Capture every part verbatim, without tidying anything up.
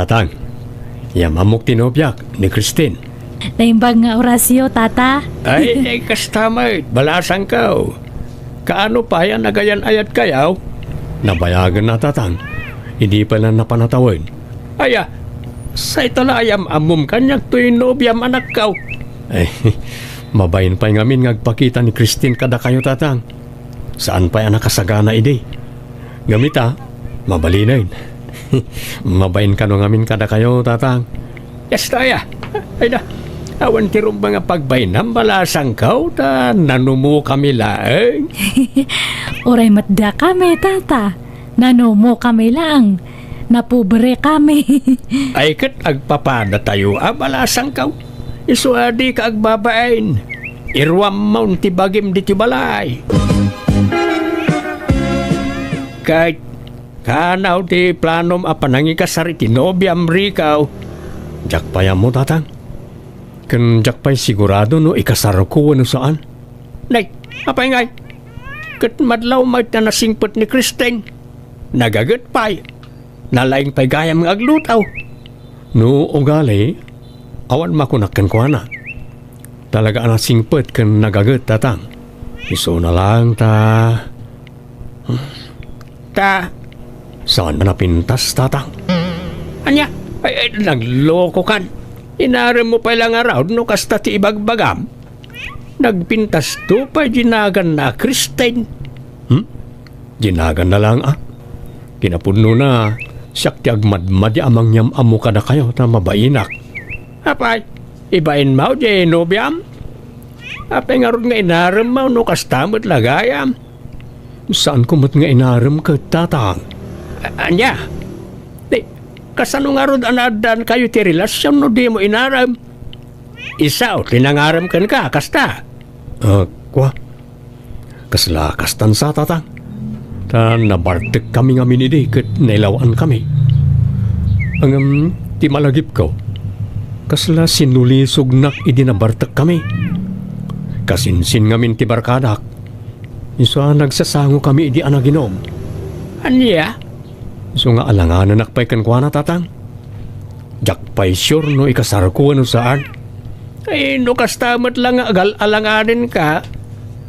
Tang, yam-ammok ti nobiak, ni Christine. Naimbag nga orasyo, Tata. Ay, ay, kasta met, balasangko. Kaano pay a nagayan-ayatkayo? Nabayagen na, Tatang. Idi pay la napan a tawen. Aya, say ta la yam-ammom kaniak toy nobiam, anakko. Ay, mabain pay ngamin nga agpakita ni Christine kadakayo, Tatang. Saan pay a nakasagana idi. Ngem ita, mabalinen. Mabain kano ngamin kadakayo, Tatang. Kasta aya. Ay na, awan ti rumbeng a pagbainam, balasangko, ta nanumokami laeng. Uray met dakami, Tata. Nanumokami laeng. Napobrekami. Ay ket agpapadatayo a, balasangko. Isu a dika agbabain. Iruammon ti bagim ditoy balay. Ket kaano ti planom a panangikasar iti nobiam, Rico? Diak pay ammo, Tatang. Ken diak pay sigurado no ikasarko wenno saan. Nay, apay ngay? Ket madlaw met a nasingpet ni Christine. Nagaget pay. Nalaing pay gayam nga agluto. No ugali, awan makunak kenkuana. Talaga a nasingpet ken nagaget, Tatang. Isuna laeng ta, ta, saan a napintas, Tatang. Ania? Ay, ay, naglokokan. Inaremmo pay la ngarud no kasta ti ibagbagam. Nagpintasto pay dinaganna a Christine. Hmm? Dinaganna laeng a. Kinapudnona, siak ti agmadmadi a mangyam-ammo kadakayo ta mabainak. Apay, ibainmo diay nobiam? Apay ngarud nga inaremmo no kasta met la gayam? Saanko met nga inarem ket, Tatang. A-, ania? Di, kasano ngarud a naaddaankayo ti relasion no dimo inarem? Isu ti nangarem kenka, kasta? Ah, kua. Kasla kastan sa, Tatang. Ta nabartekkami ngamin idi ket nailaw-ankami. Ngem ti malagipko, kasla sinulisognak idi nabartekkami. Kasinsin ngamin ti barkadak. Isu a nagsasangokami idi a naginum. Ania? Isu nga alanganenak pay kenkuana, Tatang. Diak pay sure no ikasarko wenno saan. Ay, no kasta met la nga agal-alanganenka,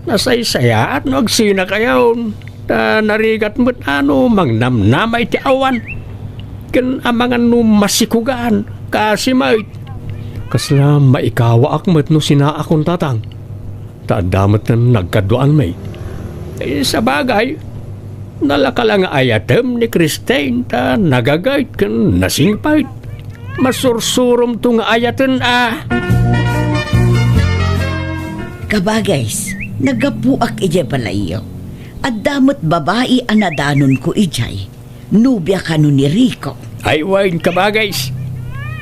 nasaysayaat no agsinakayon. Ta narigat met a no mangnamnama iti awan. Ken amangan no masikugan, kaasi met. Kasla maikawaak met no sinaakon, Tatang. Ta adda met nagkaduaanmi. Eh, sabagay, nalaka la nga ayatem ni Christine ta nagagayt ken nasingpet. Masursuromto nga ayaten a. Kabagays, naggapuak idiay balayyo. Adda met babai a nadanonko idiay. Nobia kano ni Rico. Ay wen, kabagays.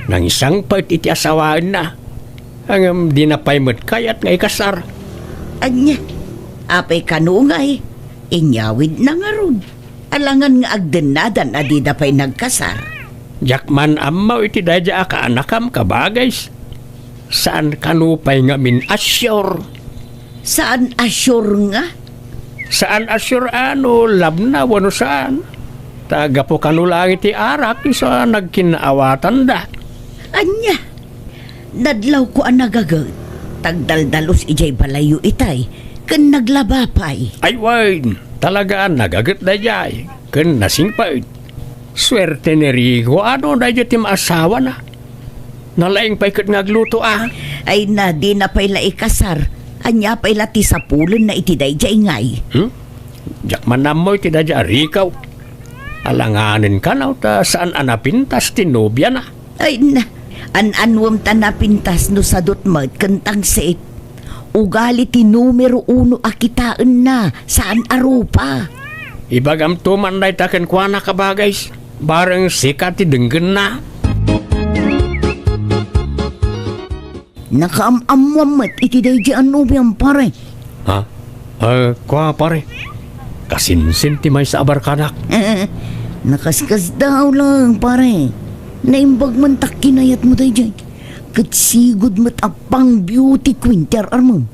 Nangisangpet iti asawaenna. Ngem dina pay met kayat nga ikasar. Ania, apay kano ngay? Inyawidna ngarud. Alangan nga agdennadan a dida pay nagkasar. Diak man ammo iti daydiay a kaanakam, kabagays. Saan kano pay ngamin a sure. Saan a sure nga? Saan a sure a no labna wenno saan. Ta gapu kano laeng iti arak isu a nagkinnaawatanda. Ania? Nadlawko a nagaget, tagdaldalus idiay balayyo itay, ken naglaba pay. Ay wen, talaga a nagaget daydiay, ken nasingpet. Suerte ni Rico a no daydiay ti maasawana. Nalaing pay ket nga agluto a. Ay na, dina pay la ikasar. Ania pay la ti sapulenna iti daydiay ngay? Hmm? Diak man ammo iti daydiay a Rico. Alanganen kano ta saan a napintas ti nobiana. Ay na, an-anuem ta napintas no sadut met ken tangsit. Ugali ti numero uno a kitaenna, saan a rupa. Ibagamto man dayta kenkuana, kabagays. Bareng sika ti denggenna. Nakaam-ammoam met iti daydiay a nobiam, pare. Ha? Ah, kua, pare. Kasinsin ti maysa a barkadak. Nakaskasdaaw laeng, pare. Naimbag man ta kinayatmo daydiay. Ket sigud met a pang-beauty queen ti ar-armem.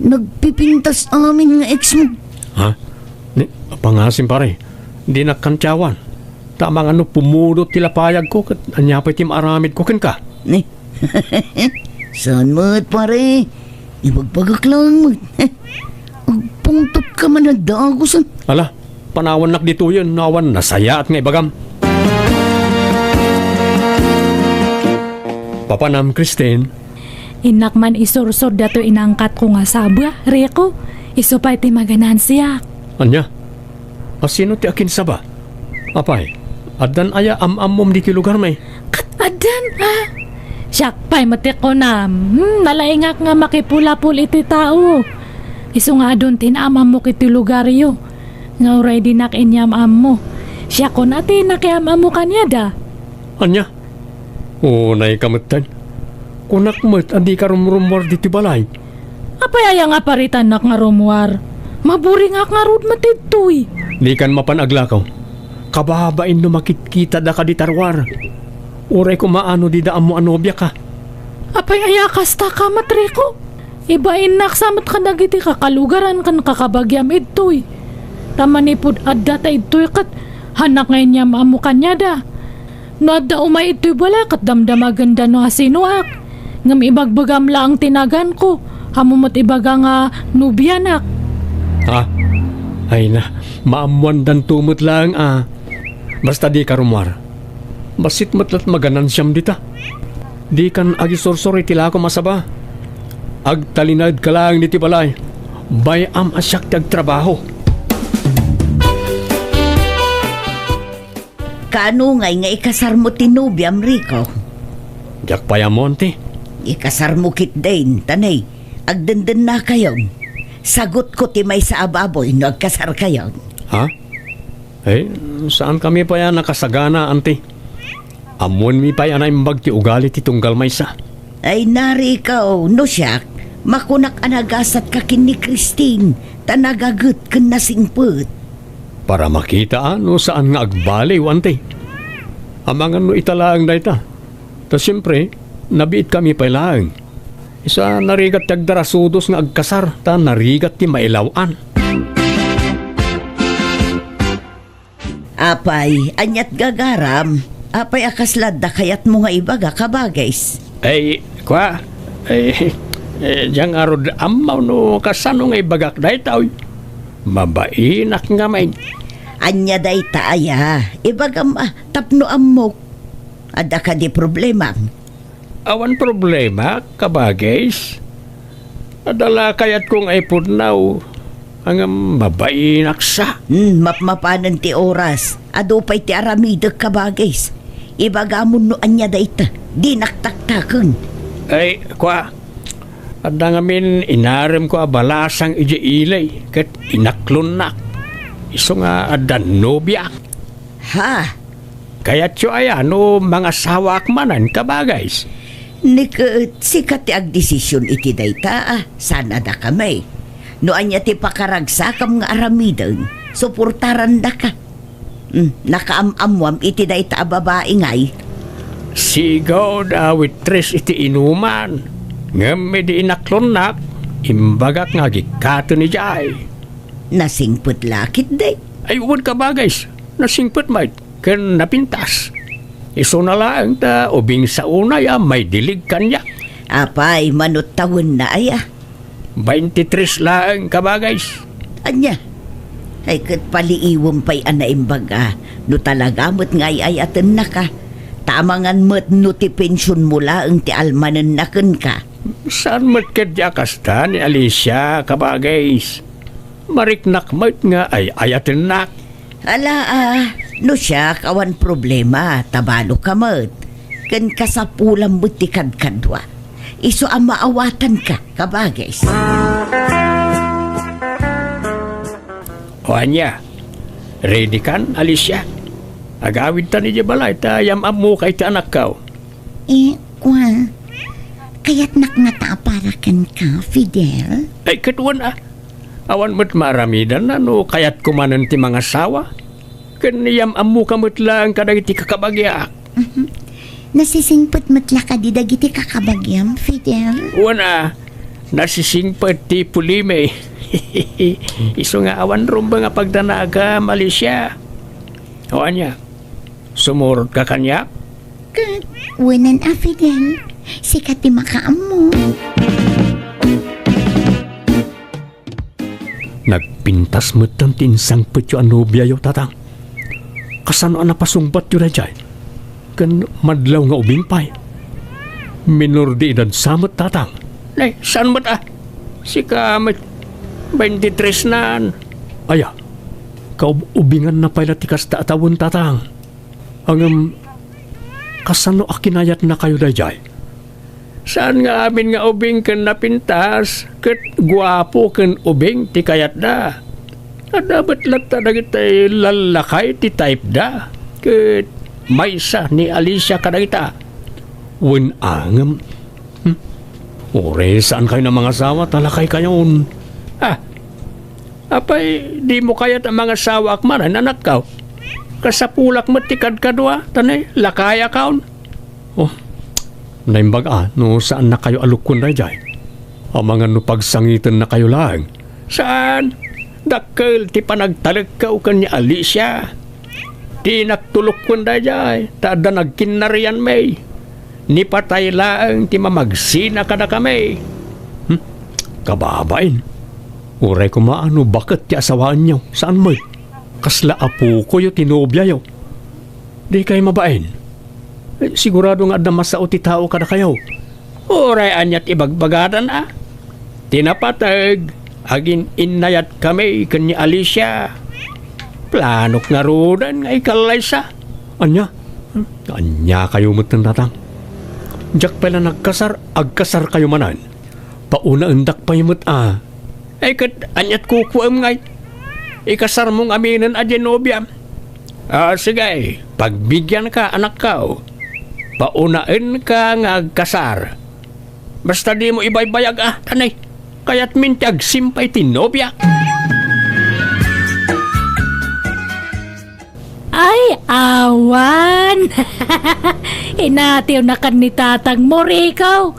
Nagpipintas amin nga ex mo. Ha? Ni, pangasim, pare. Dinak kantiawan. Ta amangan no pumudot ti lapayagko, ket ania pay ti maaramidko kenka? Ni? Saan met, pare? Ibagbagak lang met. Agpungtot ka man a dagusan. Ala, panawannak ditoyen, no awan nasayaat nga ibagam. Papanam, Christine. Innak man isursor datoy inangkatko nga saba, Rico. Isu pay ti maganansiak. Ania? A, sino ti akinsaba? Apay, addan aya am-ammom ditoy lugarmi? Ket addan, a? Siak pay met ti kunam. Hmm, nalaingak nga makipulapol iti tao. Isu nga adun ti naam-ammok iti lugaryo. Nga uray dinak inyam-ammo. Siakon a ti nakiam-ammo kaniada. Ania? Unayka metten. Kunak met a dika rumrummuar ditoy balay. Apay aya nga paritannak nga rummuar? Maburingak ngarud met ditoy. Dikan mapan aglakaw. Kababain no makitkitada kadi ta ruar. Uray koma no dida ammo a nobiaka. Apay aya kasta ka met, Rico? Ibainnak sa met kadagiti kakalugaran ken kakabagiam idtoy. Ta manipud adda ta idtoy ket hanak nga inyam-ammo kaniada. No adda umay idtoy balay ket damdamagenda no asinoak. Ngem ibagbagam laeng ti naganko, ammo met ibaga nga nobianak. Ha? Ay na, maammoandanto met laeng a. Basta dika rummuar. Bassit met la't maganansiam dita. Dikan agisursor iti lakom a saba. Agtalinaedka laeng ditoy balay. Bay-am a siak ti agtrabaho. Kaano ngay nga ikasarmo ti nobiam, Rico? Diak pay ammo, anti. Ikasarmo ketdin, ta nay, agdendennakayon. Sagutko ti maysa a baboy no agkasarkayon. Ha? Eh, saan kami pay a nakasagana, anti? Ammoenmi pay a naimbag ti ugali ti tunggal maysa. Ay, Rico, no siak, makunak a nagasatka ken ni Christine, ta nagaget ken nasingpet. Para makita a no saan nga agbaliw, anti. Amangan no ita laeng dayta. Ta siempre, nabiit kami pay laeng. Isu a narigat ti agdarasudos nga agkasar, ta narigat ti mailaw-an. Apay, aniat gagaram? Apay a kasla adda kayatmo nga ibaga, kabagis? Ay, kua, ay, eh, diak ngarud ammo no kasano nga ibagak dayta, oy. Mabainak ngamin. Ania dayta aya? Ibagam a, tapno ammok. Adda kadi problema? Awan problema, kabagis. Adda la kayatko nga ipudnaw, ngem mabainak sa. Hmm, mapmapanen ti oras. Adu pay ti aramidek, kabagis. Ibagamon no ania dayta. Dinak taktaken. Ay, kua, adda ngamin inaremko a balasang idiay ili, ket inaklonnak. Isu nga adda nobiak. Ha? Kayatyo aya no mangasawaak manen, kabagis? Ni ket sika ti agdesision iti dayta, a, saan a dakami. No ania ti pakaragsakam nga aramiden, suportarandaka. Hmm, nakaam-ammoam iti dayta a babai ngay? Sigaw da waitress iti inuman. Ngem idi inaklonnak, imbagak nga agikkaten idiay. Nasingpet la ketdi? Ay, wen, kabagis. Nasingpet met. Ken napintas. Isuna laeng ta ubing sa unay a maidilig kaniak. Apay, mano tawenna aya? Baintitres laeng, kabagis. Ania? Ay, ket paliiwem pay a naimbag a no talaga met nga ay-ayatennaka. Ta amangan met no ti pensionmo laeng ti almanenna kenka. Saan met ketdi a kasta ni Alicia, kabagis? Mariknak met nga ay-ayatennak. Ala, a, no siak, awan problema, ta balo ka met. Ken kasapulam met ti kadkadua. Isu a maawatanka, kabagis. O ania, ready kan, Alicia? Agawidtan idiay balay ta yam-ammoka iti anakko. Eh, kua, kayatnak ngata a para kenka, Fidel? Ay, ket wen a. Awan met maaramidanna no kayatko manen ti mangasawa. Ken yam-ammoka met laeng kadagiti kakabagiak. Mhm. Nasisingpet met la kadi dagiti kakabagiam, Fidel? Wen a, nasisingpet ti pulimi. Isu nga awan rumbeng a pagdanagam, Alicia. O ania? Sumurotka kaniak? Ket, wenan a Fidel, sika ti makaammo. Nagpintas metten ti insangpetyo a nobiayo, Tatang. Kasano a napasungbatyo daydiay? Ken madlaw nga ubing pay. Minor de edad sa met, Tatang. Nay, saan met a? Sika met, twenty-three nan. Aya, kaub-ubinganna pay la ti kasta a tawen, Tatang. Ngem, kasano a kinayatnakayo daydiay? Saan nga amin nga ubing ken napintas, ket guapo ken ubing ti kayatda. Adda met latta dagiti lallakay ti typeda, ket maysa ni Alicia kadagita. Wen a ngem, hmm, uray saankayon a mangasawa ta lakaykayon. Ah, apay, dimo kayat a mangasawaak manen, anakko? Kasapulak met ti kadkadua, ta ne, lakayakon. Oh, naimbag a no saannakayo a lukkuen daydiay. Amangan no pagsangitennakayo laeng. Saan? Dakkel ti panagtalekko ken ni Alicia. Dinak to lukkuen daydiay, ta adda nagkinnarianmi. Ni patay laeng ti mamagsina kadakami. Hmm? Kababain. Uray koma a no baket ti asawaenyo, saan met? Kasla apokoyo ti nobiayo. Dikay mabain. Eh, sigurado nga adda masao ti tao kadakayo. Uray ania ti ibagbagada a? Ti napateg, agin-innayatkami ken ni Alicia. Planok ngaruden nga ikallaysa. Ania? Aniakayo metten, Tatang? Diak pay la nagkasar, agkasarkayo manen. Paunaendak pay met a. Ay, ket aniat kukuem ngay? Ikasarmo ngaminen a diay nobiam. Ah, sige, pagbigianka, anakko. Paunaenka nga agkasar. Basta dimo ibaybayag a, tanay. Kayatmin ti agsimpay ti nobia. Ay, awan! Inatiwnakan ni tatangmo, Rico.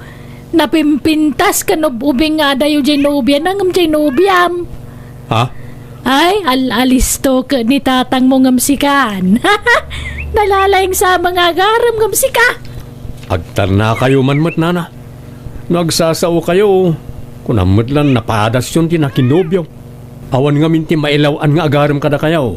Napimpintas ken ub-ubing nga adayo diay nobiana ngem diay nobiam. Ha? Ay, al-alisto ket ni tatangmo ngem sikan. Nalalaing sama nga agarem ngem sika. Agtarnakayo man met, nana. No agsasaokayo, kunam met lan napadasyon ti nakinobio. Awan ngamin ti mailaw-an nga agarem kadakayo.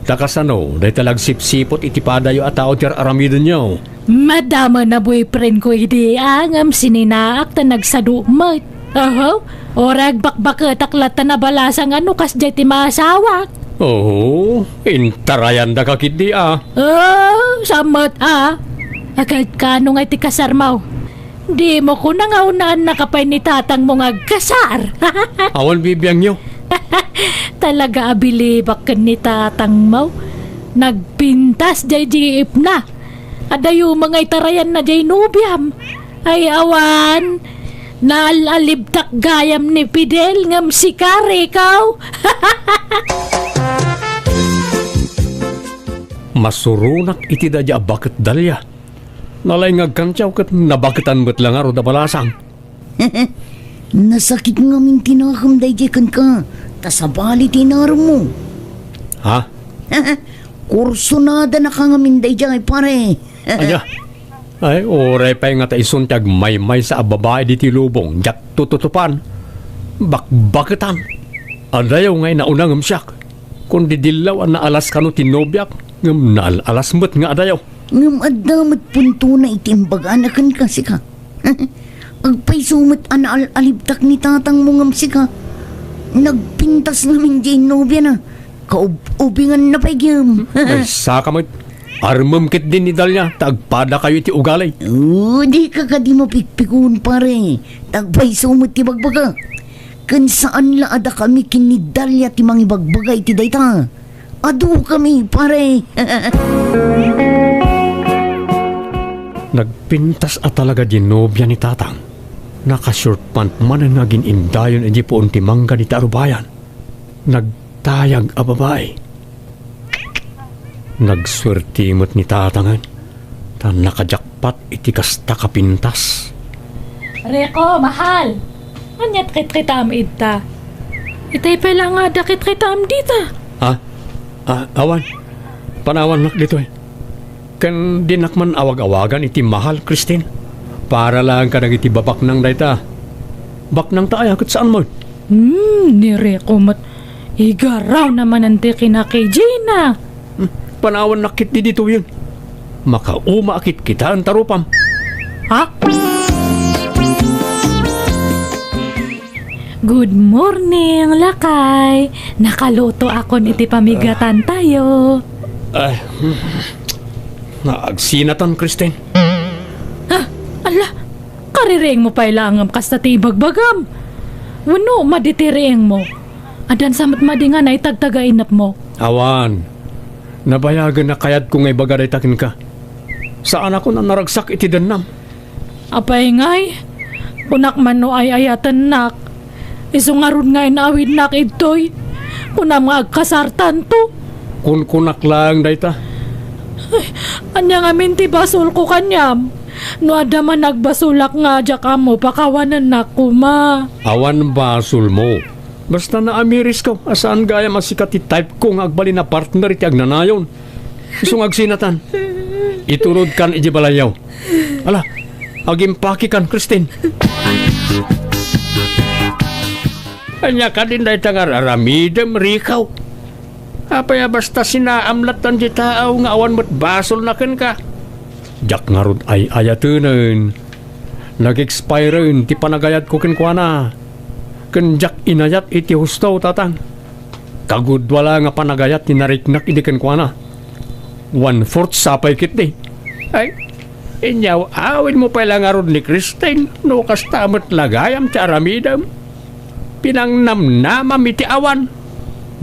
Ta kasano, dayta la agsipsiput iti padayo a tao ti ar-aramidenyo? Madama na boyfriend ko idi a, ngem sininaak ta nagsadu met. Oho, uray agbakbaketak latta nabalasang a no kasdiay ti maasawak. Oho, intarayandaka ketdi a. Oh, sammet a. Agkano ngay ti kasarmo? Dimo kuna nga unaennaka pay ni tatangmo nga agkasar. Awan bibiangyo. Talaga a bilibak ken ni tatangmo. Nagpintas diay jeepna. Adayo nga itarayanna diay nobiam. Ay awan. Naal-alibtak gayam ni Fidel ngem sika, Rico. Masuronak iti daydiay a baket, Dalia. Nalaing nga agkantiaw ket nabaketan met la ngarud a balasang. Nasakit ngamin ti nakem daydiay kenka, ta sabali ti inaremmo. Ha? Kursonadanaka ngamin daydiay, pare. Ania? Ay, uray pay ngata isun ti agmaymaysa a babai ditoy lubong, diak tututupan. Bakbaketan. Adayo nga inauna ngem siak. Kundi dillaw a naalas kano ti nobiak, ngem naal-alas met nga adayo. Ngem adda met puntona iti imbagana kenka, sika. Agpayso met a naal-alibtak ni tatangmo ngem sika. Nagpintas ngamin diay nobiana. Kaub-ubinganna pay gem. Maysaka met. Armem ketdi ni Dalia ta agpadakayo iti ugali. Oh, dika kadi mapikpikon, pare. Ta agpayso met ti bagbagak. Ken saan la a dakami ken ni Dalia ti mangibagbaga iti dayta. Adukami, pare. Nagpintas a talaga diay nobia ni Tatang. Naka-short pant manen nga agin-indayon idiay puon ti mangga dita a rubayan. Nagtayag a babai. Nagsuerte met ni Tatangen, ta nakajakpat iti kasta a pintas. Rico, mahal! Ania ti kitkitam ita? Itay pay la nga adda kitkitaam dita. Ha? Ah, awan. Panawannak ditoy. Ken dinak man awag-awagan iti mahal, Christine. Para laeng kadagiti babaknang dayta. Baknangta aya ket saan met? Hmm, ni Rico met. Igaraw na manen ti kinakijina. Hmm, panawannak ketdi ditoyen. Makauma a kitkitaen ta rupam. Ha? Good morning, lakay. Nakaluto akon iti pamigatantayo. Ay, hmm. Naagsinatan, Christine. Ah, ala, kaririingmo pay laeng ngem kasta ti ibagbagam. Wenno, madi ti riingmo. Addan sa met madi nga naitagtag a inepmo. Awan. Nabayagen a kayatko nga ibaga dayta kenka. Saanakon a naragsak iti dennam. Apay ngay, kunak man no ay-ayatennak. Isu ngarud nga inaawidnak idtoy. Kunam nga agkasartanto. Kunkunak laeng dayta. Ay, ania ngamin ti basolko kaniam? No adda man nagbasolak nga diak ammo, pakawanennak koma. Awan basolmo. Basta naamirisko a saan gayam a sika ti type ko nga agbalin a partner iti agnanayon. Isu nga agsinatan. Iturod kan iti balayyo. Ala, agimpake kan, Christine. Ania kadin dayta nga ar-aramidem, Rico? Apay a basta sinaam lattan ti tao nga awan met basolna kenka? Diak ngarud ay-ayatenen. Nag-expiren ti panagayatko kenkuana. Ken diak inayat iti husto, tatang. Kagudua la nga panagayat ti nariknak idi kenkuana. One-fourth sa pay ketdi. Ay, inyaw-awidmo pay la ngarud ni Christine no kasta met la gayam ti aramidem. Pinangnamnamam iti awan.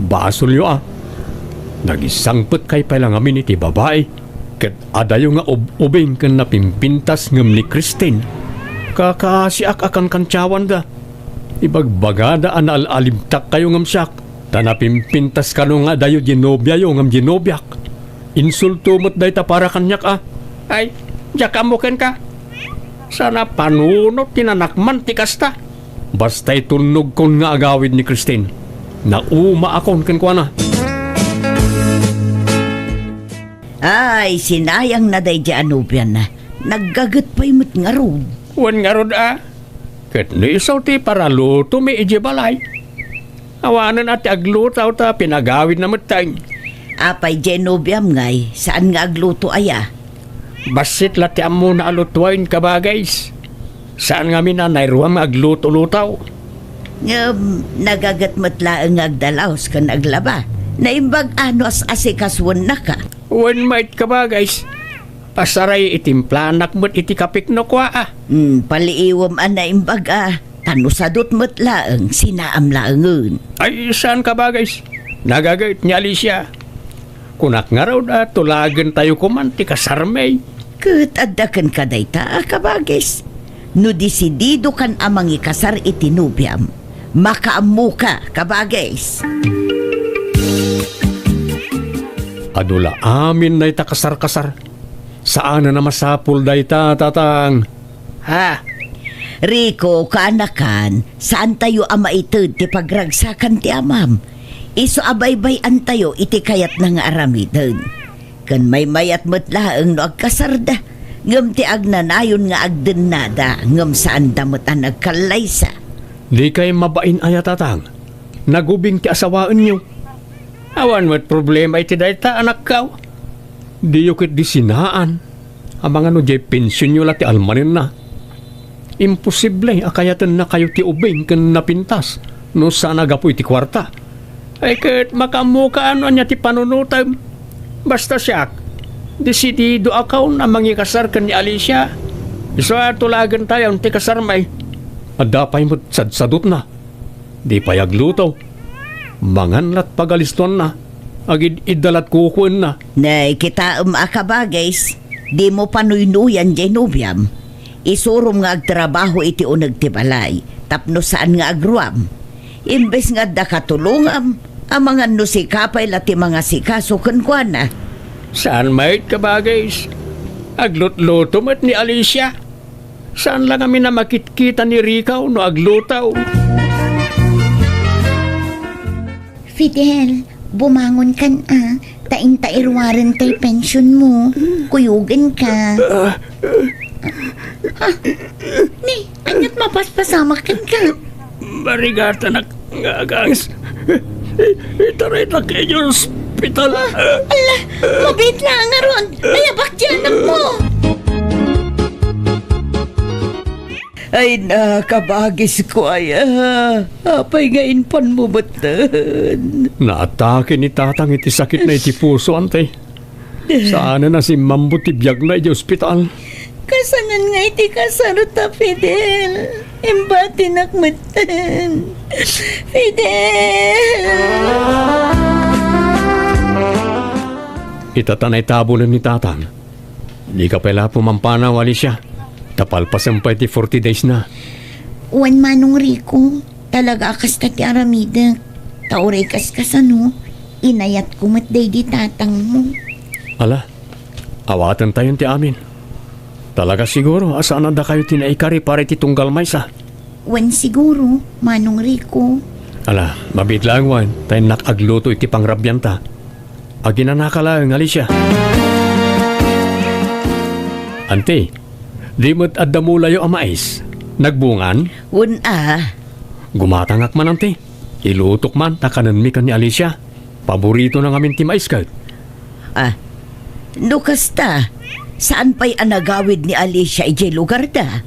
Basolyo a. Nagisangpetkay pay la ngamin iti babai. Ket adayo nga ub-ubing ken napimpintas ngem ni Christine. Kakaasiak a kankantiawanda. Ibagbagada a naal-alimtakkayo ngem siak, ta napimpintas kano nga adayo diay nobiayo ngem diay nobiak. Insulto met dayta para kaniak a. Ay, diak ammo kenka. Saan a panunot ti nanakman ti kasta. Basta itulnogkon nga agawid ni Christine. Naumaakon kenkuana. Ay, sinayangna daydiay a nobiana. Naggaget pay met ngarud. Wen ngarud a. Ket no isu ti paralutomi idiay balay. Awanen a ti agluto ta pinagawidna metten. Apay diay nobiam ngay, saan nga agluto aya? Bassit la ti ammona a lutoen, kabagays. Saan ngamin a nairuam nga agluto-luto. Ngem, nagaget met laeng nga agdalaus ken aglaba. Naimbag a no as-asikasuennaka. Wen met, kabagays. Pasaray, itimplanak met iti kapik no kua a. Hmm, paliiwem a naimbag a. Ta no sadut met laeng, sinaam laengen. Ay, saan, kabagays. Nagaget ni Alicia. Kunak ngarud a tulagentayo koman ti kasarmi. Ket adda kenka dayta a kabagis. No disididokan a mangikasar iti nobiam, makaammoka, kabagis. Adu la amin dayta kasarkasar. Saanen a masapul dayta, tatang. Ha? Rico, kaanakan, saantayo a maited ti pagragsakan ti amam. Isu a baybay-antayo iti kayatna nga aramiden. Ken maymayat met laeng no agkasarda, ngem ti agnanayon nga agdennada, ngem saanda met a nagkallaysa. Dikay mabain aya, tatang? Nagubing ti asawaenyo. Awan met problema iti dayta, anakko. Diyo ketdi sinaan. Amangan no diay pensionyo la ti almanenna. Imposible a kayatennakayo ti ubing ken napintas no saan a gapu iti kuarta. Ay, ket makaammoka no ania ti panunotem. Basta siak, disididoakon a mangikasar ken ni Alicia. Isu a tulagentayon ti kasarmi. Adda pay met sadsadutna. Di pay agluto. Mangan lat pagalistoanna. Agid-idda lat kukuenna. Nay, kitaem a kabagis, dimo panuynuyan diay nobiam. Isurom nga agtrabaho iti uneg ti balay, tapno saan nga agruam. Imbes nga adda katulongam, amangan no sika pay la ti mangasikaso kenkuana. Saan met, kabagis. Aglutluto met ni Alicia. Saan la ngamin a makitkita ni Rico no agluto? Fidel, bumangon kan a. Ta inta iruaren tay pension mo, kuyogen ka. Ah, ni, aniat mapaspasamak kenka? Marigatanak nga agangs. Itaritak idiay ospital. Ala, mabiit laeng ngarud. Ayabak ti anak mo. Ay, nakabagisko aya. Apay nga impanmo metten? Naatake ni Tatang iti sakitna iti puso, Ante. Saanen a simmambut ti biagna idiay ospital. Kasanon nga iti kasarta, Fidel. Imbatinak metten. Fidel! Ita ta naitabunen ni Tatang. Dika pay la pumampanaw, Alicia. Ta palpasen pay ti forty days na. Wen, Manong Rico, talaga a kasta ti aramidek. Ta uray kaskasano, inayatko met daydi tatangmo. Ala, awatentayon ti amin. Talaga siguro a saan a dakayo ti naikari para iti tunggal maysa. Wen siguro, Manong Rico. Ala, mabiit laeng wen, ta innak agluto iti pangrabianta. Aginanaka laeng, Alicia. Anti, di met adda mulayo a mais? Nagbungan? Wen a. Gumatangak man, Anti. Ilutok man ta kanenmi ken ni Alicia. Paboritona ngamin ti mais ket. Ah, no kasta, saan pay a nagawid ni Alicia idiay lugarda?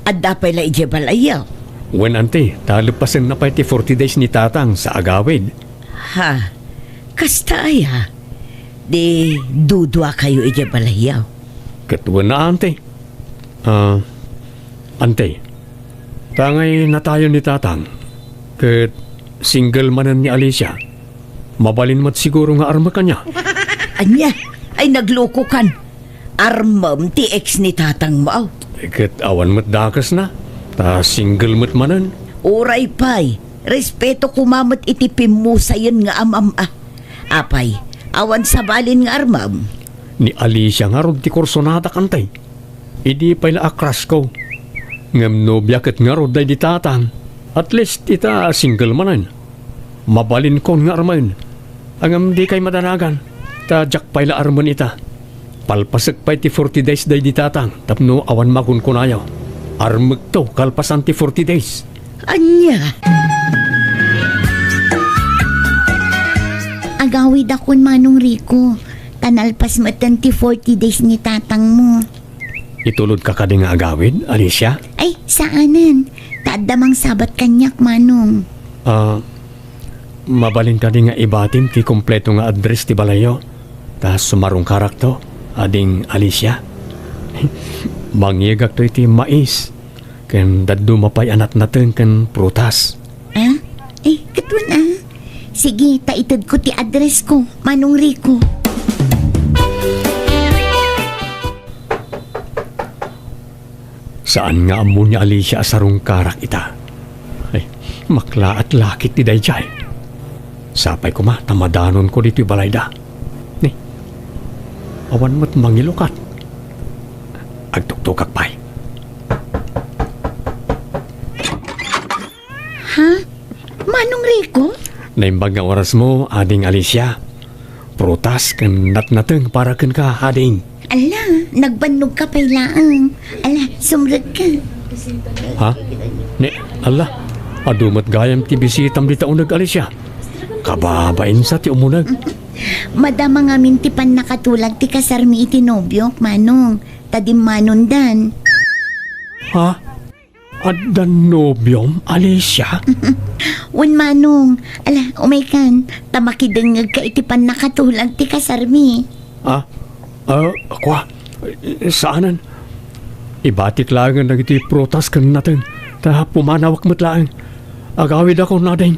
Adda pay la idiay balayyo? Wen, Anti, ta leppasenna pay ti forty days ni Tatang sa agawid. Ha? Kasta aya? Di duduakayo idiay balayyo? Ket wen a, Anti. Ah, Anti, ta ngay natayon ni Tatang, ket single manen ni Alicia. Mabalin met siguro nga armek ania? Ania? Ay, naglukokan. Armem ti ex ni tatangmo, aw. Ket awan met dakesna, ta single met manen. Uray pay, respeto koma met iti pimmusayen nga amam a. Apay, awan sabalin nga armem? Ni Alicia ngarud ti kursonadak, Anti. Idi pay la a crush ko. Ngem nobia ket ngarud daydi Tatang. At least ita single manen. Mabalinkon nga armen. Ngem dikay madanagan. Ta diak pay la armen ita. Palpasek pay ti forty days daydi Tatang tapno awan makunkunayo. Armekto kalpasan ti forty days. Ania? Agawidakon, Manong Rico, ta nalpas metten ti forty days ni tatangmo. Itulod ka kadi nga agawid, Alicia? Ay, saanen. Ta adda mangsabat kaniak, Manong. Ah, mabalin kadi nga ibatim ti kompleto nga address ti balayyo? Ta sumarungkarakto, ading Alicia. Mangngegakto iti mais. Ken dadduma pay a natnateng ken prutas. Ah? Eh, ket wen a. Sige, ta itedko ti address ko, Manong Rico. Saan nga ammo ni Alicia a sarungkarak ita? Ay, maklaat lakit ti daydiay. Sapay koma ta madanonko ditoy balayda. Ni, awan met mangilukat. Agtuktokak pay. Ha? Manong Rico? Naimbag nga orasmo, Ading Alicia. Prutas ken natnateng para kenka, Ading. Ala, nagbannog ka pay laeng. Ala, sumrek ka. Ha? Ni, ala, adu met gayam ti bisitam dita uneg, Alicia. Kababain sa ti umuneg. Madama ngamin ti pannakatulag ti kasarmi iti nobiok, Manong. Ta dimmanondan. Ha? Adda nobiom, Alicia? Wen, Manong. Ala, umaykan, ta makidengngegka iti pannakatulag ti kasarmi. Ah? Ah, kua? Saanen. Ibatik laengen dagiti prutas ken nateng, ta pumanawak met laeng. Agawidakon, Ading.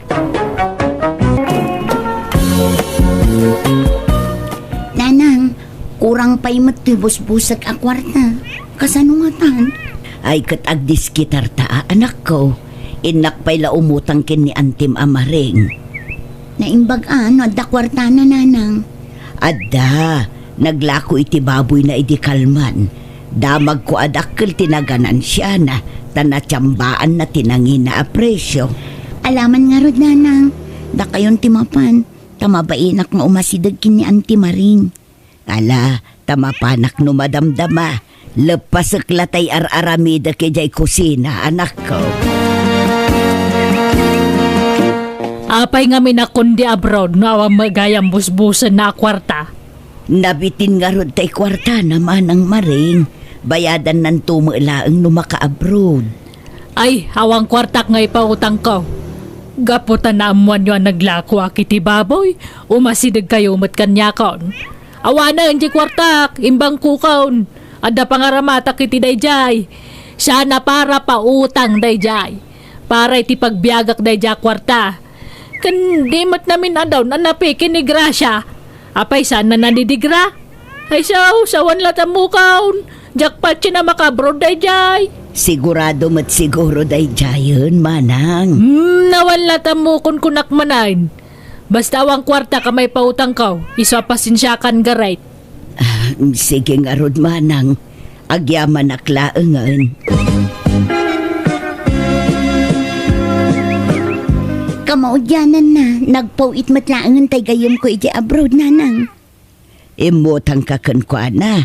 Nanang, kurang pay met ti busbusek a kuarta. Kasano ngatan? Ay, ket agdiskitarta a, anakko. Innak pay la umutang ken ni antim a Maring. Naimbag a no adda kuartana, Nanang? Adda. Naglako iti baboyna idi kalman. Damagko a dakkel ti naganansiana, ta natiambaanna ti nangina a presio. Alaman ngarud, Nanang. Dakayon ti mapan. ta mabainak nga umasideg ken ni Auntie Maring. Ala, ta mapanak no madamdama, leppasek la tay ar-aramidek idiay kusina, anakko. Apay ngamin a kundi abroad no awan met gayam busbusenna a kuarta? Nabitin ngarud tay kuartana, Manang Maring. Bayadannanto met laeng no maka-abroad. Ay, awan kuartak nga ipautangko. Gapu ta naammoanyo a naglakoak iti baboy, umasidegkayo met kaniakon. Awanen diay kuartak, imbangkokon. Adda pangaramatak iti daydiay. Sian a para pautang daydiay. Para iti pagbiagak daydiay a kuarta. Ken di met namin-adaw a napiki ni Gracia. Apay saan a nadidigra? Ay, saw, sawan la tammukon. Diak patien a maka-abroad daydiay. Sigurado met siguro daydiayen, Manang. Hmm, awan la tammukon kunak manen. Basta awan kuartak a maipautangko, isu a pasensiakan, Gareth. Ah, sige ngarud, Manang. Agyamanak laengen. Kamaudiananna, nagpaw-it met laengen tay gayyemko idiay abroad, Nanang. Immutangka kenkuana.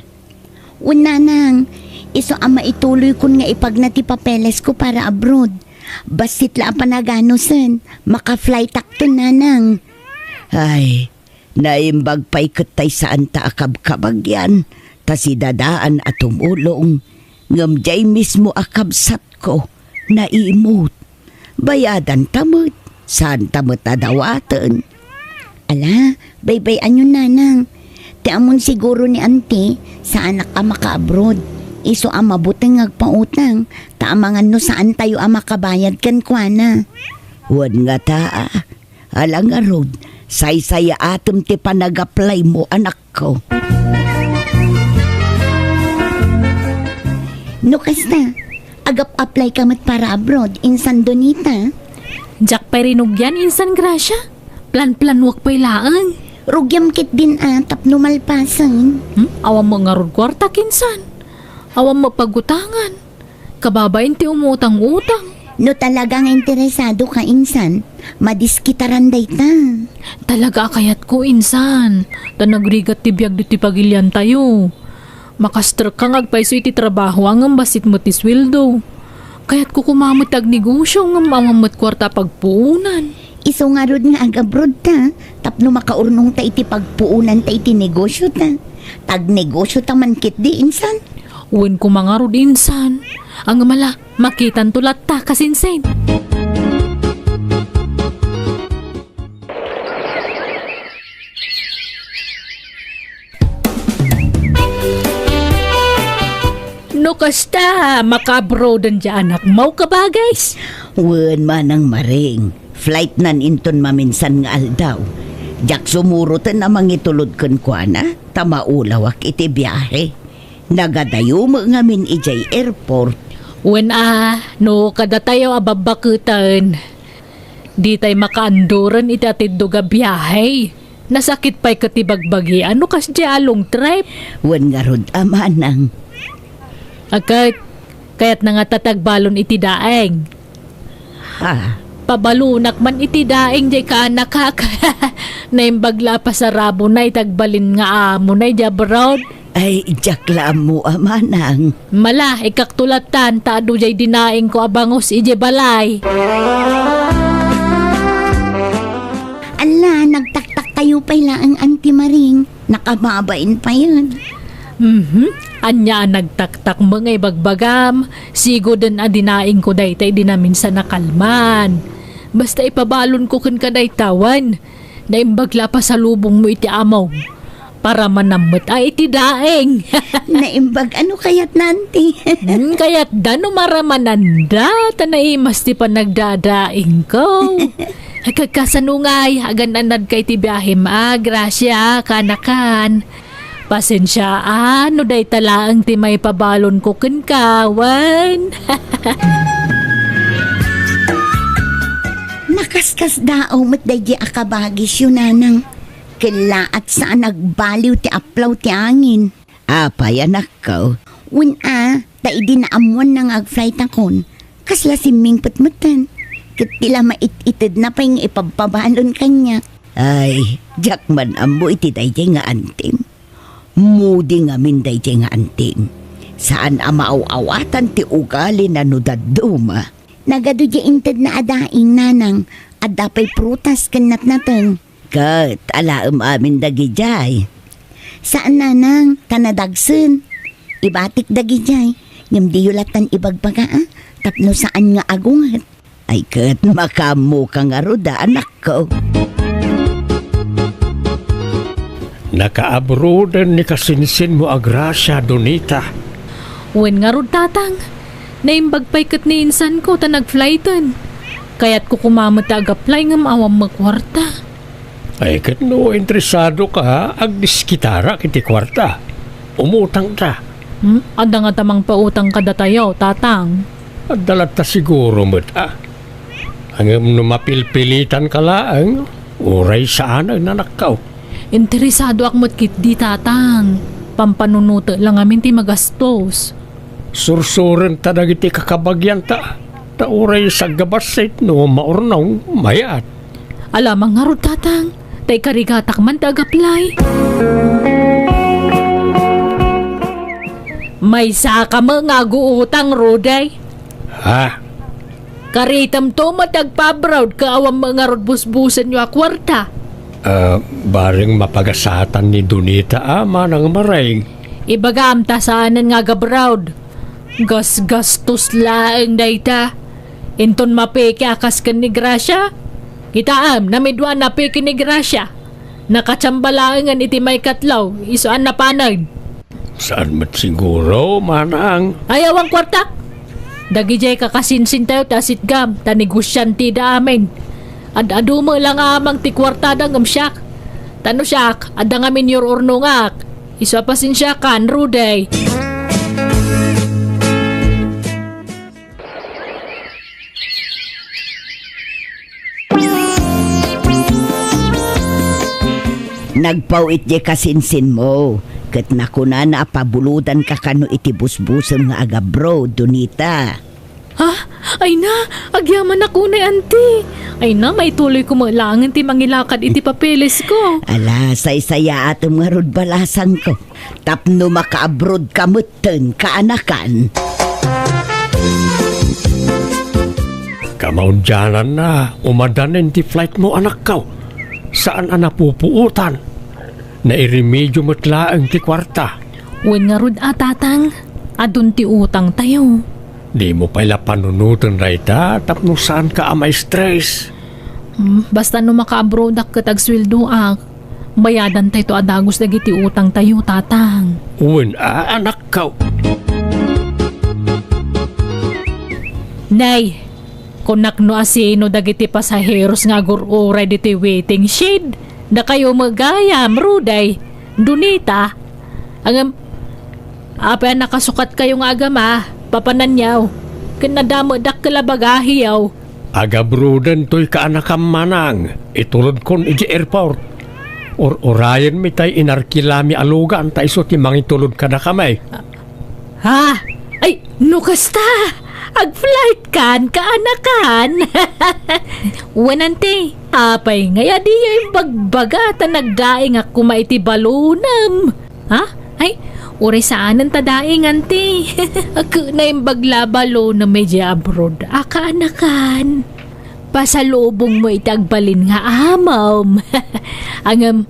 Wen, Nanang, isu a maituloykon nga ipagna ti papelesko para abroad. Bassit la a panaganusen, maka-flightakton, Nanang. Ay, naimbag pay ket tay saanta a kabkabagyan, ta sidadaan a tumulong, ngem diay mismo a kabsatko, naimut. Bayadanta met, saanta met a dawaten. Ala, baybay-anyon, Nanang. Ti ammon siguro ni Auntie, saanak a maka-abroad. Isu a mabuteng nga agpautang, ta amangan no saantayo a makabayad kenkuana. Wen ngata, ala ngarud, saysayaatem ti panag-applymo, anak. Ko. No kasta, agap-apply ka met para abroad, insan Donita? Diak pay rinugian, insan Gracia. Plan-planuak pay laeng. Rugiam ketdin a tapno malpasen. Hmm? Awan met ngarud kuarta, insan. Awan met pagutangan. Kababain ti umutang-utang. No talaga nga interesado ka, insan, madiskitaran dayta. Talaga a kayatko, insan. Ta nagrigat ti biag ditoy pagiliantayo. Makastrek ka nga agpayso iti trabaho, ngem bassit met ti sueldo. Kayatko koma met ti agnegosio, ngem awan met kuarta a pagpuonan. Isu ngarud nga ag-abroad ta, tapno makaurnongta iti pagpuonanta iti negosiota. Agnegosiota man ketdi, insan. Wen koma ngarud, insan. Ngem ala, makitanto latta, kasinsin. No kasta, maka-abroaden diay anakmo, kabagis? Wen, Manang Maring, flightnan inton maminsan nga aldaw. Diak sumuroten a mangitulod kenkuana, ta maulawak iti biahe. Nagadayo met ngamin idiay airport. Wen a, no kadatayo a babbaketen, ditay makaanduren iti atiddog a biahe. Nasakit pay ket ti bagbagian no kasdiay a long trip. Wen ngarud a, Manang. Ket, kayatna ngata ti agbalon iti daeng. Ha? Pabalonak man iti daeng diay kaanakak. Naimbag la a pasarabona iti agbalin nga amona idiay abroad. Ay, diak la ammo a, Manang. Mala, ikkakto lattan, ta adu diay dinaengko a bangus idiay balay. Ala, nagtaktakkayo pay laeng, Auntie Maring. Nakababain payen. Mhm. Ania a nagtaktakmo nga ibagbagam? Sigoden a dinaengko dayta idi naminsan a kalman. Basta ipabalonko kenka dayta, wen. Naimbag la a pasalubongmo iti amom. Paramanam met a iti daeng. Naimbag, ano kayatna, Auntie? Hmm, kayatda no maramananda, ta naimas ti panagdadaengko. Ay, kagkasano ngay, agan-anadka iti biahem a, Gracia, kaanakan. Pasensia a, no dayta laeng ti maipabalonko kenka, wen. Nakaskasdaaw met daydi a kabagisyo, Nanang. Kellaat saan agbaliw ti aplaw ti angin. Apay, anakko? Wen a, ta idi naammoanna nga agflightakon, kasla simmingpet metten. Ket ti la mait-itedna pay nga ipabpabalon kaniak. Ay, diak man ammo iti daydiay nga antim. Mudi ngamin daydiay nga antim. Saan a maaw-awatan ti ugalina no dadduma. Nagadu diay intedna a daing, nanang, adda pay prutas ken natnateng. Ket alaem amin dagidiay. Saan, nanang, ta nadagsen. Ibatik dagidiay, ngem diyo lattan ibagbaga, a, tapno saan nga agunget. Ay ket, makaammoka ngarud a, anakko. Nakaabroaden ni kasinsinmo a Gracia, Donita. Wen ngarud, tatang. Naimbag pay ket ni insanko ta nagflighten. Kayatko koma met ti ag-apply ngem awan met kuarta. Ay, ket no interesadoka, agdiskitarak iti kuarta. Umutangta. Hmm? Adda ngata mangpautang kadatayo, tatang? Adda latta siguro met, a. Ngem no mapilpilitanka laeng, uray saanen, anakko. Interesadoak met ketdi, tatang. Pampanunotek la ngamin ti magastos. Sursurenta dagiti kakabagianta, ta uray saggabassit no maurnong, mayat. Alamang ngarud, tatang, ta ikarigatak man ti ag-apply. Maysaka met nga aguutang, Rudy. Ha? Karitemto met ti agpa-abroad ket awan met ngarud busbusenyo a kuarta. Ah, bareng mapagasatan ni Donita a, manang Maring. Ibagam ta saanen nga ag-abroad. Gasgastos laeng dayta. Inton mapeke a kas ken ni Gracia. Kitaem, namidua a napeke ni Gracia. Nakachamba laengen iti maikatlo, isu a napanen. Saan met siguro, manang? Ay, awan kuarta. Dagidiay kakasinsintayo ti asitgam, ta negosiantida amin. Ad-adu met la nga amang ti kuartada ngem siak. Ta no siak, adda ngamin yur-urnongak. Isu a pasensiakan, Rudy. Nagpaw-it diay kasinsinmo, ket nakunana a pabulodanka kano iti busbusem nga ag-abroad, Donita. Ha? Ay na, agyamanak unay, anti. Ay na, maituloyko met laengen ti mangilakad iti papelesko. Ala, saysayaatem ngarud balasangko. Tapno makaabroadka metten, kaanakan. Kamaudiananna, umadanen ti flightmo, anakko. Saan a napupuotan. Nairemedio met laeng ti kuarta. Wen ngarud a, tatang, adun ti utangtayo. Dimo pay la panunoten dayta tapno saanka a ma-stress. Hmm, basta no makaabroadak ket agsueldoak, bayadantayto a dagus dagiti utangtayo, tatang. Wen a, anakko. Nay, kunak no asino dagiti pasaheros nga agur-uray ditoy waiting shed. Dakayo met gayam, Rudy, Donita. Ngem, apay a nakasukatkayo nga agama, papananyo? Ken nadamedakto la bagahiyo. Agabroaden toy kaanakam, manang, itulodkon idiay airport. Ur-urayenmi tay inarkilami a lugan ta isu ti mangitulod kadakami. Ha? Ay, no kasta, agflightkan, kaanakan? Wen, anti, apay ngay a diyo imbagbaga ta nagdaingak koma iti balonem? Ha? Ay, uray saanen ta daing, anti. Ket naimbag la a balonem idiay abroad a kaanakan. Pasalubongmo iti agbalin nga amom. Ngem,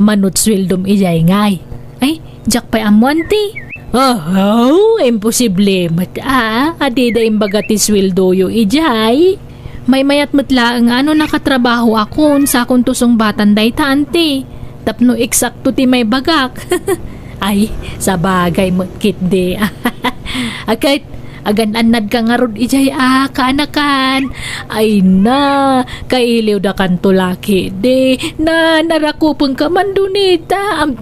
manut sueldom idiay ngay. Ay, diak pay ammo, anti. Ahaw, imposible met a, a dida imbaga ti sueldoyo idiay. Maymayat met laeng a no nakatrabahoakon, sakonto sungbatan dayta, anti. Tapno eksakto ti maibagak. Ay, sabagay met ketdi. A ket, agan-annadka ngarud idiay a kaanakan. Ay na, kailiwdakanto la ketdi. Na, narakupenka man, Donita. Am-,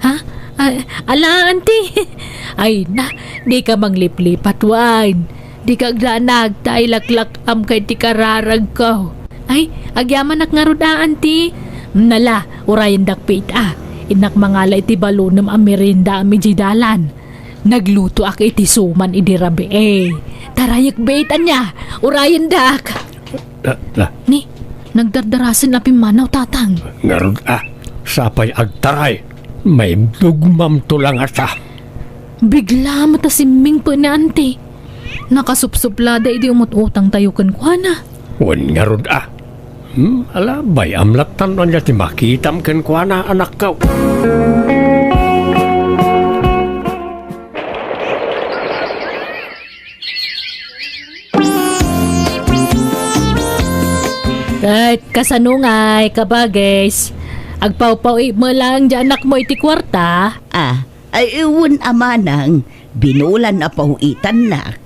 ha? A-, ala, anti. Ay na, dika mangliplipat wen. Dika agdanag ta ilaklak-amka iti kararagko. Ay, agyamanak ngarud a, anti. Nala, urayendak pay ita. Innak mangala iti balonem a meriendaam idiay dalan. Naglutoak iti suman idi rabii. Tarayek bet, ania, urayendak. Ah, ah. Ni, Nagdardarasen a pimmanaw, Tatang. Ngarud a, sapay agtaray. Maibdugmamto la ngata. Bigla met a simmingpet ni Auntie. Nakasupsuplada idi umut-utangtayo kenkuana. Wen ngarud a. Hmm, ala, bay-am lattan no ania ti makitam kenkuana, anakko. Ket kasano ngay, kabagis? Agpawpaw-it met laeng ti anakmo iti kuarta? Ah, ay, wen a manang, binulan a paw-itannak.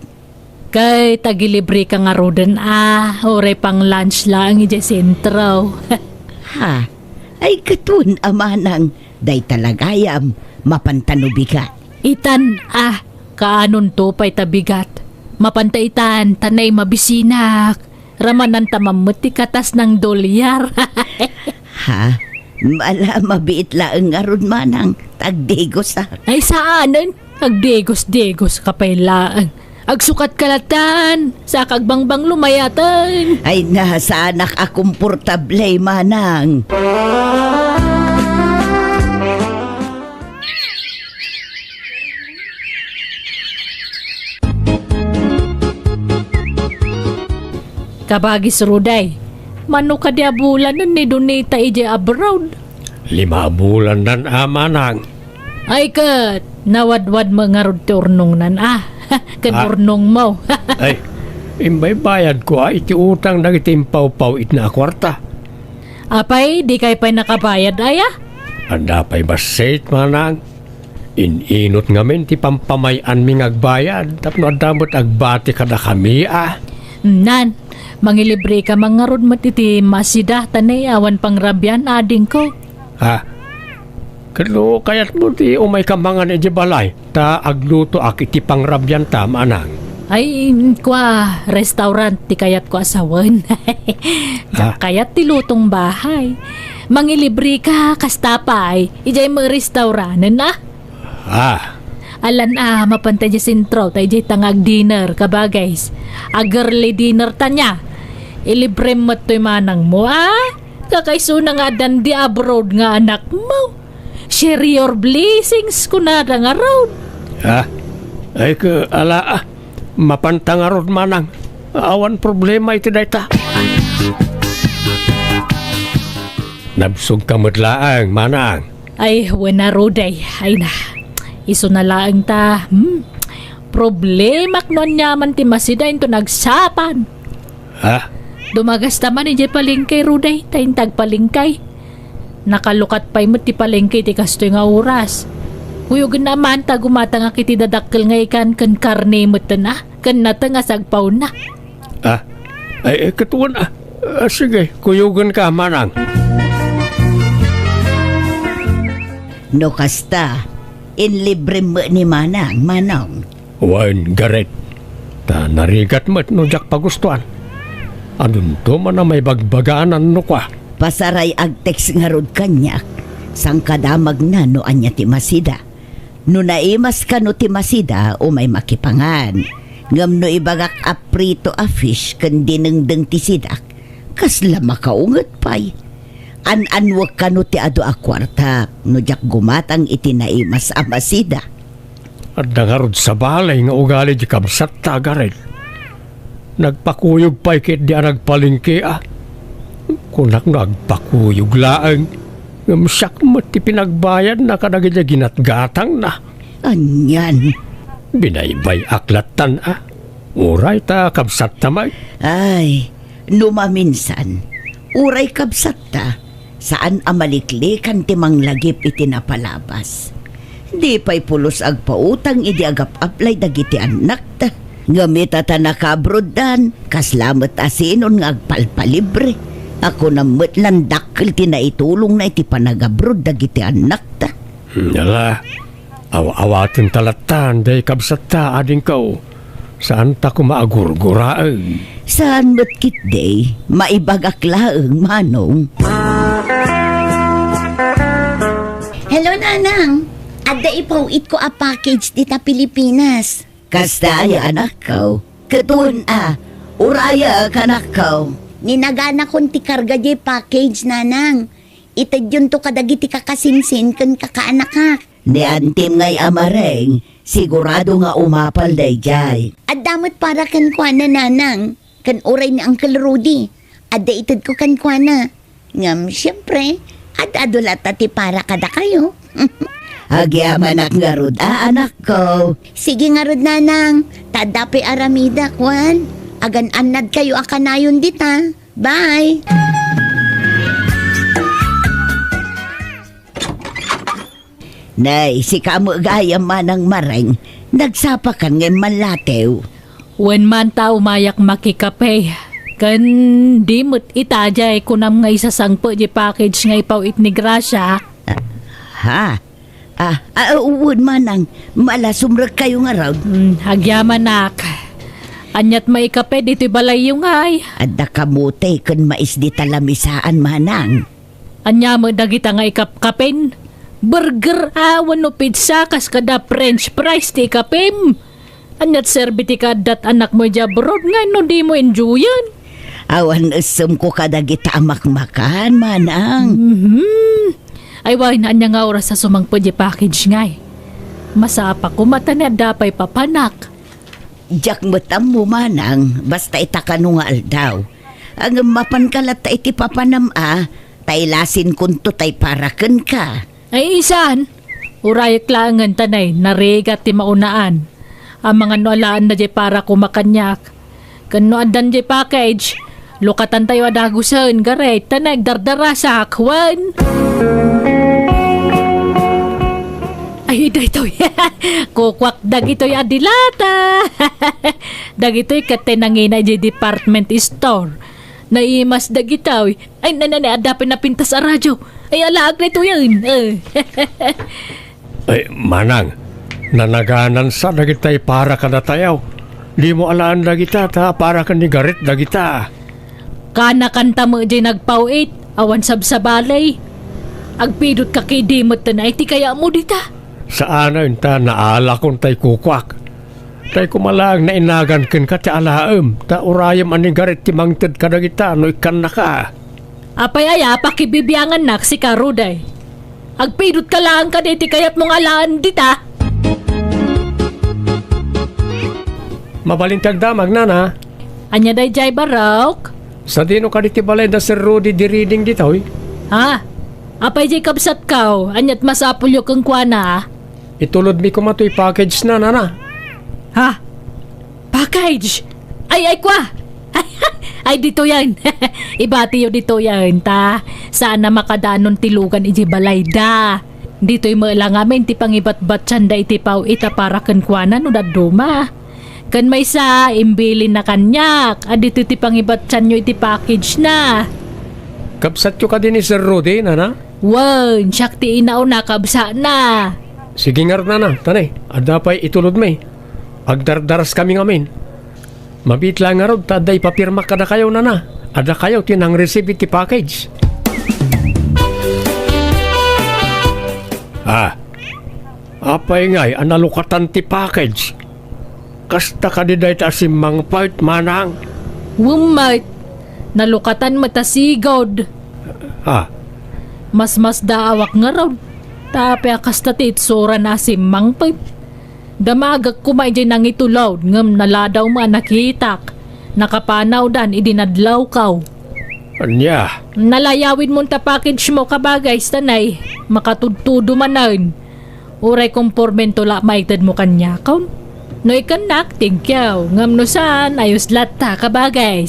Ket agilibreka ngaruden a, uray pang-lunch laeng idiay sentro. Ha? Ay, ket wen a manang, dayta la gayam, mapanta no bigat. Itan a, kaanonto pay ta bigat. Mapanta itan, ta nay mabisinak. Ramananta man met ti katas nang dolyar. Ha? Ala, mabiit laeng ngarud manang, ta agdigosak. Ay, saanen. Agdigos-digoska pay laeng. Agsukatka lattan. Saka agbangbanglo mayaten. Ay na, saanak a komportable, manang. Kabagis Ruday, mano kadi a bulanen ni Donita idiay abroad? Lima a bulannan a manang. Ay ket, nawadwad met ngarud ti urnongnan a. Ken Ah. urnongmo. Ay, imbaybayadko a iti utang dagiti impawpaw-itna a kuarta. Apay, dikay pay nakabayad aya? Adda pay bassit, manang. In-inut ngamin ti pampamay-anmi nga agbayad tapno adda met agbati kadakami a. Nan, mangilibreka man ngarud met iti Masida ta nay awan pangrabian, adingko. Ha? Ket no kayatmo ti umayka mangan idiay balay, ta aglutoak iti pangrabianta, manang. Ay, kua, restaurant ti kayatko a sawen. Diak Ah. kayat ti lutong bahay. Mangilibreka, kasta pay, idiay met restauranen a. Ah. Alan a, mapanta idiay sentro, ta idiay ta nga ag-dinner, kabagis. Ag-early dinner ta nia. Ilibrem met toy manangmo, a? Kakaisuna nga addan di abroad nga anakmo. Share your blessings, kunada ngarud. Ah, ay ka, ala, ah. Mapanta ngarud, manang. Awan problema iti dayta. Nabsogka met laeng, manang. Ay, wen a Ruday. Ay na. Isuna laeng ta, hmm? Problemak no aniaman ti Masida inton agsapan. Ha? Dumagasta man idiay palengke, Ruday, ta inton agpalengke. Nakalukat pay met ti palengke iti kastoy nga oras. Kuyogenna man ta gumatangak iti dadakkel nga ikan ken karne metten a, ken nateng a sagpawna. Ah, ay, ay, ket wen, ah. Ah, sige, kuyogenka, manang. No kasta, inlibrem met ni manang, manong. Wen, Gareth. Ta narigat met no diak pagustuan. Adunto man a maibagbaganan no kua. Pasaray agtext ngarud kaniak. Sangkadamagna no ania ti Masida. No naimas kano ti Masida, umay makipangan. Ngem no ibagak a prito a fish ken dinengdeng ti sidak, kasla makaunget pay. An-anwek kano ti adu a kuartak no diak gumatang iti naimas a Masida. Adda ngarud sabali nga ugali di kabsatta, Gareth. Nagpakuyog pay ketdi a nagpalengke a. Kunak no agpakuyog laeng, ngem siak met ti pinagbayadna kadagiti ginatgatangna. Anian? Binaybay-ak lattan a. Uray ta kabsatta met. Ay, no maminsan, uray kabsatta, saan a maliklikan ti manglagip iti napalabas. Di pay pulos agpautang idi agap-aplay dagiti annakta. Ngem ita ta nakaabroddan, kasla met a sinon nga agpalpalibre. A kunam met lan dakkel ti naitulongna iti panagabrod dagiti annakta. Hmm, ala, aw-awaten ta lattan, day kabsatta, adingko. Saan ta koma a gurguraen. Saan met ketdi, maibagak laeng, manong. Hello, Nanang. Adda ipaw-itko a package dita Pilipinas. Kasta aya, anakko. Ket wen a, urayek, anakko. Ninaganakon ti karga diay package, Nanang. Itedyonto kadagiti kakasinsin ken kakaanakak. Ni antim ngay a mareng, sigurado nga umapal daydiay. Adda met para kenkuana, Nanang, ken uray ni Uncle Rudy. Adda itedko kenkuana. Ngem, siempre, ad-adu latta ti para kadakayo. Agyamanak ngarud a, anakko. Sige ngarud, Nanang. Ta adda pay aramidek, wen. Agan-annadkayo a kanayon dita. Bye! Nay, sika met gayam, Manang Mareng, nagsapakan nga immanlatiw. Wen man ta umayak makikape. Ken di met ita diay kunam nga isasangpet diay package nga ipaw-it ni Gracia. Ha? Ah, ah, wen, Manang, mala sumrekkayo ngarud. Hmm, agyamanak. Aniat maikape ditoy balayyo ngay? Adda kamote ken mais dita lamisaan, Manang. Ania met dagita nga ikapkapen? Burger a wenno pizza kas kada French fries ti ikapem? Aniat serbi ti kaaddat anakmo idiay abroad nga no dimo enjoyen? Awan essemko kadagita a makmakan, Manang. Mhm. Ay, wen, ania nga oras a sumangpet diay package ngay? Masapa koma ta ni adda pay papanak. Diak met ammo, Manang, basta ita kano nga aldaw. Ngem mapanka latta iti papanam a, ta ilasinkonto tay para kenka. Ay, isan, urayek laengen ta nay narigat ti maunaan a mangan no alaenna diay para koma kaniak. Ken no addan diay package, lukatantayo a dagusen, Gareth, ta nagdardarasak, wen. Ay, daytoy. Kukuak dagitoy a dilata. Dagitoy ket ti nangina idiay department store. Naimas dagitoy. Ay, na, na, na, adda pay napintas a radio. Ay, alaag daytoyen. Eh. Ay, Manang, nanaganansa dagitay para kadatayo. Dimo alaen dagita, ta para ken ni Gareth dagita. Kana kanta met diay nagpaw-it, awan sabsabali. Agpidotka kadi metten ay ti kayatmo dita. Saanen ta naalakon tay kukuak. Tay koma laeng nainagan kenka ti alaem, ta urayem a ni Gareth ti mangted kadagita no ikkannaka. Apay aya pakibibiangannak sika, Rudy? Agpidotka laeng kadi ti kayatmo nga alaen dita? Mabalin ti agdamag, Nana. Ania daydiay, Barok? Sadino kadi ti balay da Sir Rudy di Reading ditoy? Ha? Apay diay kabsatko? Aniat masapulyo kenkuana? Itulodmi koma toy package na, Nana. Ha? Package? Ay, ay, kwa! Ay, ditoyen. Ibatiyo ditoyen, ta saan a makadanon ti lugan idiay balayda. Ditoy met la ngamin ti pangibatbatianda iti paw-it a para kenkuana no dadduma. Ken maysa, imbilinna kaniak a ditoy ti pangibatianyo iti package na. Kabsatyo kadi ni Sir Rudy, Nana? Wen, siak ti inauna, kabsatna. Sige ngarud, Nana, ta ne, adda pay itulodmi. Agdardaraskami ngamin. Mabiit laeng ngarud ta adda ipapirmak kadakayo, Nana. A dakayo ti nang-receive iti package. Ah, apay ngay a nalukatan ti package? Kasta kadi dayta a simmangpet, Manang? Wen met, nalukatan met a sigud. Ah. Masmasdaawak ngarud, ta apay a kasta ti itsurana a simmangpet. Damagek koma idiay nangitulod ngem naladaw met a nakitak. Nakapanawdan idi nadlawkaw. Ania? Nalayawidmon ta package mo, kabagay, sanay makatudtudo manen. Uray kompormento la maitedmo kaniakon. No ikannak, thank you. Ngem no saan, ayos latta, kabagay.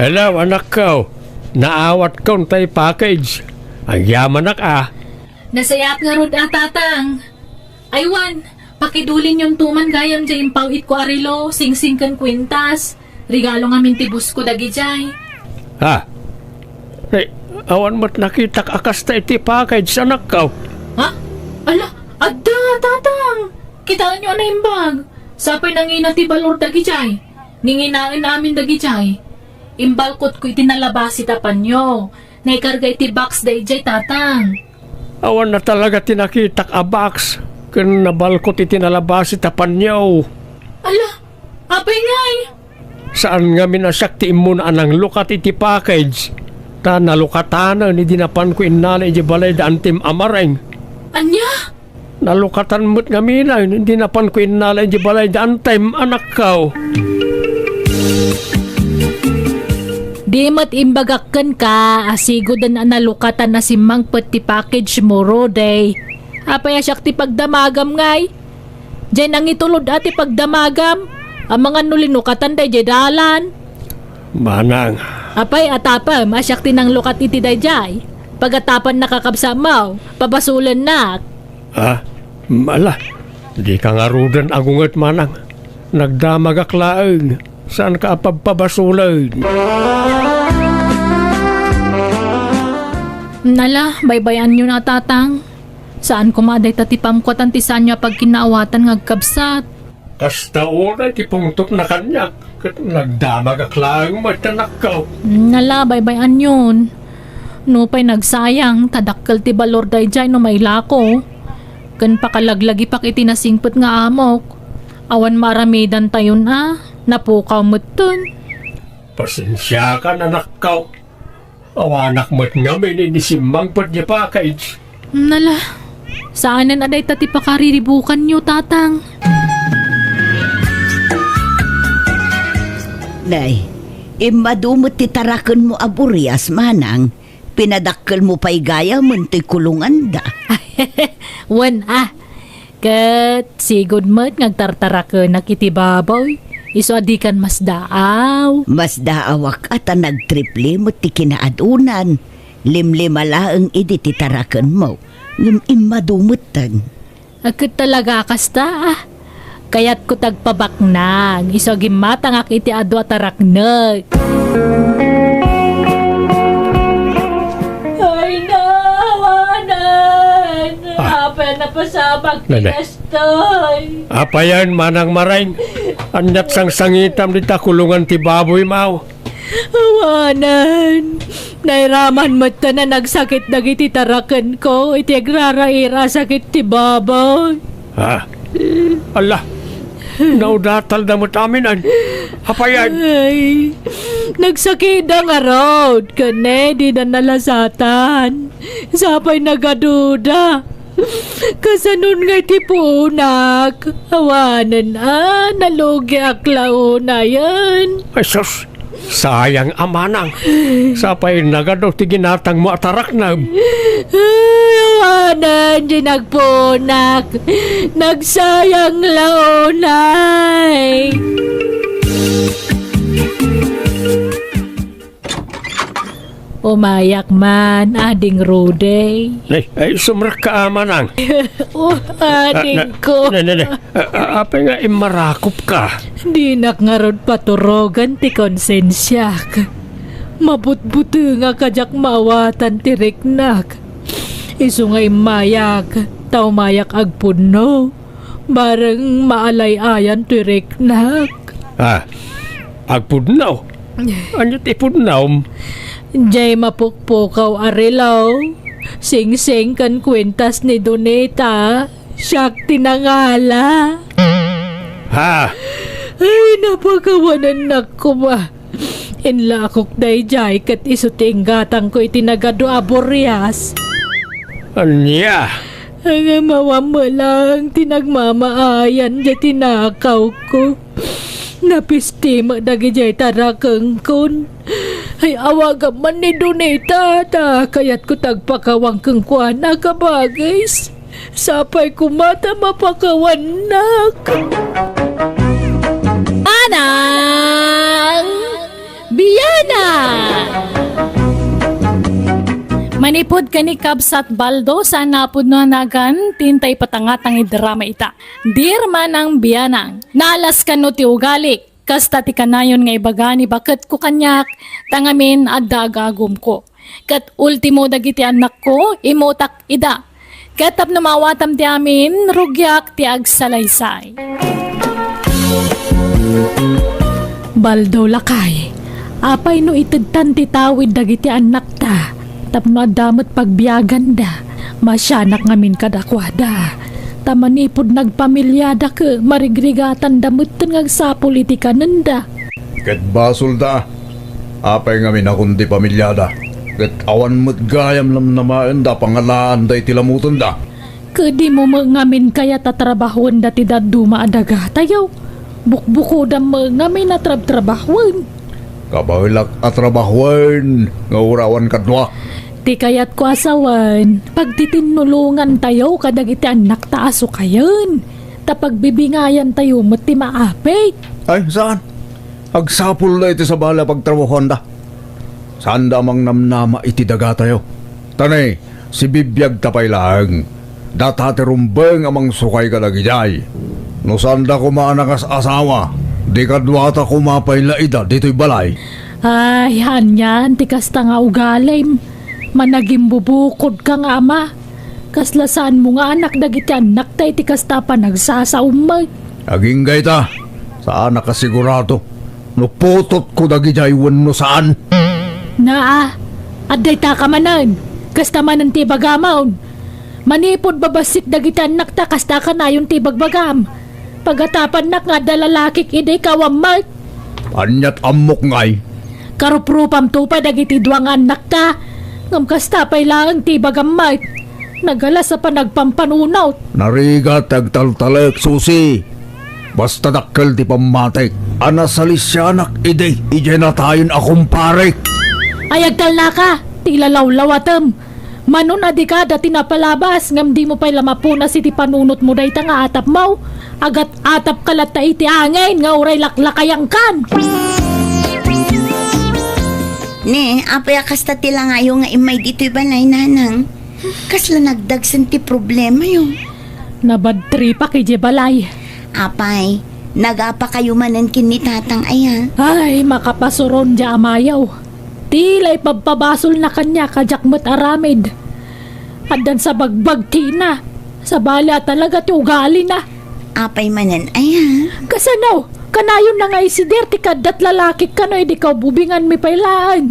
Hello, anakko. Naawatkon tay package. Agyamanak a. Nasayaat ngarud a, Tatang. Aywan, pakidulinyonto man gayam diay impaw-itko a relo, singsing ken kuintas. Regalo ngamin ti boss ko dagidiay. Ha? Ay, awan met nakitak a kasta iti package, anakko. Ha? Ala, adda, Tatang! Kitaenyo a naimbag. Sapay nangina ti balor dagidiay. Nginginaen amin dagidiay. Imbalkotko iti nalabasi ta panyo. Naikarga iti box daydiay, Tatang. Awan na talaga ti nakitak a box ken nabalkot iti nalabasi ta panyo. Ala, Apay ngay? Saan ngamin a siak ti immuna a nanglukat iti package, ta nalukatanen idi napanko innala idiay balay da Antim a Mareng. Ania? Nalukatan met ngaminen idi napanko innala idiay balay da Antim, anakko. Di met imbagak kenka a sigoden a nalukatan a simmangpet ti package mo, Rudy. Apay a siak ti pagdamagam ngay? Diay nangitulod a ti pagdamagam, amangan no linukatan daydiay dalan. Manang. Apay, atapem a siak ti nanglukat iti daydiay. Pagatapan nakakabsatmo, pabasolennak. Ah, ala, dika ngaruden agunget, Manang. Nagdamagak laeng, saanka a pabpabasolen. Nala, baybay-anyo na, Tatang. Saan koma dayta ti pamkuatan ti saanyo a pagkinaawatan nga agkabsat. Kasta unay ti pungtotna kaniak, ket nagdamagak laeng met, anakko. Nala, baybay-anyon. Nupay nagsayang, ta dakkel ti balor daydiay no mailako. Ken pakalaglagipak iti nasingpet nga amok. Awan maaramidantayon a, napukaw metten. Pasensiakan, anakko. Awanak met ngamin idi simmangpet diay package. Nala, saanen a dayta ti pakariribukanyo, Tatang. Nay, immadu met ti tarakenmo a burias, Manang. Pinadakkelmo pay gayamen toy kulonganda. Wen a, Ket sigud met nga agtartarakenak iti baboy, isu a dikan masdaaw. Masdaawak a ta nagtriple met ti kinaadunan. Limlima laeng idi ti tarakenmo, ngem immadu metten. A, ket talaga a kasta, a. Kayatko ti agpabaknang, isu a gimmatangak iti adu a taraknek. Ay, na, awanan! Ah. Apay a napasamak ti Nene. Kastoy? Apayen, Manang Mareng? Aniat sangsangitam dita kulongan ti baboymo? Awanan! Nairaman metten a nagsakit dagiti tarakenko iti agraraira a sakit ti baboy. Ah, ala, naudatalda met amin, an? Apayen? Ay, nagsakitda ngarud, ken ne, dida nalasatan. Sapay nagaduda. Kasanon nga iti puonak? Awanen a, nalugiak la unayen. Ay, sus! Sayang a manang. Sapay nagadu ti ginatangmo a taraknam. Ay, awanen ti nagpuonak. Nagsayang la unay. Umayak man, Ading Rudy. Ay, ay, sumrekka a manang. Oh, adingko. Ah, na, na, na, na. Ah, ah, apay nga immarakopka? Dinak ngarud paturogan ti konsensiak. Mabutbutengak a diak maawatan ti riknak. Isu nga immayak, ta umayak agpudno. Bareng maalay-ayan ti riknak. Ah, agpudno? Ania ti ipudnom? Diay mapukpukaw a relo, singsing ken kuentas ni Donita, siak ti nangala. Ha? Ay, napakawanennak koma. Inlakok daydiay ket isu ti inggatangko iti nagadu a burias. Ania? Ngem awan met laeng ti nagmamaayan diay tinakawko. Napisti met dagidiay tarakengkon. Ay, awagam man ni Donita, ta kayatko ti agpakawang kenkuana, kabagis. Sapay koma ta mapakawannak. Manang Biana! Manipud ken ni Kabsat Baldo, saan a pudno a nagan ti inta ipatangatang iti drama ita. Dear Manang Bianang, naalaskan no ti ugalik, kasta ti kanayon nga ibaga ni baketko kaniak, ta ngamin adda agagumko. Ket ultimo dagiti annakko, immutak ida. Ket tapno maawatam ti amin, rugiak ti agsalaysay. Baldo, lakay, apay no itedtan ti tawid dagiti annakta tapno adda met pagbiaganda? Masianak ngamin kadakuada. Ta manipud nagpamiliada ket marigrigatanda metten nga agsapul iti kanenda. Ket basolda. Apay ngamin a kundi pamiliada? Ket awan met gayam namnamaenda a pangalaanda iti lamutenda. Ket dimo met ngamin kayat a trabahoenda ti dadduma a dagatayo? Bukbukodam met ngamin a trabtrabahoen. Kabaelak a trabahoen nga uray awan kadua. Ti kayatko a sawen, pagtitinnulongantayo kadagiti annakta a sukayen, ta pagbibingayantayo met ti maapit. Ay, saan? Agsapulda iti sabali a pagtrabahoanda. Saanda a mangnamnama iti dagatayo. Ta ne, sibibiagta pay laeng. Data ti rumbeng a mangsukay kadagidiay. No saanda koma a nakas-asawa, di kaduata koma pay la ida ditoy balay. Ay, anian ti kasta nga ugalim. Managimbubukodka nga ama. Kasla saanmo nga anak dagiti annakta iti kasta a panagsasaom met. Agingga ita, saan a kasigurado no putotko dagidiay wenno saan. Naa, adda itaka manen. Kasta manen ti ibagamon. Manipud babassit dagiti annakta, kasta kanayon ti ibagbagam. Pagatapannak nga adda lalakik idi ikaw a met. Aniat ammok ngay? Karuprupamto pay dagiti dua nga annakta. Ngem kasta pay laeng ti ibagam met. Nagalas a panagpampanunot. Narigat ti agtaltalek, Susi. Basta dakkel ti pammatik a nasalisianak idi idiay natayen a kumparek. Ay, agtalnaka! Ti ilalawlawatem! Manon a dika da ti napalabas, ngem dimo pay la mapunas iti panunotmo dayta nga atapmo? Agat-atapka latta iti angin nga uray laklakayangkan! Ne, apay a kasta ti langayo nga immay ditoy balay, nanang? Kasla nagdagsen ti problemayo? Nabadtripak idiay balay. Apay, nagapakayo manen ken ni tatang aya? Ay, makapasuron diay amayo. Ti la ipabpabasolna kaniak a diak met aramid. Addan sa bagbagkina. Sabali a talaga ti ugalina. Apay manen aya? Kasano? Kanayonna nga isider ti kaaddat lalakik kano idi kaububinganmi pay laeng.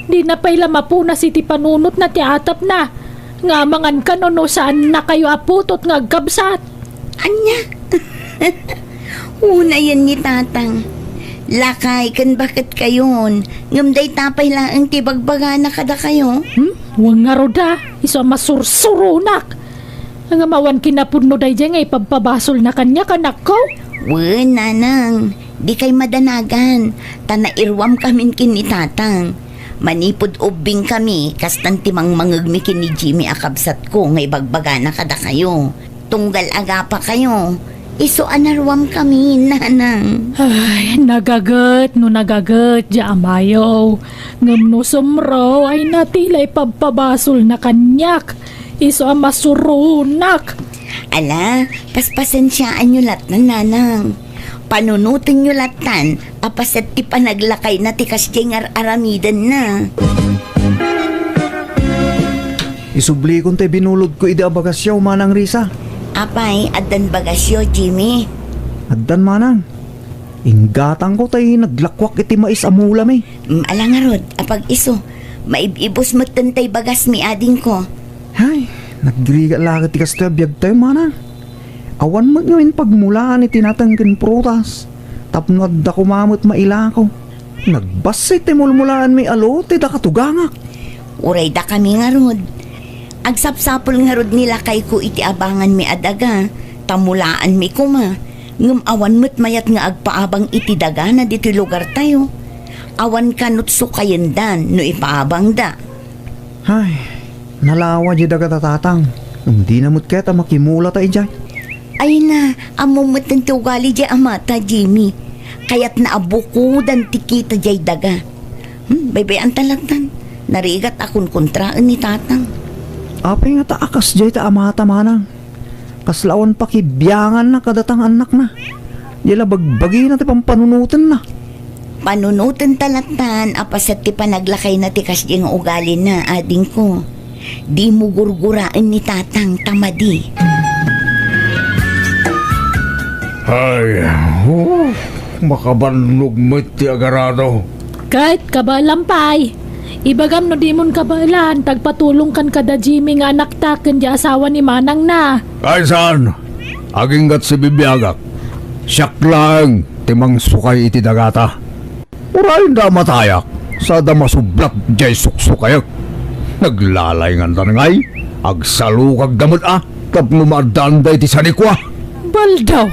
Dina pay la mapunas iti panunotna ti atapna nga amangan kano no saannakayo a putot nga agkabsat. Ania? Unayen ni tatang. Lakay ken baketkayon, ngem dayta pay laeng ti bagbagana kadakayo? Hmm? Wen ngarud a, isu a masursuronak. Ngem awan kinapudno daydiay nga ipabpabasolna kaniak, anakko? Wen, nanang, dikay madanagan, ta nairuamkamin ken ni tatang. Manipud ubbingkami, kastan ti mangmangegmi ken ni Jimmy a kabsatko nga ibagbagana kadakayo. Tunggal agapakayo, isu a naruamkami, nanang. Ay, nagaget no nagaget diay amayo. Ngem no sumro, ay na ti la ipabpabasolna kaniak. Isu a masuronak. Ala, paspasensiaanyo lattan, nanang. Panunotenyo lattan a paset ti panaglakayna ti kasdiay nga ar-aramidenna. Isublikon tay binulodko idi a bagasyo, Manang Risa. Apay, addan bagasyo, Jimmy? Addan, Manang. Inggatangko tay naglakuak iti mais a mulami. Mm, ala ngarud, apag-isu, maib-ibus metten tay bagasmi, adingko. Hay, nagrigat la ket ti kastoy a biagtayo, Manang. Awan met ngamin pagmulaan iti nateng ken prutas. Tapno adda koma met mailako. Nagbassit ti mulmulaanmi a lote da katugangak. Uray dakami ngarud. Agsapsapul ngarud ni lakayko iti abanganmi a daga, ta mulaanmi koma. Ngem awan met mayat nga agpaabang iti dagana ditoy lugartayo. Awan kanut sukayendan no ipaabangda. Hay, nalawa diay daga ta, Tatang. Ngem dina met kayat a makimulata idiay. Ay na, ammom metten ti ugali diay amata, Jimmy. Kayatna a bukodan ti kita diay daga. Hmm, baybay-anta lattan. Narigat a kunkontraen ni Tatang. Apay ngata a kasdiay ta amata, Manang? Kasla awan pakibianganna kadata nga annakna. Diay la bagbagina ti pampanunotenna. Panunotenta lattan a paset ti panaglakayna ti kasdiay nga ugalina, adingko. Dimo gurguraen ni Tatang ta madi. Ay, oh, makabannog met ti agarado. Ket kabaelam pay, Ibagam no dimon kabaelan, ta agpatulongkan kada Jimmy nga anakta ken di asawa ni manangna. Ay saan, aginggat sibibiagak. Siak laeng ti mangsukay iti dagata. Uray da matayak, sada masublat jay suksukayek. Naglalay ngandan ngay, agsalukagda met a, tapno maaddaanda iti sanikua. Baldaw!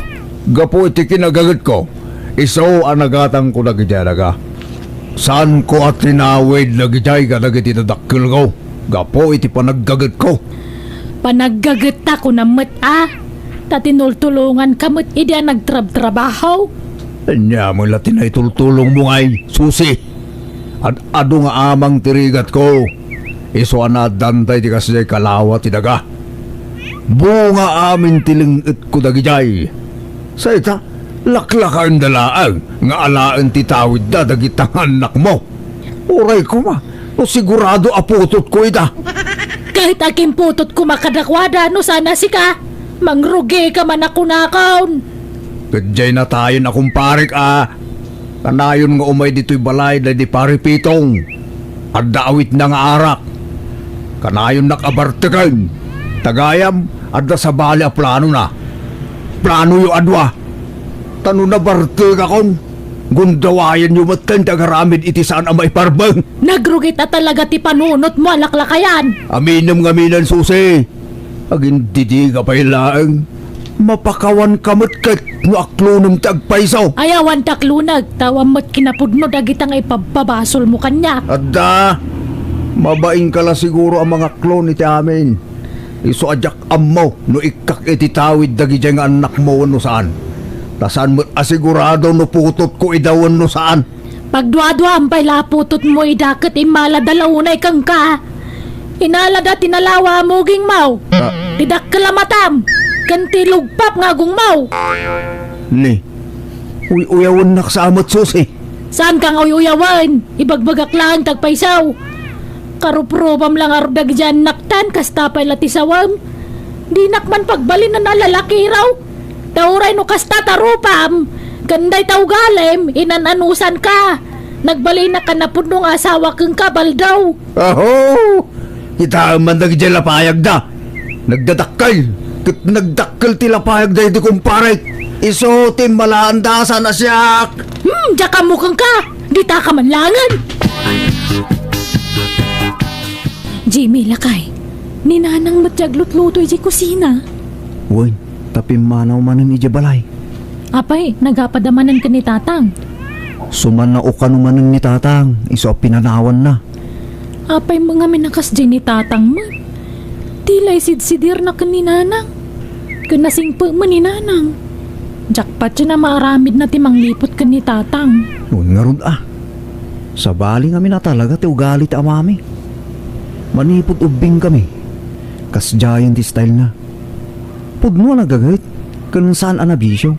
Gapu iti kinagagetko, isu a nagatangko dagiti adaga. Saanko a tinawid dagijay kadagiti dadakkelko gapu iti panaggagetko. Panaggagettakunak met a, ta tinultulonganka met idi a nagtrabtrabaho. Ania met la ti naitultulongmo ngay, Susi? Ad-adu nga amang ti rigatko. Isu a naaddanta iti kasdiay kalawa ti daga. Bunga amin ti leng-etko dagijay. Sa ita, laklakaenda laeng nga alaen ti tawidda dagita nga annakmo. Uray koma, no sigurado a putotko ida. Ket agimputotko koma kadakuada no saan a sika, mangrugika man a kunakon. Ket diay natayen a kumparek a, kanayon nga umay ditoy balay daydi Pari Pitong. Adda awitna nga arak. Kanayonnak a barteken. Ta gayam, adda sabali a planona. Planoyo a dua. Ta no nabartekakon, gundawayanyo metten ti agaramid iti saan a maiparbeng. Nagrugit a talaga ti panunotmo a laklakayan. Aminem ngamin, Susi. Agindidiga pay laeng. Mapakawanka met ket no aklonem ti agpayso. Ay, awan ti aklonek, ta awan met kinapudno dagita nga ipabpabasolmo kaniak. Adda, mabainka la siguro a mangaklon iti amin. Isu a diak ammo no ikkak iti tawid dagijay nga annakmo wenno saan. Ta saan met a sigurado no putotko ida wenno saan. Pagduaduam pay la a putotmo ida ket immalada la unay kenka. Inalada ti nalawa a mugingmo, ah, ti dakkel a matam, ken ti lugpap nga agongmo. Ni, uy-uyawennak sa met, Susi. Saanka nga uy-uyawen, ibagbagak laeng ti agpayso. Karuprupam la ngarud dagiti annaktan, kasta pay la ti sawem. Dinak man pagbalinan a lalakiro. Ta uray no kasta ti rupam, ken dayta ugalim, inan-anusanka. Nagbalinak a napudno nga asawa kenka, Baldaw. Aho! Kitaem man dagiti lapayagda. Nagdadakkel, ket nagdakkel ti lapayagda iti kumparek. Isu ti immalaanda saan a siak. Hmm, diak ammo kenka. Ditaka man laengen. Jimmy, lakay. Ni Nanang met ti aglutluto idiay kusina. Wen, ta pimmanaw manen idiay balay. Apay, nagapada manen ken ni Tatang? Sumannao kano manen ni Tatang, isu a pinanawanna. Apay met ngamin a kasdiay ni Tatang met? Ti la isidsidirna ken ni Nanang. Ken nasingpet met ni Nanang. Diak patien a maaramidna ti mangliput ken ni Tatang. Wen ngarud a. Sabali ngamin a talaga ti ugali ti amami. Manipud ubbingkami, kasdiayen ti stylena. Pudno a nagaget, ken saan a nabisio.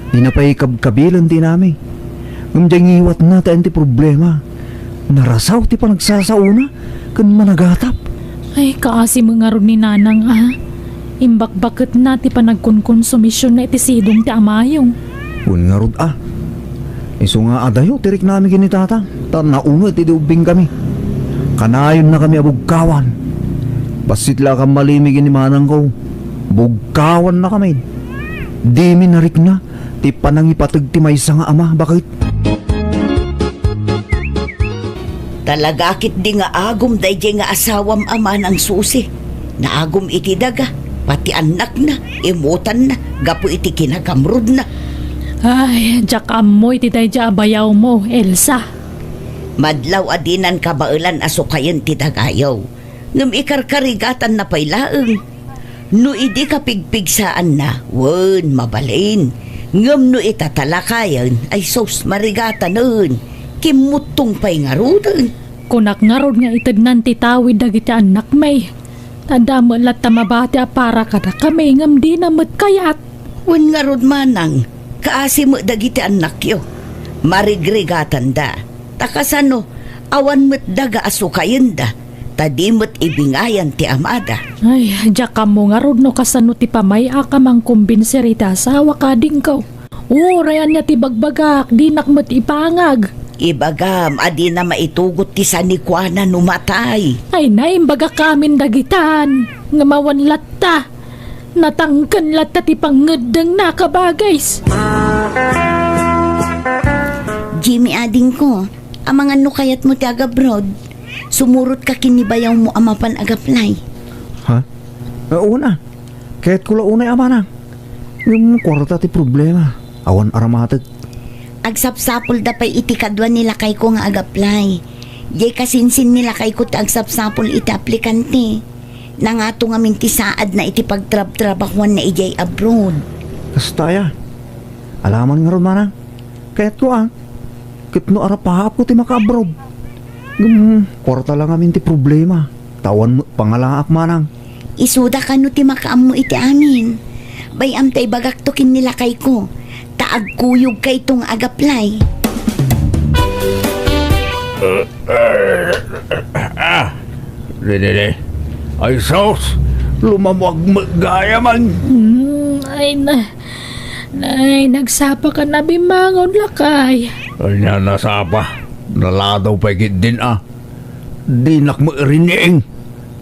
Dina pay kabkabilen ti inami. Ngem diay ngiwatna ti ayan ti problema. Narasaw ti panagsasaona ken managatap. Ay, kaasi met ngarud ni Nanang a. Imbakbaketna ti panagkonkonsumision iti sidong ti amayo. Wen ngarud a. Isu nga adayo ti riknami ken ni Tatang, ta naunget idi ubbingkami. Kanayonnakami a bugkawan. Bassit la a kammalimi ken ni manangko. Bugkawannakami. Dimi narikna ti panangipateg ti maysa nga ama, baket. Talaga ketdi nga agum daydiay nga asawam a Manang Susi. Naagum iti daga, pati annakna, imutanna, gapu iti kinagamrudna. Ay, diak ammo iti daydiay a bayawmo, Elsa. Madlaw a dinan kabaelan a sukayen ti dagayo, ngem ikarkarigatanna pay laeng. No idi kapigpigsaanna, wen, mabalin. Ngem no itatalakayen, ay sus, marigatanen. Kimmuttong pay ngaruden. Kunak ngarud nga itednan ti tawid dagiti annakmi. Ta adda met latta mabati a para kadakami ngem dina met kayat. Wen ngarud manang, kaasi met dagiti annakyo. Marigrigatanda. Ta kasano, awan met daga a sukayenda. Ta di met ibingayan ti amada. Ay, diak ammo ngarud no kasano ti pamay-ak a mangkombinsir iti asawak, adingko. Uray ania ti bagbagak, dinak met ipangag. Ibagam a dina maitugot ti sanikuana no matay. Ay, naimbagak amin dagitan, ngem awan latta. Natangken latta ti pangngeddengna, kabagis. Jimmy, adingko, amangan no kayatmo ti agabroad? Sumurotka ken ni bayawmo a mapan agaplay. Ha? Eh, una, kayatko la unay a manang. Ngem kuarta ti problema. Awan aramatek. Agsapsapulda pay iti kadua ni lakayko nga agaplay. Diay kasinsin ni lakayko ti agsapsapul iti aplikante. Nangato ngamin ti saadna iti pagtrabtrabahuanna idiay abroad. Kasta aya. Alaman ngarud, manang. Kayatko a. Ket no arapaapko ti maka-abroad. Ngem, kuarta la ngamin ti problema. Ta awan met pangalaak, manang. Isuda kano ti makaammo iti amin. Bay-am ta ibagakto ken ni lakayko, ta agkuyogkayto nga agaplay. Ah, dididi. Ay, sus! Lumamuag met gayam. Hmm, ay na, nay, nagsapa ka na bimangon, lakay. Ania nasapa? Naladaw pay ketdin a. Dinak mairining.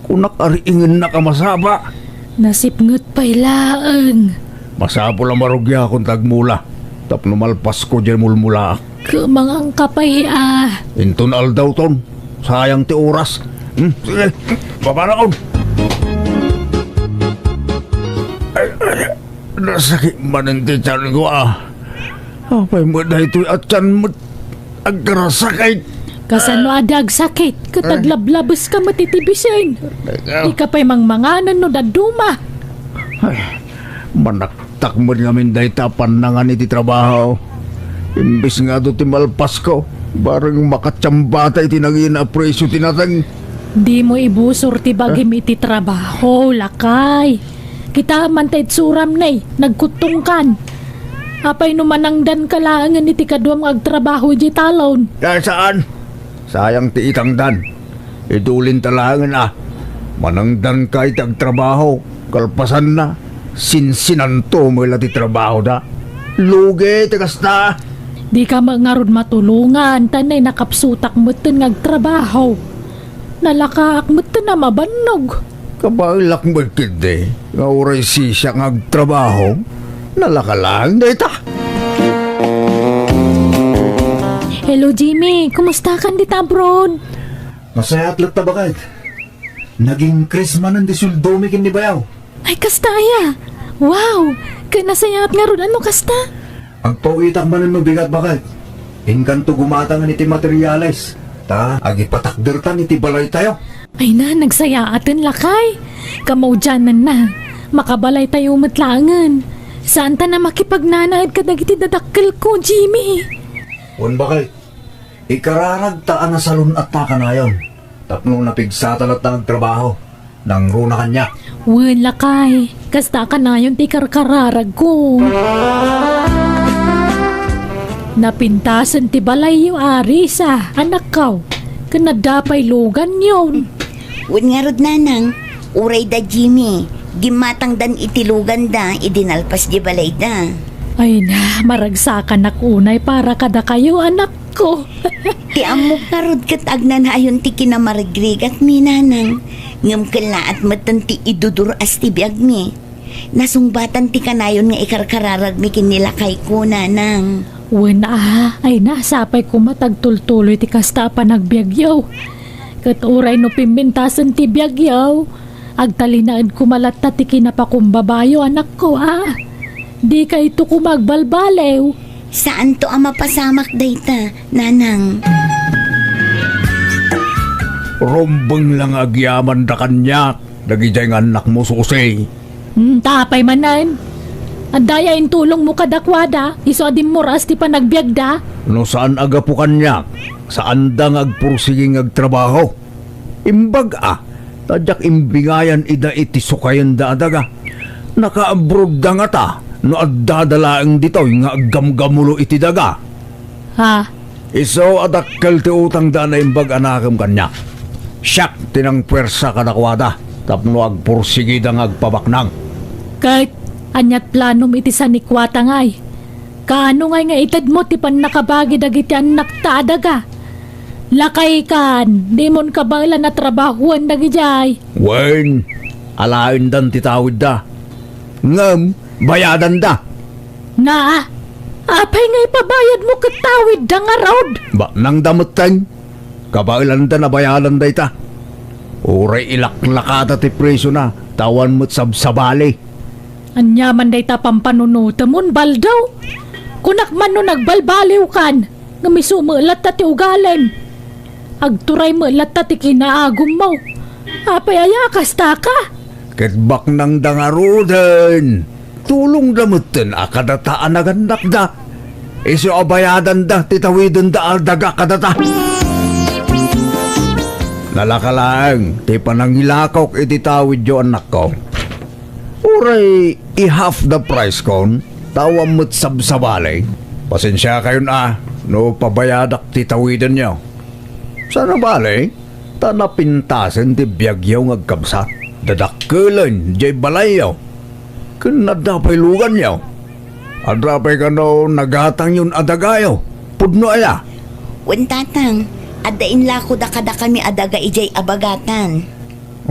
Kunak a riingennak a masapa. Nasipnget pay laeng. Masapul a marugiakon ta agmula tapno malpasko diay mulmulaak. Kumangangka pay a. Inton aldawton, sayang ti oras. Hmm, sige, papanakon. Ay, ay, nasakit manen ti tianko a. Apay met daytoy a tian met? Agkarasakit. Kasano a di agsakit? Ket aglablabes ka met iti bisin. Ikaw. Dika pay mangmanganen no dadduma. Ay, manaktak met ngamin dayta a pannangan iti trabaho. Imbes nga adu ti malpasko, bareng makatiamba ta iti nangina a presio ti nateng. Dimo ibusor ti bagim iti trabaho, lakay. Kitaem man ta itsuram, nay, nagkuttongkan. Apay no manangdanka laengen iti kaduam nga agtrabaho idiay talon? Ay, saan? Sayang ti itangdan. Idulinta laengen a. Manangdanka iti agtrabaho. Kalpasanna, sinsinanto met la ti trabahoda. Lugi ti kasta. Dika met ngarud matulongan, ta nay, nakapsutak metten nga agtrabaho. Nalakaak metten a mabannog. Kabaelak met ketdi nga uray sisiak nga agtrabaho, nalaka laeng dayta. Hello, Jimmy. Kumustakan dita abroad? Nasayaat latta, baket. Nag-increase manen ti sueldomi ken ni bayaw. Ay, kasta aya? Wow! Ket nasayaat ngarud a no kasta? Agpaw-itak manen no bigat, baket. Inkanto gumatangen iti materiales, ta agipatakdertan iti balaytayo. Ay na, nagsayaaten, lakay. Kamaudiananna, makabalaytayo met laengen. Saanta a makipagnanaed kadagiti dadakkelko, Jimmy. Wen, baket. Ikararagta a nasalun-atta kanayon tapno napigsata latta nga agtrabaho. Nangruna kaniak. Wen, lakay, kasta kanayon ti ikarkararagko. Napintasen ti balayyo, Arisa, anakko, ken adda pay luganyon. Wen ngarud, nanang, uray da Jimmy, gimmatangdan iti luganda idi nalpas di balayda. Ay na, maragsakanak unay para kadakayo, anakko. Ti ammok ngarud ket agnanayon ti kinamarigrigat ni nanang, ngem kellaat metten ti idudur-as ti biagmi. Nasungbatan ti kanayon nga ikarkararagmi ken ni lakayko, nanang. Wen a, ay na, sapay koma ta agtultuloy ti kasta a panagbiagyo. Ket uray no pimpintasen ti biagyo, agtalinaed koma latta ti kinapakumbabayo, anakko a. Dikayto koma agbalbaliw. Saanto a mapasamak dayta, nanang. Rumbeng la nga agyamanda kaniak dagidiay nga annakmo, Susi. Hmm, ta apay manen? Adda aya intulongmo kadakuada, isu a dimmuras ti panagbiagda? No saan a gapu kaniak, saanda nga agpursigi nga agtrabaho. Imbag a, ta diak imbingayan ida iti sukayenda a daga. Naka-abroadda ngata no addada laeng ditoy nga aggamgamulo iti daga. Ha? Isu a dakkel ti utangda a naimbag a nakem kaniak. Siak ti nangpuersa kadakuada tapno agpursigida nga agpabaknang. Ket ania't planom iti sanikuata ngay? Kaano ngay nga itedmo ti pannakabagi dagiti annakta a daga? Lakaykan, dimon kabaelan a trabahoen dagidiay. Wen, alaendan ti tawidda. Ngem, bayadanda. Nga, apay nga ipabayadmo ket tawidda ngarud? Baknangda metten. Kabaelanda a bayadan dayta. Uray ilaklakada ti presiona, ta awan met sabsabali. Ania man dayta pampanunotem, Baldaw? Kunak man no nagbalbaliwkan, ngem isu met latta ti ugalem. Agturay met latta ti kinaagummo. Apay aya a kasta ka? Ket baknangda ngaruden. Tulongda metten a kadata a nagannakda. Isu a bayadanda ti tawidenda a daga kadata. Nalaka laeng ti panangilakok iti tawidyo, annakko. Uray i-half the price kon, ta awan met sabsabali. Pasensiakayon a no pabayadak ti tawidenyo. Saan a bale, ta napintasen ti biagyo nga agkabsat. Dadakkelen diay balayyo. Ken adda pay luganyo. Adda pay kano nagatangyon a dagayo. Pudno aya? Wen, Tatang, adda inlakoda kadakami a daga idiay abagatan.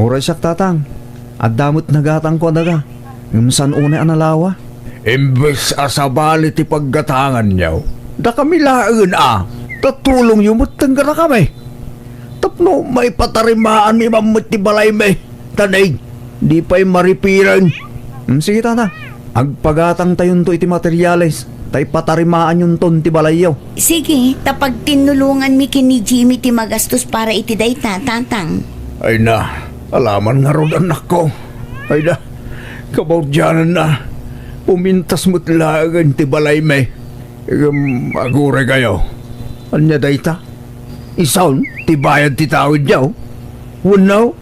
Uray siak, Tatang, adda met nagatangko a daga, ngem saan unay a nalawa. Imbes a sabali ti paggatanganyo, dakami laengen a, ta tulongyo metten kadakami. Tapno maipatarimaanmi man met ti balaymi, ta nay, di pay maripiren. Hmm, sige, Tatang. Agpagatangtayonto iti materiales, ta ipatarimaanyonton ti balayyo. Sige, ta pagtinnulonganmi ken ni Jimmy ti magastos para iti dayta, Tatang. Ay na, alaman ngarud, annakko. Ay na, kabaudiananna, pumintas met laengen ti balaymi. Ngem aguraykayo. Ania dayta? Isun ti bayad ti tawidyo? Wenno,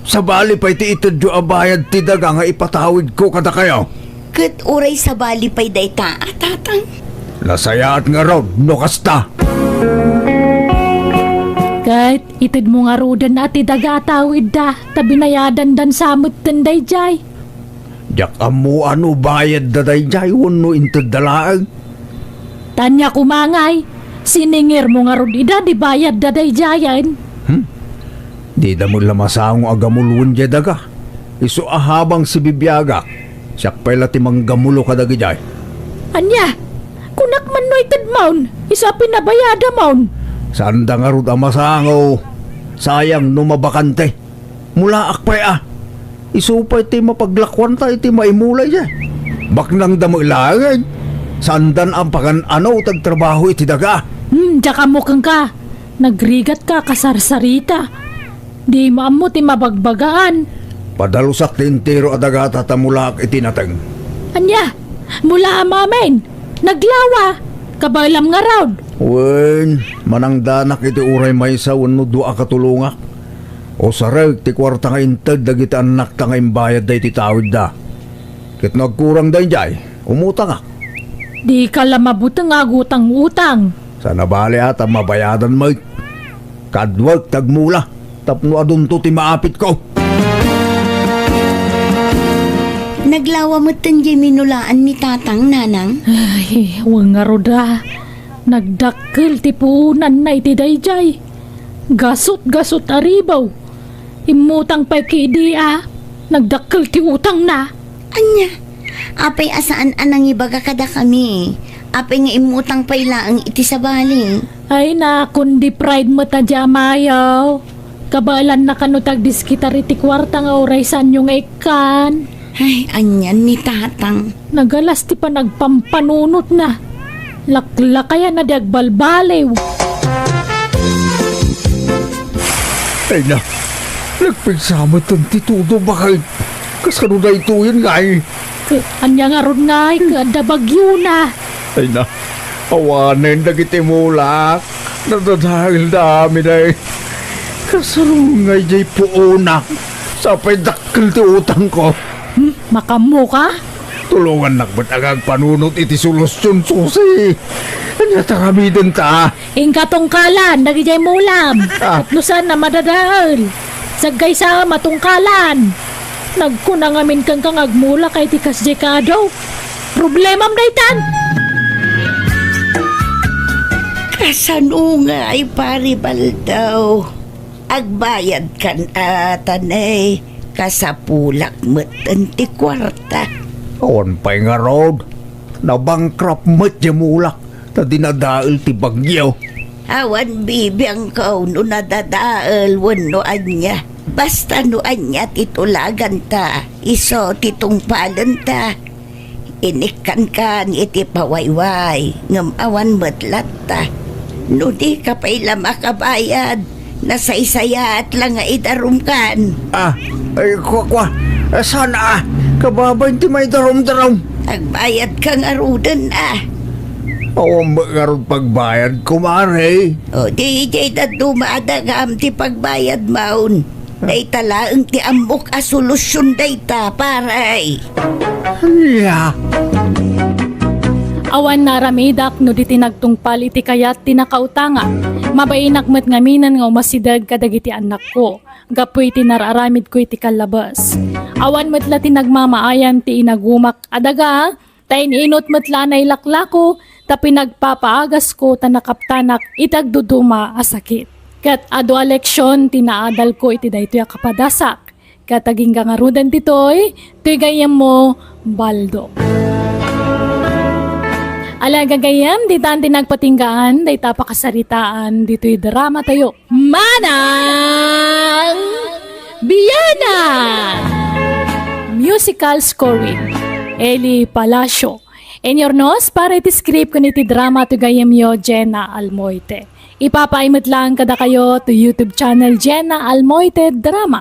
sabali pay ti itedyo a bayad ti daga nga ipatawidko kadakayo? Ket uray sabali pay dayta a, Tatang? Nasayaat ngarud no kasta. Ket itedmo ngaruden a ti daga a tawidda, ta binayadandan sa metten daydiay. Diak ammo a no bayadda daydiay wenno intedda laeng. Ta ania koma ngay, siningirmo ngarud ida ti bayadda daydiayen? Hmm? Dida met la masango a gamuloen diay daga. Isu a habang sibibiagak, siak pay la ti manggamulo kadagidiay. Ania? Kunak man no itedmon, isu a pinabayadamon. Saanda ngarud a masango. Sayang no mabakante. Mulaak pay a. Isu pay ti mapaglakuanta iti maimula idiay. Baknangda met laeng. Saandan a pagan-ano ti agtrabaho iti daga. Hmm, diak ammo kenka. Nagrigatka a kasarsarita. Dimo ammo ti mabagbagaan. Padalusak ti entero a dagata ta mulaak iti nateng. Ania? Mulaam amin? Naglawa? Kabaelam ngarud? Wen, manangdanak iti uray maysa wenno dua a katulongak. Usarek ti kuarta nga inted dagiti annakta nga imbayadda iti tawidda. Ket no agkurang daydiay, umutangak. Dika la mabuteng a agutang-utang. Saan a bale a ta mabayadan met. Kaduak ti agmula tapno adunto ti maapitko. Naglawa metten diay minulaan ni Tatang, Nanang? Ay, wen ngarud a. Nagdakkel ti puonanna iti daydiay. Gasut-gasut a ribaw. Immutang pay ket idi a nagdakkel ti utangna. Ania? Apay a saan a nangibaga kadakami? Apay nga immutang pay laeng iti sabali? Ay na, kundi pride met a di amayo. Kabaelanna kano ti agdiskitar iti kuarta nga uray saanyo nga ikkan. Ay, anian ni Tatang? Nagalas ti panagpampanunotna. Laklakayan a di agbalbaliw. Ay na, nagpigsa metten ti tudo, baket. Kas kano daytoyen ngay? Ket ania ngarud ngay, ket adda bagyona. Ay na, awanen dagiti mulak. Nadadaelda amin ay. Kasano ngay diay puonak? Sapay dakkel ti utangko. Hmm, makammo ka? Tulongannak met a agpanunot iti solusion, Susi. Ania ti aramidenta? Inka tungkalan dagidiay mulam. Ah. Tapno saan a madadael. Saggaysa a matungkalan. Nagkuna ngamin kenka nga agmulaka iti kasdiay kado. Problemam daytan. Kasano ngay, Pari Baldaw? Agbayadkan a, ta nay, kasapulak metten ti kuarta. Awan pay ngarud. Nabankrupt met diay mulak ta dinadael ti bagyo. Awan bibiangko no nadadael wenno ania. Basta no ania ti tulaganta, isu ti tungpalenta. Inikkankan iti pawayway, ngem awan met latta. No dika pay la makabayad, nasaysayaat la nga idarumkan. Ah, ay, kua, kua. Eh, saan a? Kababain ti maidarum-darum. Agbayadka ngaruden a. Awan met ngarud pagbayad, kumare. O, di, di dadduma a dagam ti pagbayadmon. Dayta laeng ti ammok a solusion dayta, pare. Ania? Awan naaramidak no di ti nagtungpal iti kayat ti nakautanga. Mabainak met ngaminen nga umasideg kadagiti annakko gapu iti nararamidko iti kallabes. Awan met la ti nagmamaayan ti inagumak a daga, ta in-inut met la a nailaklako ta pinagpapaagasko ta nakaptanak iti agduduma a sakit. Ket adu a leksion ti naadalko iti daytoy a kapadasak. Ket agingga ngaruden ditoy, toy gayyemmo, Baldo. Ala gagayyem, ditan ti nagpatinggaan dayta a pakasaritaan ditoy dramatayo. Manang Biana! Musical scoring, Eli Palacio. Inurnos para iti script ken iti drama ti gayyemyo, Jenna Almoite. Ipapaay met laeng kadakayo to YouTube channel, Jenna Almoite Drama.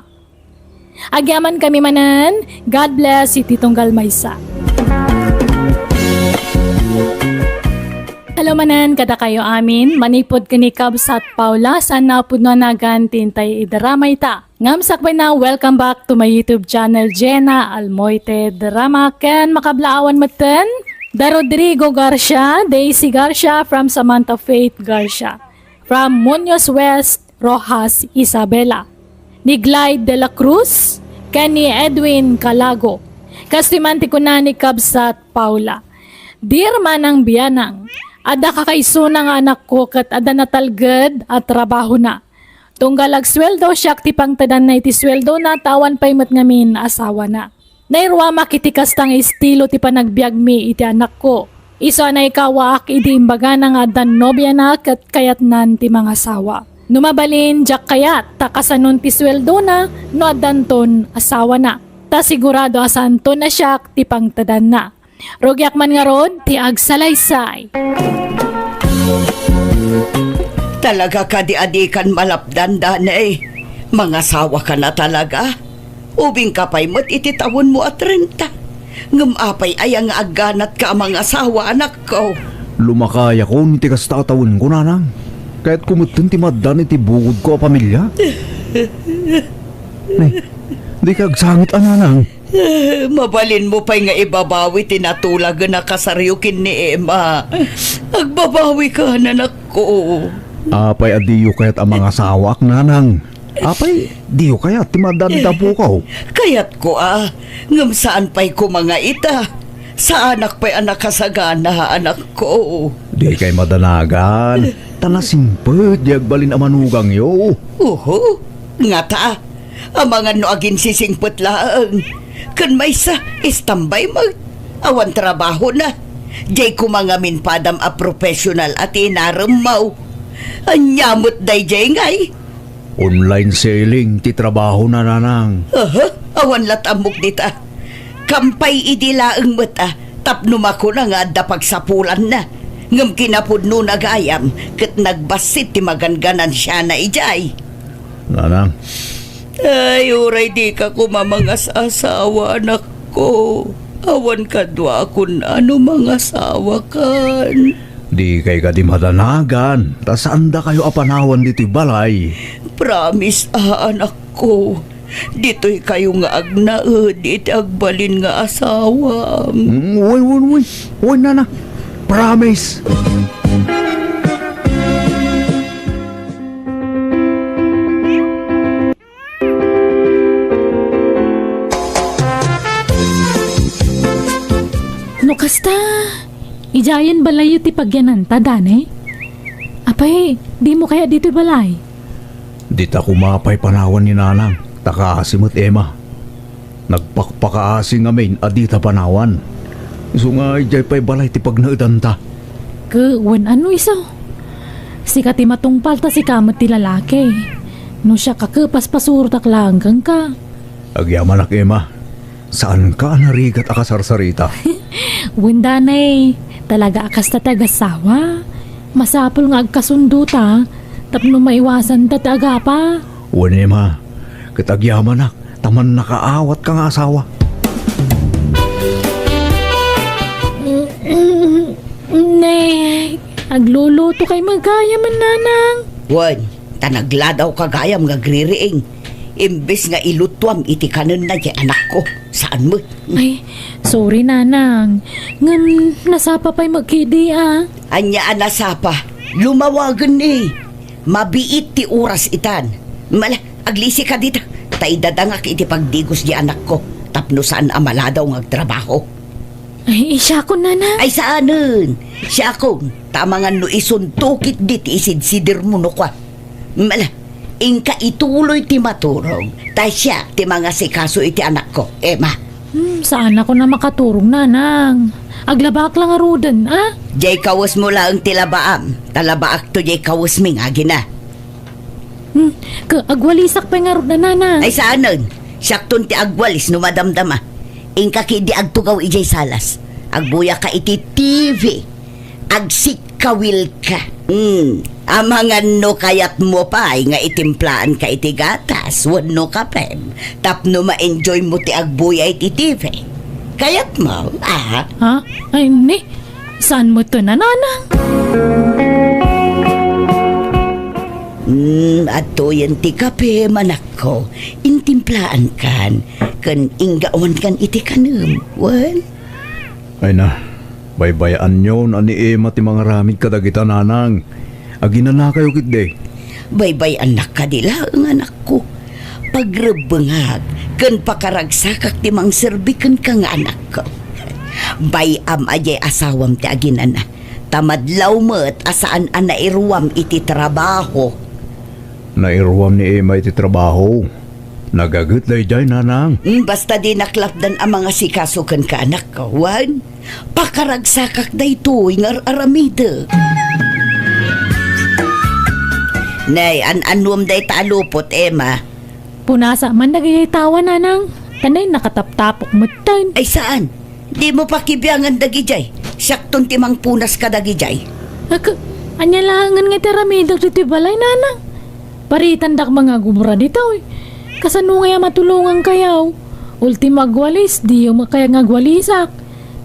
Agyamankami manen, God bless iti tunggal maysa. Hello manen kadakayo amin, manipud ken ni Kabsat Paula, saan a pudno a nagan ti intay idrama ita. Ngem sakbayna, welcome back to my YouTube channel, Jenna Almoite Drama, ken makablaawan metten da Rodrigo Garcia, Daisy Garcia, from Samantha Faith Garcia, from Muñoz West, Roxas Isabela, ni Glide de la Cruz, ken ni Edwin Calago. Kastoy man ti kuna ni Kabsat Paula, Dear Manang Bianang, adda kakaisuna nga anakko ket adda natalged a trabahona. Tunggal agsueldo, siak ti pangtedanna iti sueldona, ta awan pay met ngamin asawana. Nairuamak iti kasta nga estilo ti panagbiagmi iti anakko. Isu a naikawaak idi imbagana nga addan nobiana ket kayatnan ti mangasawa. No mabalin, diak kayat ta kasanon ti sueldona no addanton asawana. Ta sigurado a saanton a siak ti pangtedanna. Rugiak man ngarud ti agsalaysay. Talaga kadi a dikan malapdan, Danay? Mangasawaka na talaga? Ubingka pay met iti tawenmo a trenta. Ngem apay aya nga agganatka a mangasawa, anakko? Lumakayakon iti kasta a tawenko, nanang. Kayatko metten ti maaddan iti bukodko a pamilia. Nay, dika agsangit a, nanang. Eh, mabalinmo pay nga ibabawi ti natulagen a kasaryo ken ni Emma. Agbabawika, anakko. Apay a diyo kayat a mangasawaak, nanang? Apay, diyo kayat ti maaddan iti apuko? Kayatko a, ngem saan pay koma nga ita. Saanak pay a nakasagana, anakko. Dikay madanagan. Ta nasimpet di agbalin a manugangyo. Uho, ngata. Amangan no aginsisingpet laeng. Ken maysa, istambay met. Awan trabahona. Diay koma ngamin padam a professional a ti inaremmo. Ania met daydiay ngay? Online selling ti trabahona, nanang. Aha, awan la't ammok dita. Kampay idi laeng met a tapno makuna nga adda pagsapulanna. Ngem kinapudnona gayam ket nagbassit ti maganganansiana idiay. Nanang. Ay, uray dika koma mangas-asawa, anakko. Awan kaduakon a no mangasawakan. Dikay kadi madanagan, ta saandakayo a panawan ditoy balay. Promise a, anakko. Ditoykayo nga agnaed iti agbalin nga asawam. Mm, wen, wen, wen. Wen, nana. Promise. No kasta, idiayen balayyo ti pagyananta, Danay? Apay, dimo kayat ditoy balay? Dita koma pay panawan ni Nanang, ta kaasi met, Emma. Nagpakpakaasi ngamin a dita panawan. Isu nga idiay pay balay ti pagnaedanta. Ket wen, ano isu? Sika ti matungpal ta sika met ti lalaki. No siak a ket paspasurotak laeng kenka. Agyamanak, Emma. Saanka a narigat a kasarsarita. Wen, Nanang, talaga a kasta ti agassawa. Masapul nga agkasundota tapno maiwasanta ti agapa. Wen, Emma, ket agyamanak ta mannakaawatka nga asawa. Ne, aglulutokay met gayam, Nanang. Wen, ta nagladawka gayam nga agririing. Imbes nga ilutuam iti kanenna diay anakko, saan met. Ay, sorry, Nanang. Ngem nasapa pay met ketdi a. Ania a nasapa? Lumawagen ni. Mabiit ti oras itan. Mala, aglisika dita. Ta idadangak iti pagdigos diay anakko tapno saan a maladaw nga agtrabaho. Ay, siakon, Nanang. Ay, saanen. Siakon, ta amangan no isunto ketdi ti isidsidirmo no kua. Mala, inka ituloy ti maturog, ta siak ti mangasikaso iti anakko, Emma. Hmm, saanakon a makaturog, Nanang. Aglabaak la ngaruden, a? Diay kawesmo laeng ti labaam, ta labaakto diay kawesmi nga agina. Hmm, ket agwalisak pay ngarud, Nanang. Ay, saanen. Siakton ti agwalis no madamdama. Inka ketdi agtugaw idiay salas. Agbuyaka iti T V. Agsikkawilka. Hmm. Amangan no kayatmo pay nga itimplaanka iti gatas wenno kapem tapno ma-enjoymo ti agbuya iti T V. Kayatmo, a? Ha? Ay, ni? Saan met, Nanang? Hmm, adtoyen ti kape, anakko. Intimplaankan, ken inggawankan iti kanem, wen? Ay na, baybay-anyon a ni Emma ti mangaramid kadagita, Nanang. Aginanakayo ketdi. Baybay-annak kadi laeng, anakko. Pagrebbengak ken pakaragsakak ti mangserbi kenka nga anakko. Bay-am a diay asawam ti aginana, ta madlaw met a saan a nairuam iti trabaho. Nairuam ni Emma iti trabaho. Nagaget daydiay, Nanang. Mm, basta dinak lapdan a mangasikaso kenka, anakko, wen? Pakaragsakak daytoy nga ar-aramidek. Nay, an-annuem dayta a lupot, Emma. Punasak man dagiti tawa, Nanang. Ta nay, nakataptapok metten. Ay, saan? Dimo pakibiangan dagidiay. Siakton ti mangpunas kadagidiay. Ak-, ania laengen nga ti aramidek ditoy balay, Nanang? Paritandak mangagubra ditoy. Kasano ngay a matulongankayo? Ultimo agwalis, diyo met kayat nga agwalisak.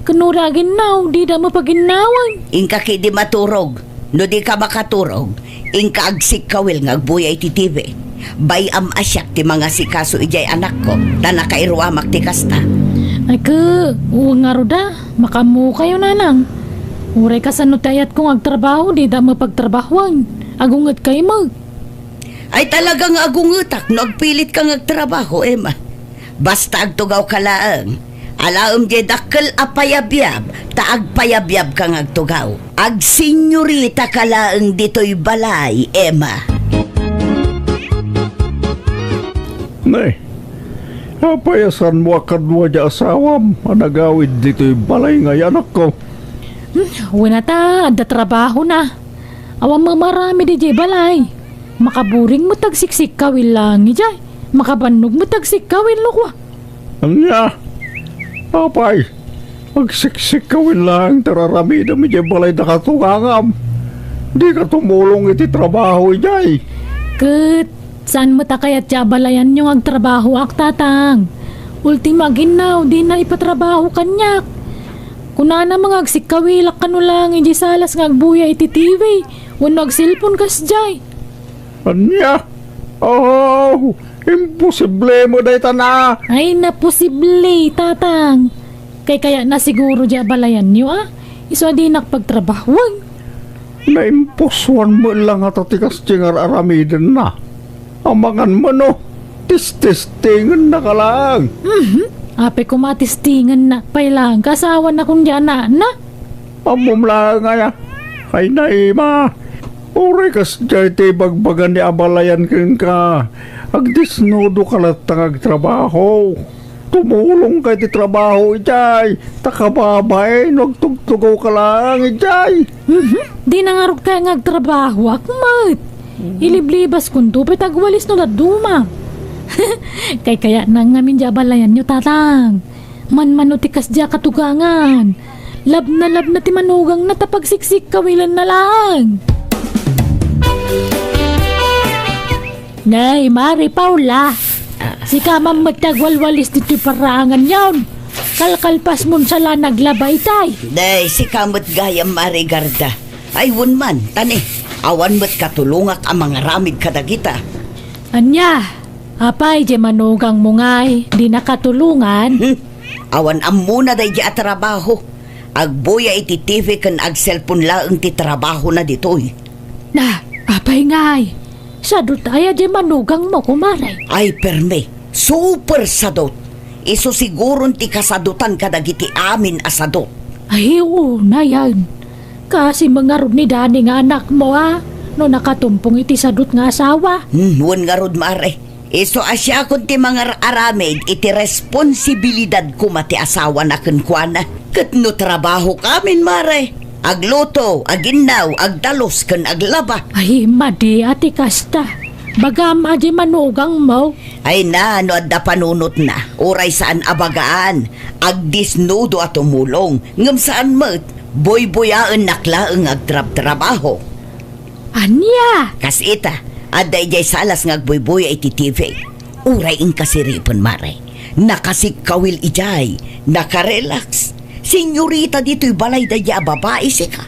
Ken no di aginnaw, dida met paginnawen. Inka ketdi maturog. No dika makaturog, inka agsikkawil nga agbuya iti T V. Bay-am a siak ti mangasikaso idiay anakko, ta nakairuamak ti kasta. Ay, ke, wen ngarud a, makaammokayo, Nanang. Uray kasano ti ayatko nga agtrabaho, dida met pagtrabahoen. Agungetkay met. Ay, talaga nga agungetak no agpilitka nga agtrabaho, Emma. Basta agtugawka laeng. Alaem diay dakkel a payabyab, ta agpayabyabka nga agtugaw. Agsenyoritaka laeng ditoy balay, Emma. Nay, apay a saanmo a kadua diay asawam a nagawid ditoy balay ngay, anakko? Hmm, wen a ta, adda trabahona. Awan met maaramid idiay balay. Makaburing met agsiksikkawil laeng idiay. Makabannog met agsikkawil no kua. Ania? Apay, agsiksikkawil laeng ti ar-aramidem idiay balay da katungangam. Dika tumulong iti trabaho idiay. Ket saan met a kayat ti abalayanyo nga agtrabahoak, Tatang? Ultimo aginnaw, dina ipatrabaho kaniak. Kunana nga agsikkawilak kano laeng idiay salas nga agbuya iti T V wenno agselpon kasdiay. Ania? Oh, imposible met dayta na. Ay, naposible, Tatang. Kay kayatna siguro diay abalayanyo a isu a dinak pagtrabahoen. Naimposuan met la ngata ti kasdiay nga ar-aramidenna. Amangan met no, tistestengennaka laeng. Mhm. Apay koma testingennak pay laeng, kasawanakon diay anakna. Ammom laeng aya? Ay, Naima, Uray kasdiay ti ibagbaga ni abalayan kenka, agdesnudoka latta nga agtrabaho. Tumulongka iti trabaho idiay, ta kababain no agtugtugawka laeng idiay. Mhm. Dina ngarud kaya nga agtrabahoak met. Iliblibaskonto pay ta agwalis no dadduma. Kaykayatna ngamin diay abalayanyo, Tatang. Manmano ti kasdiay a katugangan. Labnalabna ti manugangna ta pagsiksikawilenna laeng. Nay, Mari Paula, sika man met ti agwalwalis ditoy parraanganyon. Kalkalpasmon sa la naglaba itay. Nay, sika met gayam, Mari Garda. Ay, wen man, ta ne, awan met katulongak a mangaramid kadagita. Ania? Apay, diay manugangmo ngay, dina katulongan? Hmm? Awan ammona daydiay a trabaho. Agbuya iti T V ken agselpon laeng ti trabahona ditoy. Na, apay ngay? Sadot aya diay manugangmo, kumare? Ay, permi. Super sadot. Isu siguron ti kasadotan kadagiti amin a sadot. Ay, unayen. Kaasi met ngarud ni Dani nga anakmo, a, no nakatumpong iti sadot nga asawa. Hmm, wen ngarud, Mare. Isu a siakon ti mangar-aramid iti responsibilidad koma ti asawana kenkuana. Ket no trabahok amin, Mare, agluto, aginnaw, agdalus, ken aglaba. Ay, madi a ti kasta. Bagam a diay manugangmo. Ay na, no adda panunotna, uray saan a bagaan, agdesnudo a tumulong, ngem saan met, buybuyaennak laeng nga agtrabtrabaho. Ania? Kas ita, adda idiay salas nga agbuybuya iti T V. Uray inkasiripen, Mare. Nakasikkawil idiay, nakarelax. Senyorita ditoy balay daydiay a babai, sika.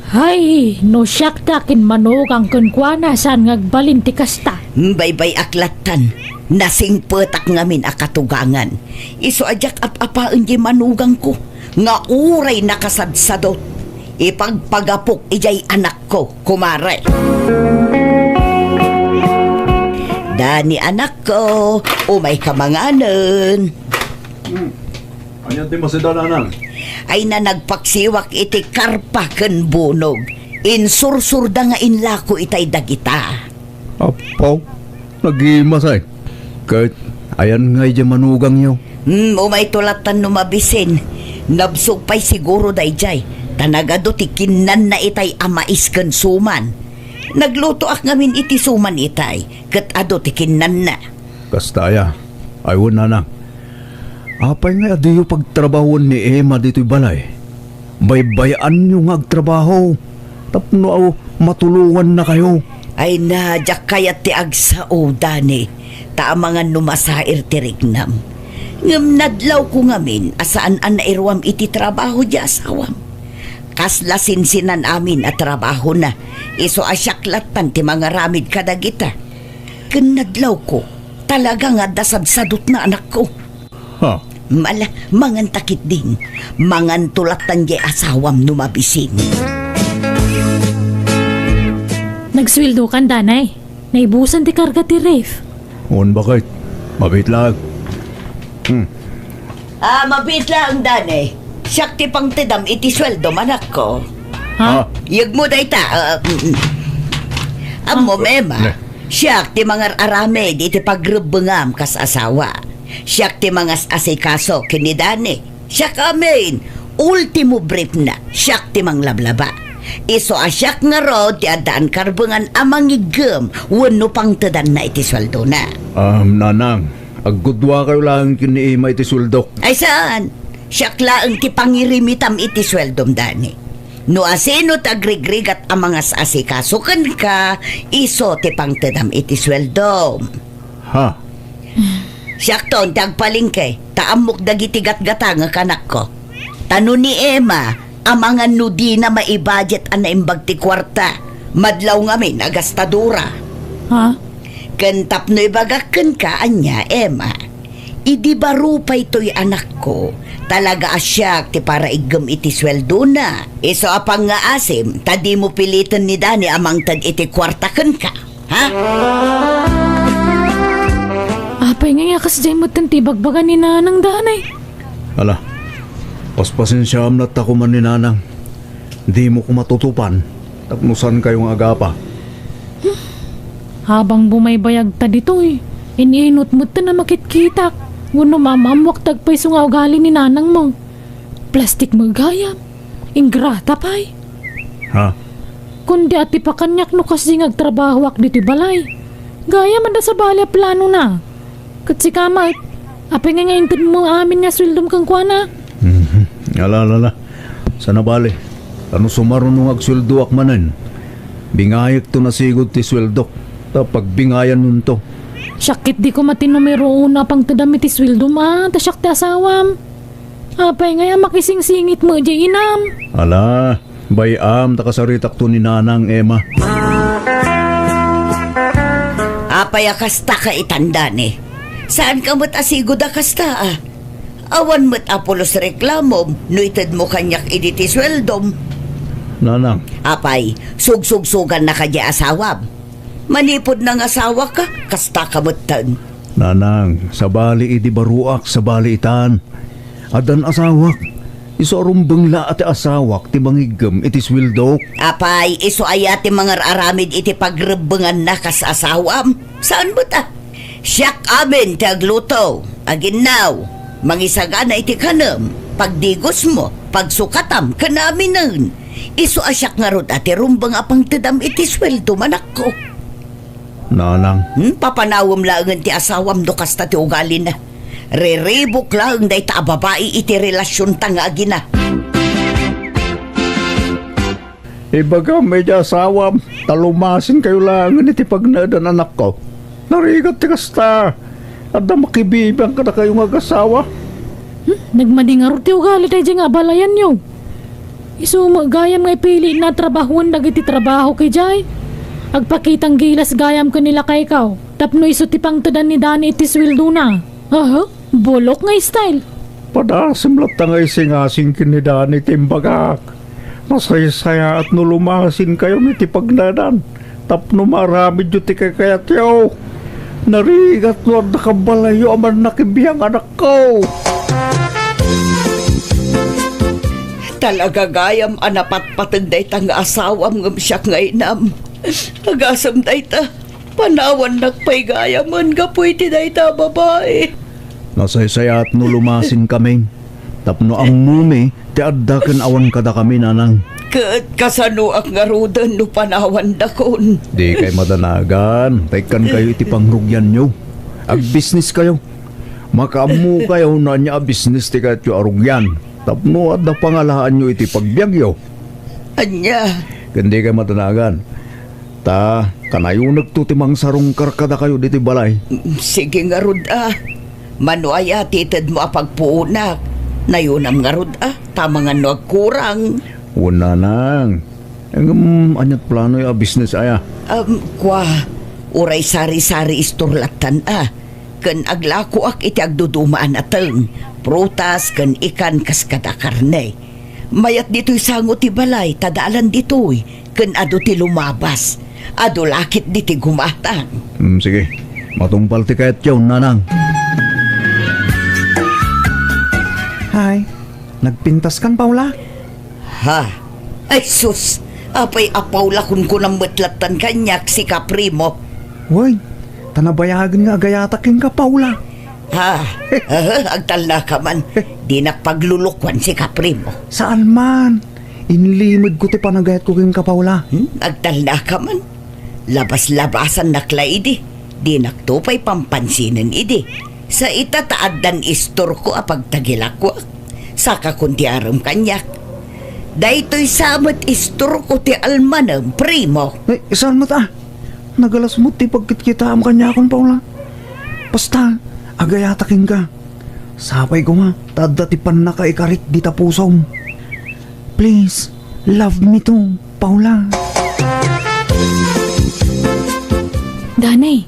Hay, no siak ti akinmanugang kenkuana, saan nga agbalin ti kasta? Hmm, baybay-ak lattan. Nasingpetak ngamin a katugangan. Isu a diak ap-apaen diay manugangko nga uray nakasadsadot. Ipagpagapok idiay anakko, kumare. Dani, anakko, umayka manganen. Hmm. Ania ti masida, nanang? Ay na, nagpaksiwak iti karpa ken bunog. Insursurda nga inlako itay dagita. Apo, nagimasay. Ket ayan ngay diay manugangyo? Hmm, umayto lattan no mabisin. Nabsog pay siguro daydiay, ta nagadu ti kinnanna itay a mais ken suman. Naglutoak ngamin iti suman itay, ket adu ti kinnanna. Kasta aya? Ay wen, nanang. Apay ngay a diyo pagtrabahoen ni Emma ditoy balay? Baybay-anyo nga agtrabaho tapno matulongannakayo. Ay na, diak kayat ti agsao, Dani, ta amangan no masair ti riknam. Ngem nadlawko ngamin a saan a nairuam iti trabaho diay asawam. Kasla sinsinan amin a trabahona, isu a siak lattan ti mangaramid kadagita. Ken nadlawko, talaga nga adda sadsadotna, anakko. Ha? Mala, manganta ketdin. Manganto lattan diay asawam no mabisin. Nagsueldokan, Danay. Naibusan ti karga ti ref. Wen, baket. Mabiit laeng. Hmm. Ah, mabiit laeng, Danay. Siak ti pangtedam iti sueldom, anakko. Ha? Ah. Yegmo dayta. Ah, mm, mm. Ammo, ah, Emma. Ne. Siak ti mangar-aramid iti pagrebbengam kas asawa. Siak ti mangas-asikaso ken ni Dani. Siak amin. Ultimo briefna, siak ti manglablaba. Isu a siak ngarud ti addaan karbengan a mangiggem wenno pangtedanna iti sueldona. Um, nanang, aggudduakayo laeng ken ni Emma iti sueldok. Ay saan? Siak laeng ti pangirimitam iti sueldom, Dani. No asino ti agrigrigat a mangas-asikaso kenka, isu ti pangtedam iti sueldom. Ha? Siakton ti agpalengke, ta ammok dagiti gatgatangek, anakko. Ta no ni Emma, amangan no dina maibudget a naimbag ti kuarta, madlaw ngamin a gastadora. Ha? Ken tapno ibagak kenka, ania, Emma, idi baro pay toy, anakko, talaga a siak ti paraiggem iti sueldona. Isu a pangngaasim, ta dimo piliten ni Dani a mangted iti kuarta kenka. Ha? Apay ngay a kasdiay metten ti ibagbaga ni Nanang, Danay? Ala, paspasensiaam latta koma ni Nanang. Dimo koma tutupan, tapno saankayo nga agapa. Habang bumaybayagta ditoy, in-inut metten a makitkitak, wenno maam-ammoak ti agpayso nga ugali ni nanangmo. Plastik met gayam. Ingrata pay. Ha? Kundi atipakanyak no kasdi nga agtrabahoak ditoy balay. Gayam adda sabali a planona. Ket sika met, apay nga, nga intedmo amin nga sueldom kenkuana? Mhm. Ala, ala, ala. Saan a bale. Ta no sumaruno nga agsueldoak manen, bingayekto nasigud ti sueldok, ta pagbingayannonto. Siak ket di koma ti numero uno a pangtedam iti sueldom a, ta siak ti asawam. Apay ngay a makisingsingit met diay inam? Ala, bay-am ta kasaritakto ni Nanang, Emma. Apay a kasta ka itan, Dani? Saanka met a sigud a kasta, a? Awan met a pulos reklamom no itedmo kaniak idi ti sueldom. Nanang. Apay, sugsugsugannaka diay asawam. Manipud nangasawaka, kastaka metten. Nanang, sabali idi baruak, sabali itan. Addan asawak. Isu a rumbeng la a ti asawak ti mangiggem iti sueldok. Apay, isu aya ti mangar-aramid iti pagrebbenganna kas asawam? Saan met a? Siak amin ti agluto, aginnaw, mangisagana iti kanem, pagdigosmo, pagsukatam, ken aminen. Isu a siak ngarud a ti rumbeng a pangtedam iti sueldom, anakko. Nanang. Hmm, papanawem laengen ti asawam no kasta ti ugalina. Riribuk laeng dayta a babai iti relasionta nga agina. Ibagam idiay asawam, ta lumasinkayo laengen iti pagnaedan, anakko. Narigat ti kasta. Adda makibibiang kadakayo nga agasawa. Hmm, nagmadi ngarud ti ugali daydiay nga abalayanyo. Isu met gayam nga ipilina a trabahoen dagiti trabaho idiay. Agpakitang gilas gayam ken ni lakaykaw tapno isu ti pangtedan ni Dani iti sueldona. Aha, bulok nga style. Padasem latta nga isingasing ken ni Dani ti imbagak. Nasaysayaat no lumasinkayon iti pagnaedan tapno maaramidyo ti kakayatyo. Narigat no adda kabalayyo a mannakibiang, anakko. Talaga gayam a napatpateg dayta nga asawam ngem siak nga inam. Agasem dayta. Panawannak pay gayamen gapu iti dayta a babai. Nasaysayaat no lumasinkami tapno ammomi ti adda ken awan kadakami, Nanang. Ket kasanoak ngaruden no panawandakon? Dikay madanagan, ta ikkankayo iti pangrugianyo. Agbisniskayo. Makaammokayo no ania a bisnis ti kayatyo a rugian tapno adda pangalaanyo iti pagbiagyo. Ania? Ken dikay madanagan. Ta kanayonekto ti mangsarungkar kadakayo ditoy balay. Mm, sige ngarud a. Mano aya ti itedmo a pagpuonak? Nayonam ngarud a, ta amangan no agkurang. Wen, Nanang. Ngem aniat planoyo a bisnes aya? Um, kua, uray sari-sari store lattan a. Ken aglakoak iti agduduma a nateng, prutas ken ikan kas kada karne. Mayat ditoy sango ti balay, ta daalan ditoy, ken adu ti lumabas. Adu la ketdi ti gumatang. Hmm, sige. Matungpal ti kayatyo, Nanang. Hi. Nagpintaskan, Paula? Ha? Ay sus! Apay a Paula kunkunam met lattan kaniak, sika, Primo? Wen, ta nabayagen nga agayatak kenka, Paula. Ha? Aha, agtalnaka man. Dinak paglulukuan, sika, Primo. Saan man. Inlimedko ti panagayatko kenka, Paula. Hmm? Agtalnaka man. Labas-labasannak la idi. Dinakto pay pampansinen idi. Sa ita ta addan istorko a pagtagilakoak. Saka kuntiarem kaniak. Daytoy sa met istorko ti almanem, Primo. Ay, saan met a? Nagalas met ti pagkitkitaam kaniakon, Paula. Basta, agayata kenka. Sapay koma, ta adda ti pannakaikarik dita pusom. Please, love me too, Paula. Danay,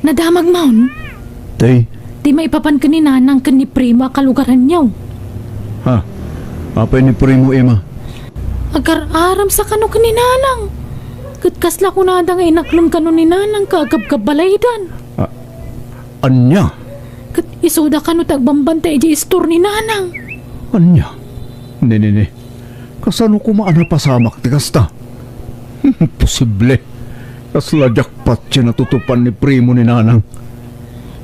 nadamagmon? Tay. Ti maipapan ken ni Nanang ken ni Primo a kalugaranyo. Ha? Apay ni Primo, Emma? Agar-aramsa kano ken ni Nanang. Ket kasla kunada nga inaklon kano ni Nanang ket agkabkabbalaydan. A-, ania? Ket isuda kano ti agbambantay idiay istor ni Nanang. Ania? Ni, ni, ni. Kasano koma a napasamak ti kasta? Imposible. Kasla jackpot ti natutupan ni Primo ni Nanang.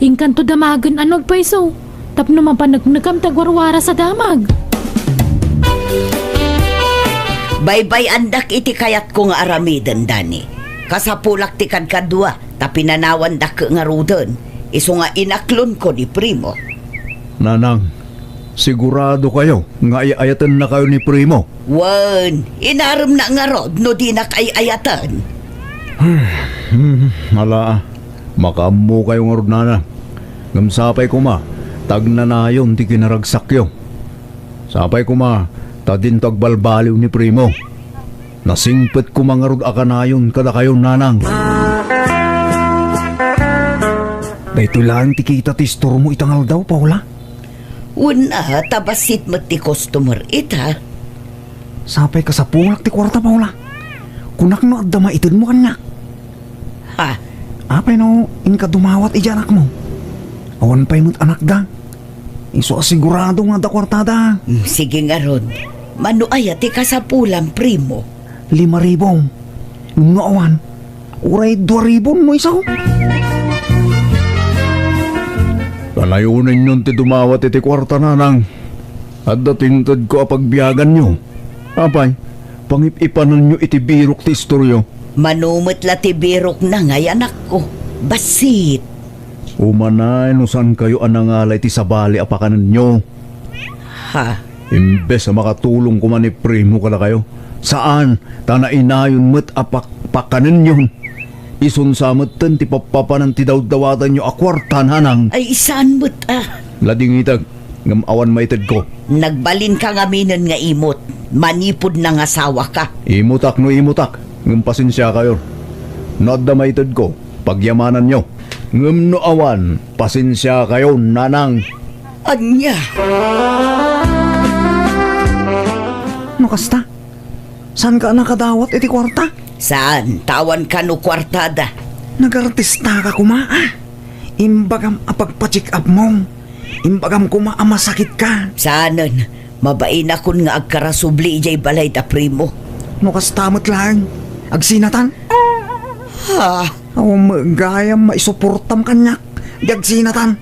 Inkanto damagen a nagpayso tapno mapaneknekam ti agwarwaras a damag. Baybay-andak iti kayatko nga aramiden, Dani. Kasapulak ti kadkadua ta pinanawandak ngaruden, isu nga inaklonko ni Primo. Nanang, sigurado kayo nga ay-ayatennakayo ni Primo? Wen, inaremna ngarud no dinak ay-ayaten. Hmm, ala, makaammo kayo ngarud, Nanang. Ngem sapay koma, ta agnanayon ti kinaragsakyo. Sapay koma, ta dinto agbalbaliw ni Primo. Nasingpet koma ngarud a kanayon kadakayo, Nanang. Daytoy laeng ti kita ti istormo ita nga aldaw, Paula. Wen, a, ta bassit met ti customer ita. Sapay kasapulak ti kuarta, Paula. Kunak no adda maitedmo kaniak. Ha? Apay no inka dumawat iti anakmo? Awan pay met anakda. Isu a sigurado nga adda kuartada. Mm, sige ngarud. Mano aya ti kasapulam, Primo? Lima ribu. No awan, uray dua ribu no isu. Panayonenyon ti dumawat iti kuarta, Nanang. Adda ti intedko a pagbiaganyo. Apay, pangip-ipanenyo iti birok ti istoryo. Mano met la ti birokna ngay, anakko. Bassit. Umanay no saankayo a nangala iti sabali a pakanenyo. Ha? Imbes a makatulong koma ni Primo kadakayo, saan, ta nainayon met a pak-, pakanenyon. Isun sa metten ti pappapanan ti dawdawatanyo a kuarta, Nanang. Ay, saan met a. Ladingitag, ngem awan maitedko. Nagbalinka ngaminen nga imut, manipud nangasawaka. Imutak no imutak, ngem pasensiakayon. No adda maitedko, pagyamananyo. Ngem no awan, pasensiakayon, Nanang. Ania? No kasta, saanka a nakadawat iti kuarta? Saan, ta awan kano kuartada. Nagartistaka koma, a? Imbagam a pagpa-check-up mo. Imbagam koma a masakitka. Saanen, mabainakon nga agkarasubli idiay balay da Primo. No kasta met laeng, agsinatan? Ha? Awan met gayam maisuportam kaniak, di agsinatan.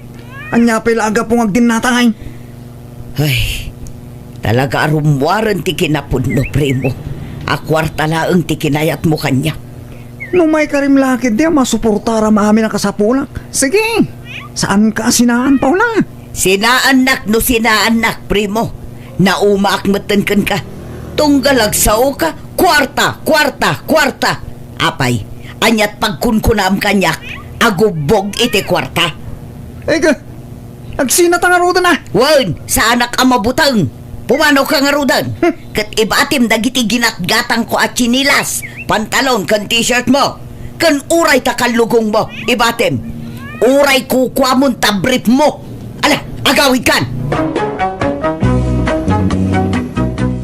Ania pay la a gapu nga agdinnatangay? Ay, talaga a rummuaren ti kinapudno, Primo. A kuarta laeng ti kinayatmo kaniak. No maikarim la ketdi a masuportaram amin a kasapulak, sige, saanka a sinaan, Paula. Sinaannak no sinaannak, Primo. Naumaak metten kenka. Tunggal agsaoka, kuarta, kuarta, kuarta. Apay, aniat pagkunkunaam kaniak? Agubbog iti kuarta. Ega, agsinata ngaruden a. Wen, saanak a mabuteng. Pumanaw ka ngaruden. Hmm. Ket ibatim dagiti ginatgatangko a tsinilas, pantalon, ken t-shirt mo. Ken uray ta kallugong mo, ibatim. Uray kukuamon ta brief mo. Ala, agawidkan!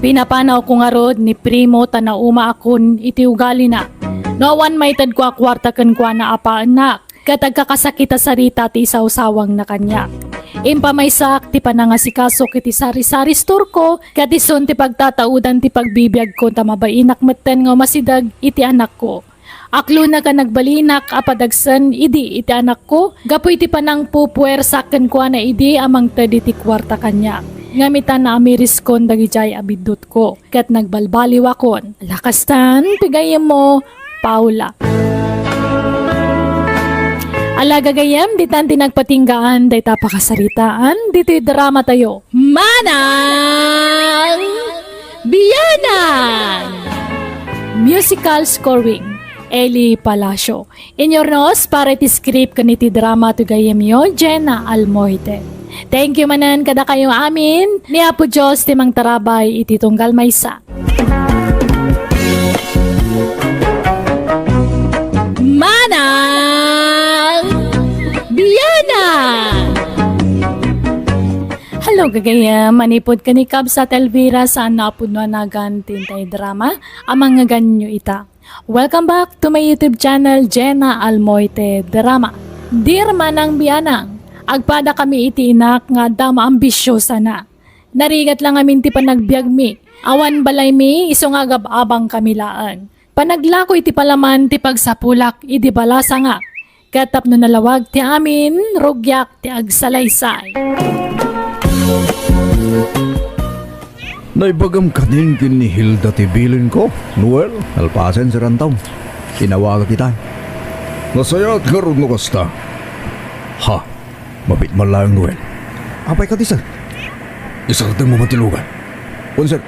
Pinapanawko ngarud ni Primo ta naumaakon iti ugalina. No awan maitedko a kuarta kenkuana a paennak, ket agkakasakit a sarita ti isawsawangna kaniak. Impamaysaak ti panangasikaso iti sari-sari store-ko, ket isun ti pagtataudan ti pagbibiagko ta mabainak metten nga umasideg iti anakko. Aklona ken nagbalinak a padagsen idi iti anakko gapu iti panangpupuersak kenkuana idi a mangted iti kuarta kaniak. Ngem ita naamiriskon dagidiay a biddutko ket nagbalbaliwakon. Lakastan ti gayyemmo, Paula. Ala gagayyem, ditan ti nagpatinggaan dayta pakasaritaan ditoy drama tayo. Manang Bianang! Musical scoring, Eli Palacio. Inyurnos para iti script ken iti drama ti gayyemyo, Jenna Almoite. Thank you manen kadakayo amin. Ni Apo Dios ti mangtarabay iti tunggal maysa. Manang Bianang! Hello, gagayyem. Manipud ken ni Kabsat Elvira, saan a pudno a nagan ti intay drama a mangngeganyo ita. Welcome back to my YouTube channel, Jenna Almoite Drama. Dear Manang Bianang, agpadakami iti inak nga adda maambisiosana. Narigat la ngamin ti panagbiagmi. Awan balaymi, isu nga agab-abangkami laeng. Panaglako iti palaman ti pagsapulak idi balasangak, ket tapno nalawag ti amin, rugiak ti agsalaysay. Naibagam kanin ken ni Hilda ti bilinko, Noel, kalpasen, Sir Anton. Inawagak itay. Nasayaat ngarud no kasta. Ha? Mapit man laeng, Noel. Apay kadi, sir? Isardengmo man ti lugan. Wen, sir.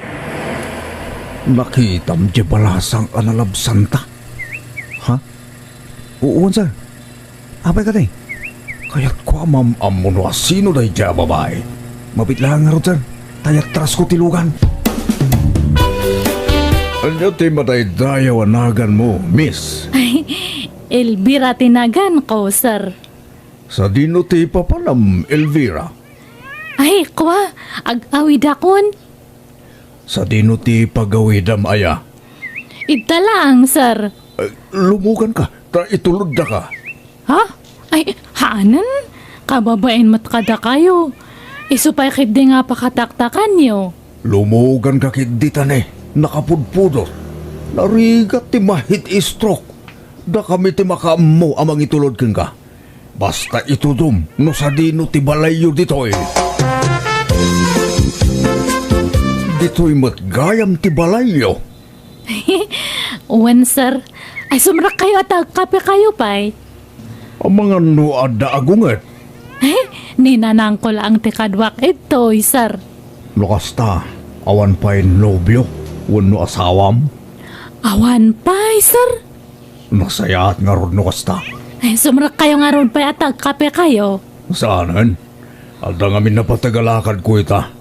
Nakitam diay balasang a nalabsanta? Ha? Wen, sir. Apay kadi? Kayatko a maam-ammo no asino daydiay a babai. Mapit laeng ngarud, sir. Ta iyatrasko ti lugan. Ania ti madaydayaw a naganmo, miss? Ay, Elvira ti naganko, sir. Sadino ti papanam, Elvira? Ay, kua, ag-awidakon. Sadino ti pagawidam aya? Ita laeng, sir. Eh, lumuganka, ta ituloddaka. Ha? Ay, haanen? Kababain met kadakayo. Isu pay ketdi nga pakataktakanyo. Lumuganka ketdi ta ne, nakapudpudot. Narigat ti ma-heat stroke. Dakami ti makaammo a mangitulod kenka. Basta itudom no sadino ti balayyo ditoy. Ditoy met gayam ti balayyo. Wen, sir. Ay, sumrekkayo a ta agkapekayo pay. Amangan no adda agunget. Ni nanangko laeng ti kaduak ditoy, sir. No kasta, awan pay nobio wenno asawam? Awan pay, sir. Nasayaat ngarud no kasta. Ay, sumrekkayo ngarud pay a ta agkapekayo. Saanen? Adda ngamin napateg a lakadko ita.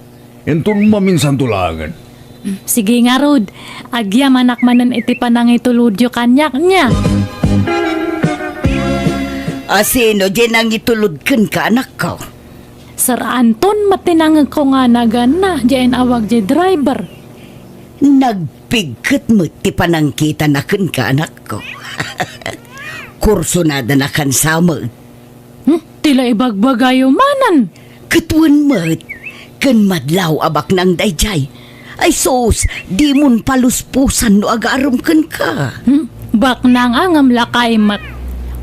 Inton maminsanto laengen. Sige ngarud, agyamanak manen iti panangitulodyo kaniak, nia. Asino diay nangitulod kenka, anakko? Sir Anton met ti nangegko nga naganna, diay in-awag diay driver. Nagpigket met ti panangkitana kenka, anakko. Kursunadana kansa met. Hmm, ti la ibagbagayo manen. Ket wen met, ken madlaw a baknang daydiay. Ay sus, dimon paluspusan no agarem kenka. Hmm, baknang a ngem lakay met.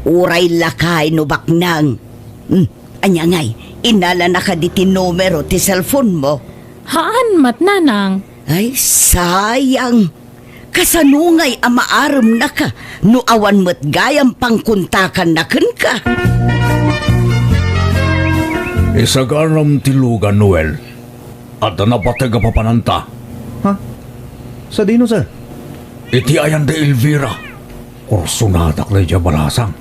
Uray lakay no baknang. Hmm, ania ngay, innalanaka diti numero ti cellphone mo? Haan met, nanang. Ay, sayang. Kasano ngay a maaremnaka no awan met gayam pangkontakanna kenka? Isaganam ti lugan, Noel. Adda napateg a papananta. Ha? Sadino, sir? Iti ayan da Elvira. Kursunadak daydiay a balasang.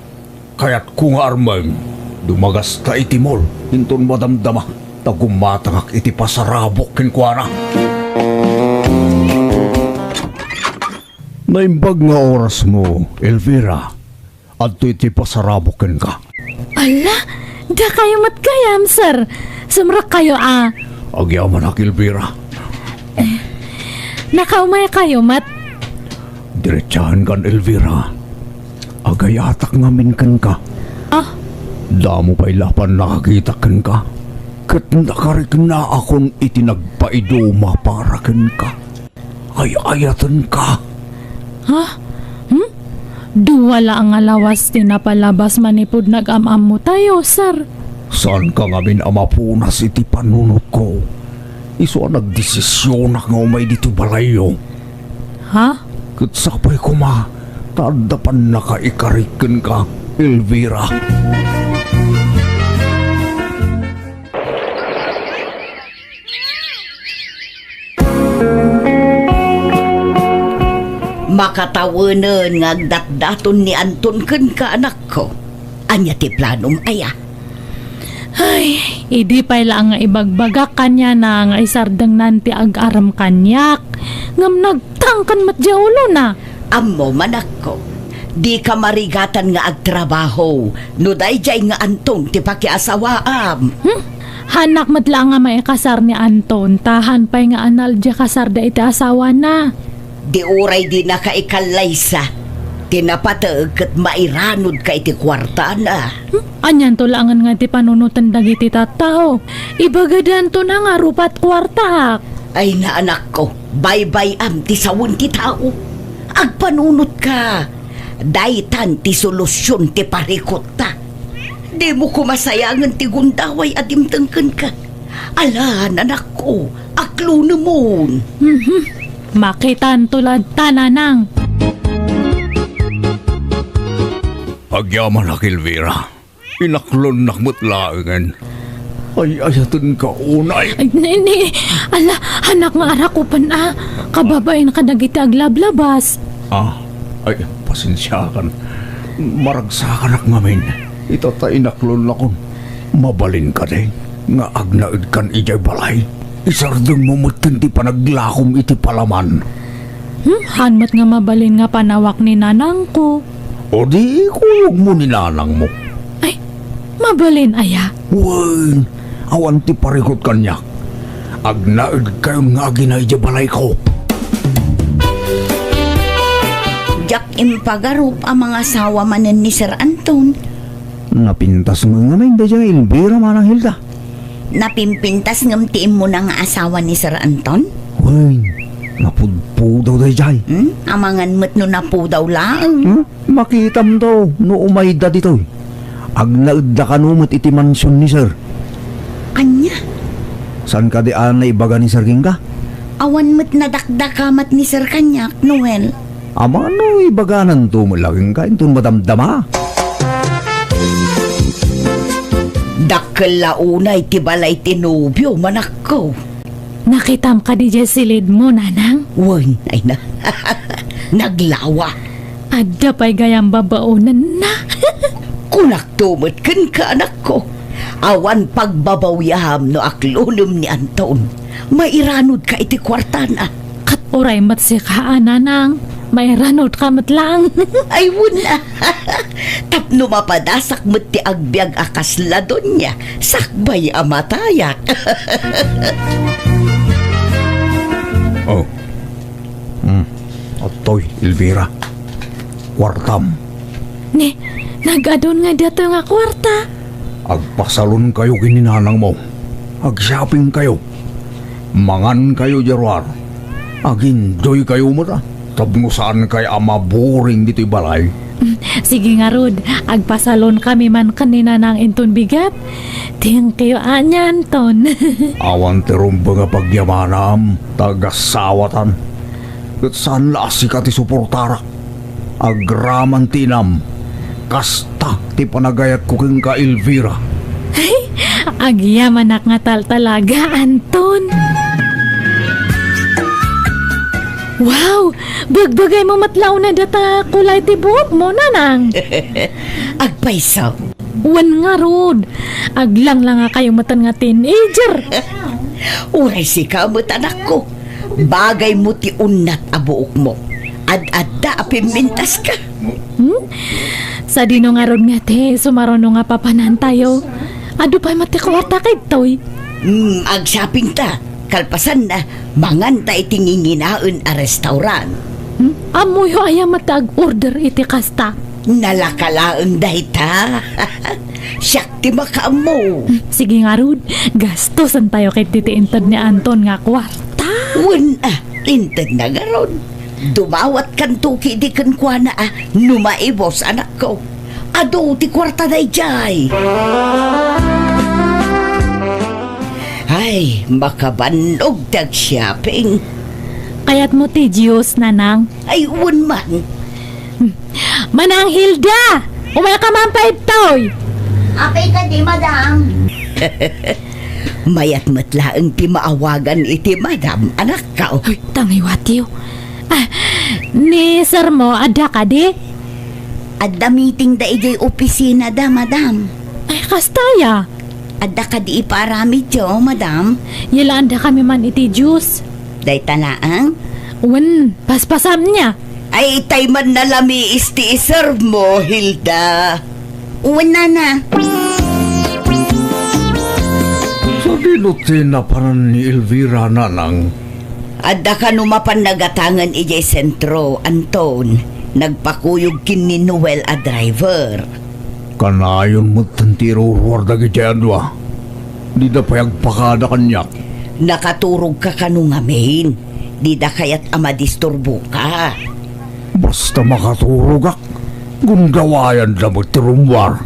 Kayatko nga armeng, dumagasta iti mall, inton madamdama, ta gumatangak iti pasarabok kenkuana. Naimbag nga orasmo, Elvira. Adtoy ti pasarabok kenka. Ala, dakayo met gayam, sir. Sumrekkayo a. Agyamanak, Elvira. Nakaumaykayo met? Diretsahankan, Elvira. Agayatak ngamin kenka. Ah? Damo pay la a pannakakitak kenka. Ket nakariknaakon iti nagpaiduma para kenka. Ay-ayatenka. Ha? Hmm? Dua la nga lawas ti napalabas manipud nag-am-ammo tayo, sir. Saanka ngamin a mapunas iti panunotko. Isu a nagdesisionak nga umay ditoy balayyo. Ha? Ket sapay koma, ta adda pannakaikarik kenka, Elvira. Makatawenen nga agdatdaton ni Anton kenka, anakko. Ania ti planom aya? Ay, idi pay la nga ibagbagak kaniana nga isardengnan ti agarem kaniak, ngem nagtangken met diay ulona. Ammom, anakko, dika marigatan nga agtrabaho no daydiay nga Anton ti pakiasawaam. Hmm? Haanak met la nga maikasar ni Anton, ta haan pay nga anal diay kasarda iti asawana. Di uray dinaka ikallaysa, ti napateg ket mairanudka iti kuartana. Hmm? Anianto laengen nga ti panunoten dagiti tattao? Ibagadanto na nga rupat kuartaak. Ay, naanakko, baybay-am ti sawen ti tao. Agpanunotka. Daytan ti solusion ti parikutta. Dimo koma sayangen ti gundaway a dimteng kenka. Ala, nanakko, aklonemon. Mhm. Makitanto latta, nanang. Agyamanak, Elvira. Inaklonnak met laengen. Ay-ayatenka unay. Ay, ni, ni, ala, anak nga arakupen a, kababain kadagiti aglablabas. Ah, ay, pasensiakan. Maragsakanak ngamin. Ita ta inaklonnakon. Mabalin kadi nga agnaedkan idiay balay? Isardengmo metten ti panaglakom iti palaman. Hmm, haan met nga mabalin nga panawak ni nanangko. O di ikuyogmo ni nanangmo. Ay, mabalin aya? Wen, awan ti parikut kaniak. Agnaedkayon nga agina idiay balayko. Diak impagarup a mangasawa manen ni Sir Anton. Napintas ngamin daydiay Elvira, Manang Hilda. Napimpintas ngem ti immuna nga asawa ni Sir Anton? Wen, napudpudaw daydiay. Hmm? Amangan met no napudaw laeng. Hmm? Makitamto no umayda ditoy. Agnaedda kano met iti mansion ni Sir. Ania? Saan kadi a naibaga ni Sir kenka? Awan met nadakdakamat ni Sir kaniak, Noel. Amangan no ibagananto met la kenka inton madamdama. Dakkel la unay ti balay ti nobio, manakko. Nakitam kadi diay silidmo, nanang? Wen, ay na. Naglawa. Adda pay gayam babaonenna. Kunakto met kenka, anakko. Awan pagbabawiam no aklonem ni Anton. Mairanodka iti kuartana. Ket uray met sika a, nanang, mairanodka met laeng. Ay, wen a. Tapno mapadasak met ti agbiag a kasla donia, sakbay a matayak. Oh. Hmm. Adtoy, Elvira. Kuartam. Ni, nag-adun nga datoy nga kuarta. Agpasalonkayo ken ni nanangmo. Agshoppingkayo. Mangankayo diay ruar. Ag-enjoykayo met, a, tapno saankay a maboring ditoy balay. Mm, sige ngarud, agpasalonkami man ken ni nanang inton bigat. Thank you, ania, Anton. Awan ti rumbeng a pagyamanam, ta agasawatan. Ket saan la a sika ti suportarak. Agraman ti inam, kasta ti panagayatko kenka, Elvira. Ay, agyamanak nga taltalaga, Anton. Wow! Bagbagaymo met la unay data kulay ti buokmo, nanang. Agpayso. Wen ngarud, aglanglangakayo metten nga teenager. Uray sika met, anakko. Bagaymo ti unnat a buokmo. Ad-adda a pimmintaska. Hmm? Sadino ngarud nga ti sumaruno nga papanantayo? Adu pay met ti kuarta kadtoy. Hmm, agshoppingta. Kalpasanna, manganta iti nginginaen a restaurant. Hmm? Ammoyo aya met ti ag-order iti kasta? Nalaka laeng dayta. Siak ti makaammo. Hmm, sige ngarud, gastusentayo ketdi ti inted ni Anton nga kuarta. Wen a, intedna ngarud. Dumawatkanto ketdi kenkuana a no maibus, anakko. Adu ti kuarta daydiay. Ay, makabannog ti agshopping. Kayatmo ti juice, nanang? Ay, wen man. Manang Hilda! Umayka man pay ditoy! Apay kadi, madam? Mayat met laeng ti maawagan iti madam, anakko. Uy, tangiwatiyo. Ah, ni sirmo, adda kadi? Adda meeting da idiay opisina da, madam. Ay, kasta aya? Adda kadi ipaaramidyo, madam? Yalaan dakami man iti juice. Dayta laeng? Wen, paspasam nia. Ay, itay man nalamiis ti iserve mo, Hilda. Wen, nana. Sadino ti napanan ni Elvira, nanang? Adda kano mapan nagatangen idiay sentro, Anton. Nagpakuyog ken ni Noel a driver. Kanayon metten ti iruruar dagiti adua. Dida pay agpakada kaniak. Nakaturogka kano ngamin? Dida kayat a madisturboka. Basta makaturogak, gundawayanda met ti rummuar.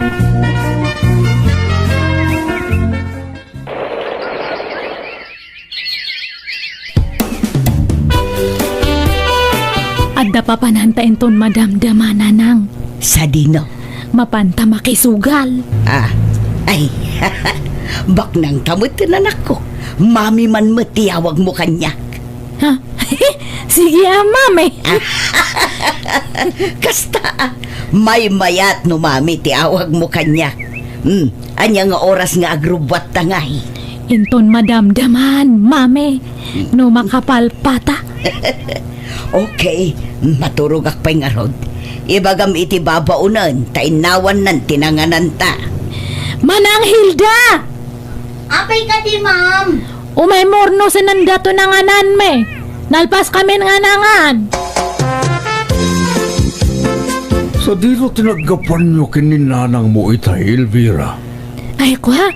Adda papananta inton madamdama, Nanang. Sadino? Mapanta makisugal. Ah, ay, baknangta met, anakko. Mami man met ti awagmo kaniak. Ha? Sige, a, Mami. Kasta, a, maymayat no Mami ti awagmo kaniak. Hmm, ania nga oras nga agrubbuatta ngay? Inton madamdaman, Mami. No makapalpata. Okay, maturogak pay ngarud. Ibagam iti babaonen, ta innawannan ti nangananta. Manang Hilda! Apay kadi, ma'am? Umay murno, sinanda to nangananmi. Nalpas kamin nga nangan. Sadino ti naggapuanyo ken ni nanangmo itay, Elvira? Ay, kua,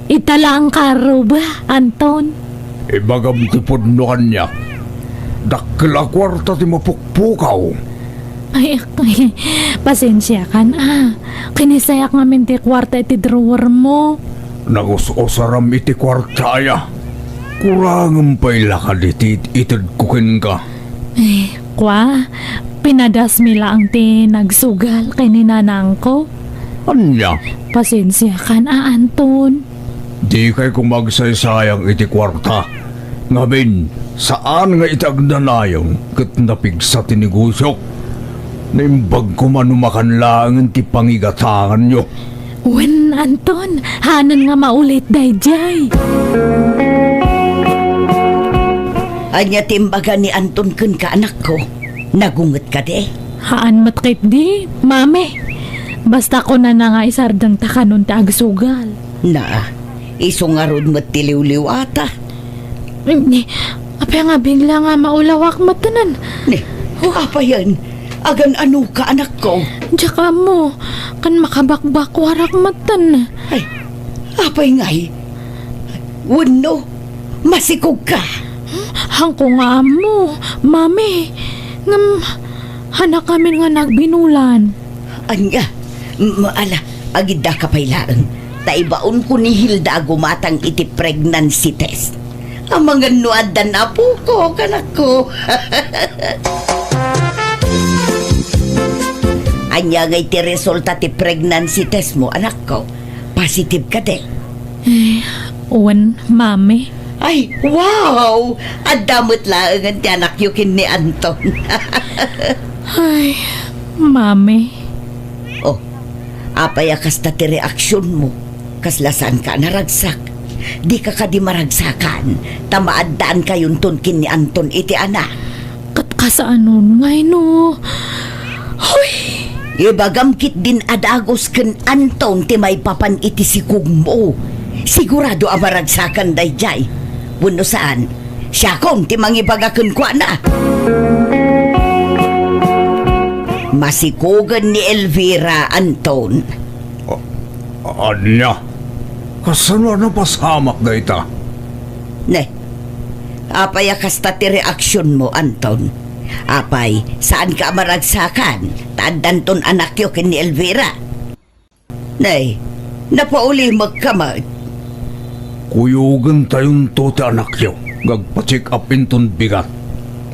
ita laeng karuba, Anton. Ibagam ti pudno kaniak. Dakkel a kuarta ti mapukpukaw. Ay, ak-, pasensiakan, a. Kinisayak ngamin ti kuarta iti drawer mo. Nagus-usaram iti kuarta, aya. Kurangem pay la kadi ti it-itedko kenka. Eh, kua, pinadasmi laeng ti nagsugal ken ni nanangko. Ania? Pasensiakan, a, Anton. Dikay koma agsaysayang iti kuarta. Ngamin, saan nga iti agnanayon ket napigsa ti negosiok. Naimbag koma no makan laengen ti pangigatanganyo. Wen, Anton, hanen nga maulit daydiay. Ania ti imbaga ni Anton kenka, anakko? Nagunget kadi? Haan met ketdi, Mami. Basta kunana nga isardengta kanon ti agsugal. Na, isu ngarud met ti liwliwata. Ni, apay nga bigla nga maulawak metten? Ni, oh. Apayen? Agan-anoka, anakko? Diak ammo, kan makabakbakuarak metten. Ay, apay ngay? Wenno, masikogka? Haanko nga ammo, Mami. Ngem, hanak amin nga nagbinulan. Ania? M-, ala, agiddaka pay laeng. Ta ibaonko ni Hilda a gumatang iti pregnancy test. Amangan no addan apoko, anakko. Ania ngay ti resulta ti pregnancy test mo, anakko? Positive kadi? Eh, wen, Mami. Ay, wow! Adda met laengen ti anakyo ken ni Anton. Ay, Mami. Oh, apay a kasta ti reaksionmo? Kasla saanka a naragsak? Dika kadi maragsakan, ta maaddaankayon ton ken ni Anton iti anak. Ket kasaanon ngay no? Hoy! Ibagam ketdin a dagus ken Anton ti maipapan iti sikogmo. Sigurado a maragsakan daydiay. Wenno saan, siakon ti mangibaga kenkuana. Masikogen ni Elvira, Anton. A-, ania? Kasano a napasamak dayta? Ne, apay a kasta ti reaksionmo, Anton? Apay, saanka a maragsakan, ta addanton anakyo ken ni Elvira? Nay, napaulimekka met. Kuyogentayonto ti anakyo nga agpa-check up inton bigat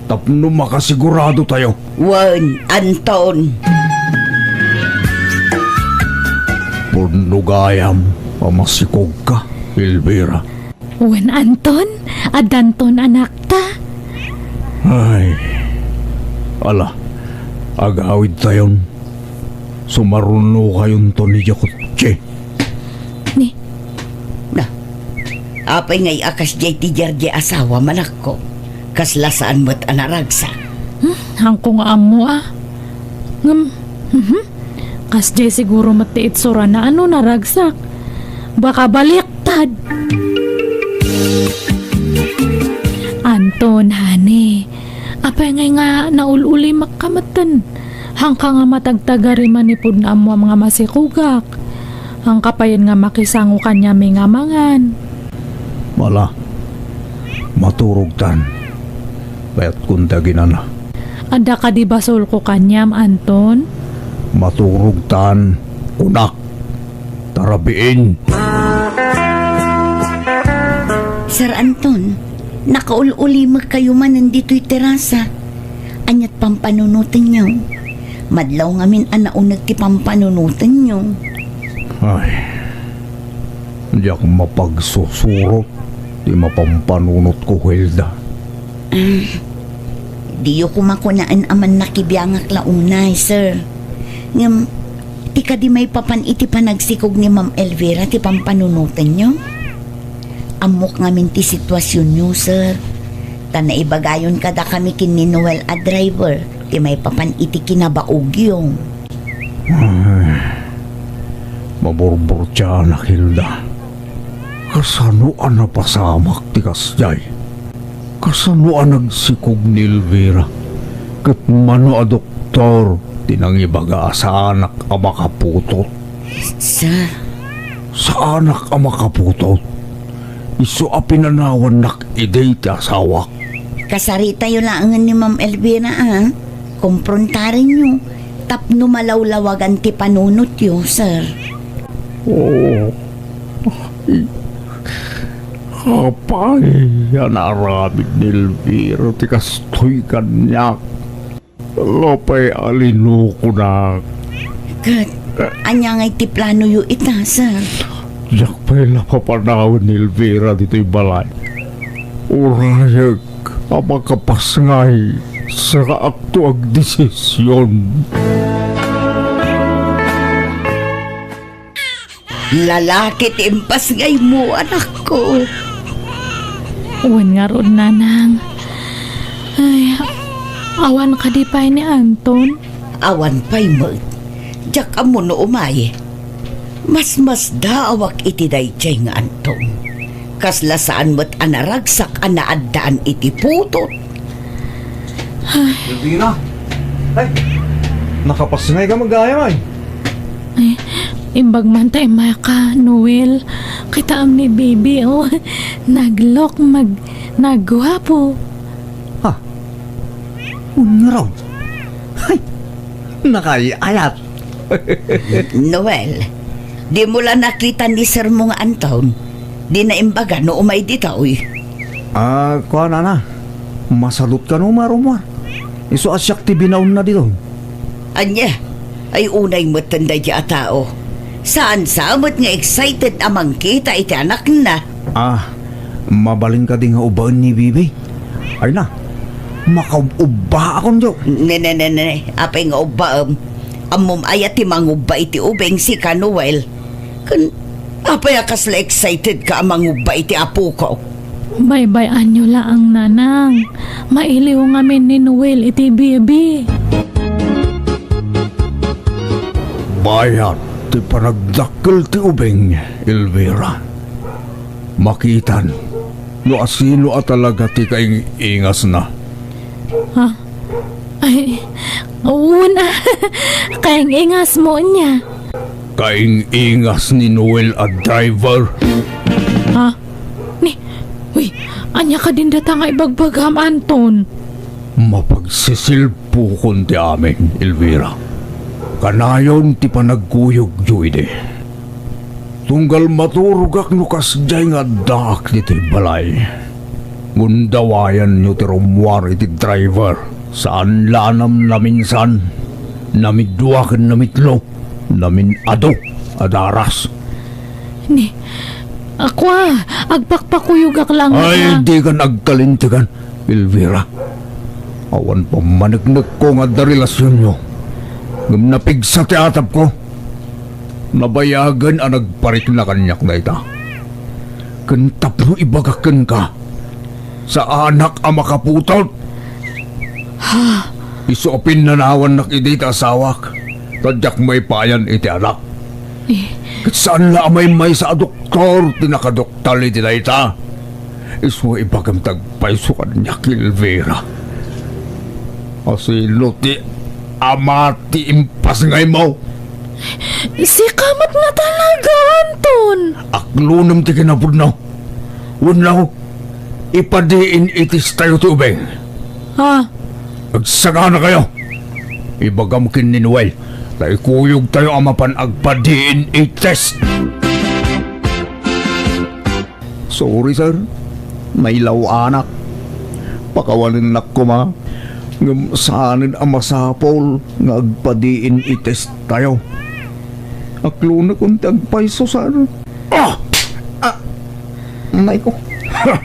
tapno makasiguradotayo. Wen, Anton. Pudno gayam a masikogka, Elvira. Wen, Anton, addanton anakta. Ay, ala, agawidtayon. Sumarunokayonton idiay kotse. Ni? Na, apay ngay a kasdiay ti diardiay asawam, anakko? Kasla saan met a naragsak? Hmm, haanko nga ammo, a. Ngem, mhm. Kasdiay siguro met ti itsurana a no naragsak. Baka baliktad. Anton, honey, apay ngay nga naul-ulimekka metten? Haanka nga matagtagari manipud nga ammoam nga masikogak. Haanka payen nga makisango kaniami nga mangan. Ala, maturogtan. Kayatkon ti aginana. Adda kadi basolko kaniam, Anton? Maturogtan, kunak. Tarabiin. Sir Anton, nakaul-ulimekkayo manen ditoy terasa. Aniat pampanunotenyo? Madlaw ngamin a nauneg ti pampanunotenyo. Ay, diak mapagsusurot ti mapampanunotko, Hilda. Ah, diyo koma kunaen a mannakibiangak la unay, sir. Ngem, ti kadi maipapan iti panagsikog ni Ma'am Elvira ti pampanunotenyo? Ammok ngamin ti situasionyo, sir. Ta naibagayon kadakami ken ni Noel a driver ti maipapan iti kinabaogyo. Ay, maburburtianak, Hilda. Kasano a napasamak ti kasdiay? Kasano a nagsikog ni Elvira? Ket mano a doktor ti nangibaga a saanak a makaputot? Sir. Saanak a makaputot? Isu a pinanawannak idi ti asawak. Kasaritayo laengen ni Ma'am Elvira, a. Komprontarenyo tapno malawlawagan ti panunotyo, sir. Oo. Ay, apay a naaramid ni Elvira ti kastoy kaniak? Apay a linukonak? Ket, ania ngay ti planoyo ita, sir? Diak pay la papanawen ni Elvira ditoy balay. Urayek a makapasngay, sakaakto agdesision. Lalaki ti impasngaymo, anakko. Wen ngarud, nanang. Ay, awan kadi pay ni Anton? Awan pay met. Diak ammo no umay. Masmasdaawak iti daydiay nga Anton. Kasla saan met a naragsak a naaddaan iti putot. Ay. Elvira! Ay! Nakapasngay ka, magayam ay! Ay, imbag man ta immay ka, Noel. Kitaem ni Bibi, oh. Naglook, mag-, nagguapo. Ha? Unay raw. Ay! Nakaay-ayat! Noel, dimo la nakita ni sirmo nga Anton? Dina imbaga no umay ditoy. Ah, kuan, nana. Masalot kano, Marumar. Isu a siak ti binaonna ditoy. Ania? Ay, unay metten daydi a tao. Saan sa met nga excited a mangkita iti anakna? Ah, mabalin kadi nga ubbaen ni Bibi? Ay na, makaub-ubbaakon, jo. Ne, ne, ne, ne. Apay nga ubbaem? Ammom aya ti mangubba iti ubing, sika, Noel? Ken apay a kasla excited ka a mangubba iti apoko? Baybay-anyo laeng, nanang. Mailiw ngamin ni Noel iti Bibi. Bayat ti panagdakkel ti ubing, Elvira. Makitan no asino a talaga ti kaing-ingasna. Ha? Ay, una. Kaing-ingasmo ania? Kaing-ingas ni Noel a driver. Ha? Ni, uy, ania kadin data nga ibagbagam, Anton? Mapagsisilpukon ti amin, Elvira. Kanayon ti panagkuyogyo idi. Tunggal maturogak no kasdiay nga addaak ditoy balay. Gundawayanyo ti rummuar iti driver. Saan la a namnaminsan, namidua ken namitlo, namin-adu a daras. Ni, ako a, agpakpakuyogak lang. Ay, a- dikan agkalintegan, Elvira. Awan pammaneknekko nga adda relasionyo. Ngem napigsa ti atapko. Nabayagen a nagparikna kaniak dayta. Ken tapno ibagak kenka, saanak a makaputot. Ha? Isu a pinnanawannak idi ti asawak, ta diak maipayan iti anak. Eh. Ket saan la a maymaysa a doktor ti nakadoktal iti dayta. Isu a ibagam ti agpayso kaniak, Elvira. Asino ti ama ti impasngaymo? Sika met nga talaga, Anton! Aklonem ti kinapudno. Wenno, ipadiin iti istayo ti ubing. Ha? Agsaganakayo! Ibagam ken ni Noel ta ikuyogtayo a mapan agpa-D N A test. Sorry, sir. Nailaw-anak. Pakawanennak koma, ngem saanen a masapul nga agpa-D N A test tayo. Aklonekon ti agpayso, sir. Ah! Ah! Nay ko. Ha!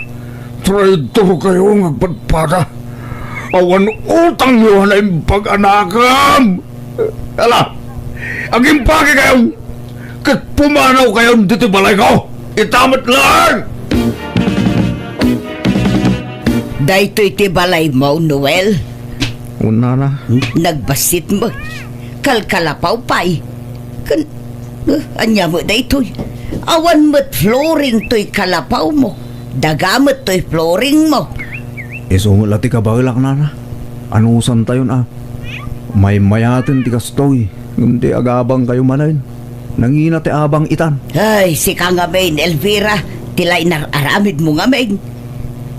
Traitorkayo nga agpadpada. Awan utangyo a naimbag a nakam! Ala! Agimpagekayon! Ket pumanawkayon ditoy balayko! Ita met laeng! Daytoy ti balaymo, Noel? Wen, nana. Nagbassit met. Kalkalapaw pay. Ken, eh, ania met daytoy? Awan met flooring toy kalapawmo. Daga met toy flooringmo. Isu met la ti kabaelak, nana. Anusantayon a maymayaten ti kastoy, ngem ti agabangkayo manen, nangina ti abang itan. Ay, sika ngamin, Elvira, ti la inar-aramidmo ngamin.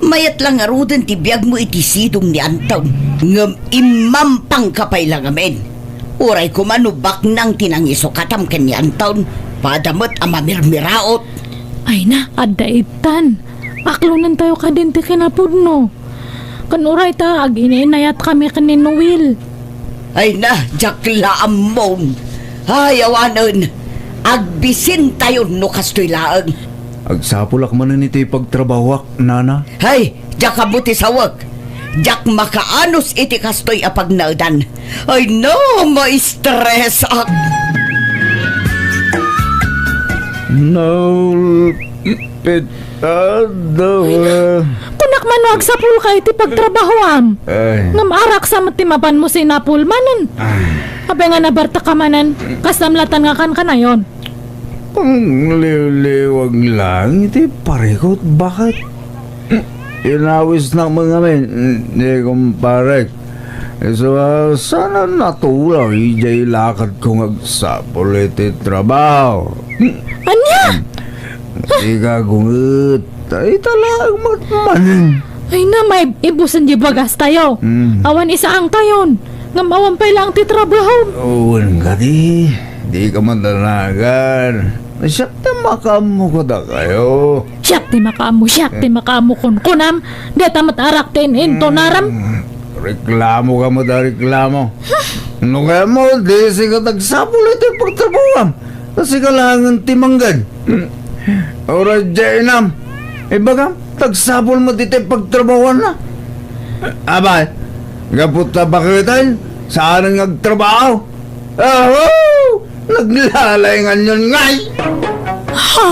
Mayat la ngaruden ti biagmo iti sidong ni Anton, ngem immampangka pay la ngamin. Uray koma no baknang ti nangisukatam ken ni Anton, pada met a mamirmiraot. Ay na, adda ittan. Aklonentayo kadin ti kinapudno. Ken uray ta agin-inayatkami ken ni Noel. Ay na, diak la ammon. Ay, awanen. Agbisintayon no kastoy laeng. Agsapulak manen iti pagtrabahoak, nana. Ay, diak ammo ti sawek. Diak makaanus iti kastoy a pagnaedan. Ay na, maistresak. Naulpit. Adawa. Kunak man no agsapulka iti pagtrabahoam. Ay. Ngem araksa met ti mapanmo sinapul manen. Ay. Apay nga nabartak ka manen, kastam latan nga kankanayon. Pangliwliwag lang iti parikut, bakit? Inawisnak met ngamin, ni kumparek. Isu a, saan a natulaw idiay lakadko nga agsapul iti trabaho. Ania? Sika, gunget. Ay, talaga met manen. Ay na, maibusen di bagas tayo. Hmm. Awan isaang tayon. Ngem awan pay laeng ti trabaho. Wen kadi, dika madanagan. Siak ti makaammo kadakayo. Siak ti makaammo, siak ti makaammo kunkunam. Dita met arak ti in-intunaram. Hmm, reklamo ka met a reklamo. No kayatmo, di sika ti agsapul iti pagtrabahoam. Ta sika laengen ti mangged. Uray diay inam. Ibagam, ti agsapul met iti pagtrabahoanna. Abay, gapu ta baketen, saanen nga agtrabaho. Aho! Naglalainganyon ngay! Ha?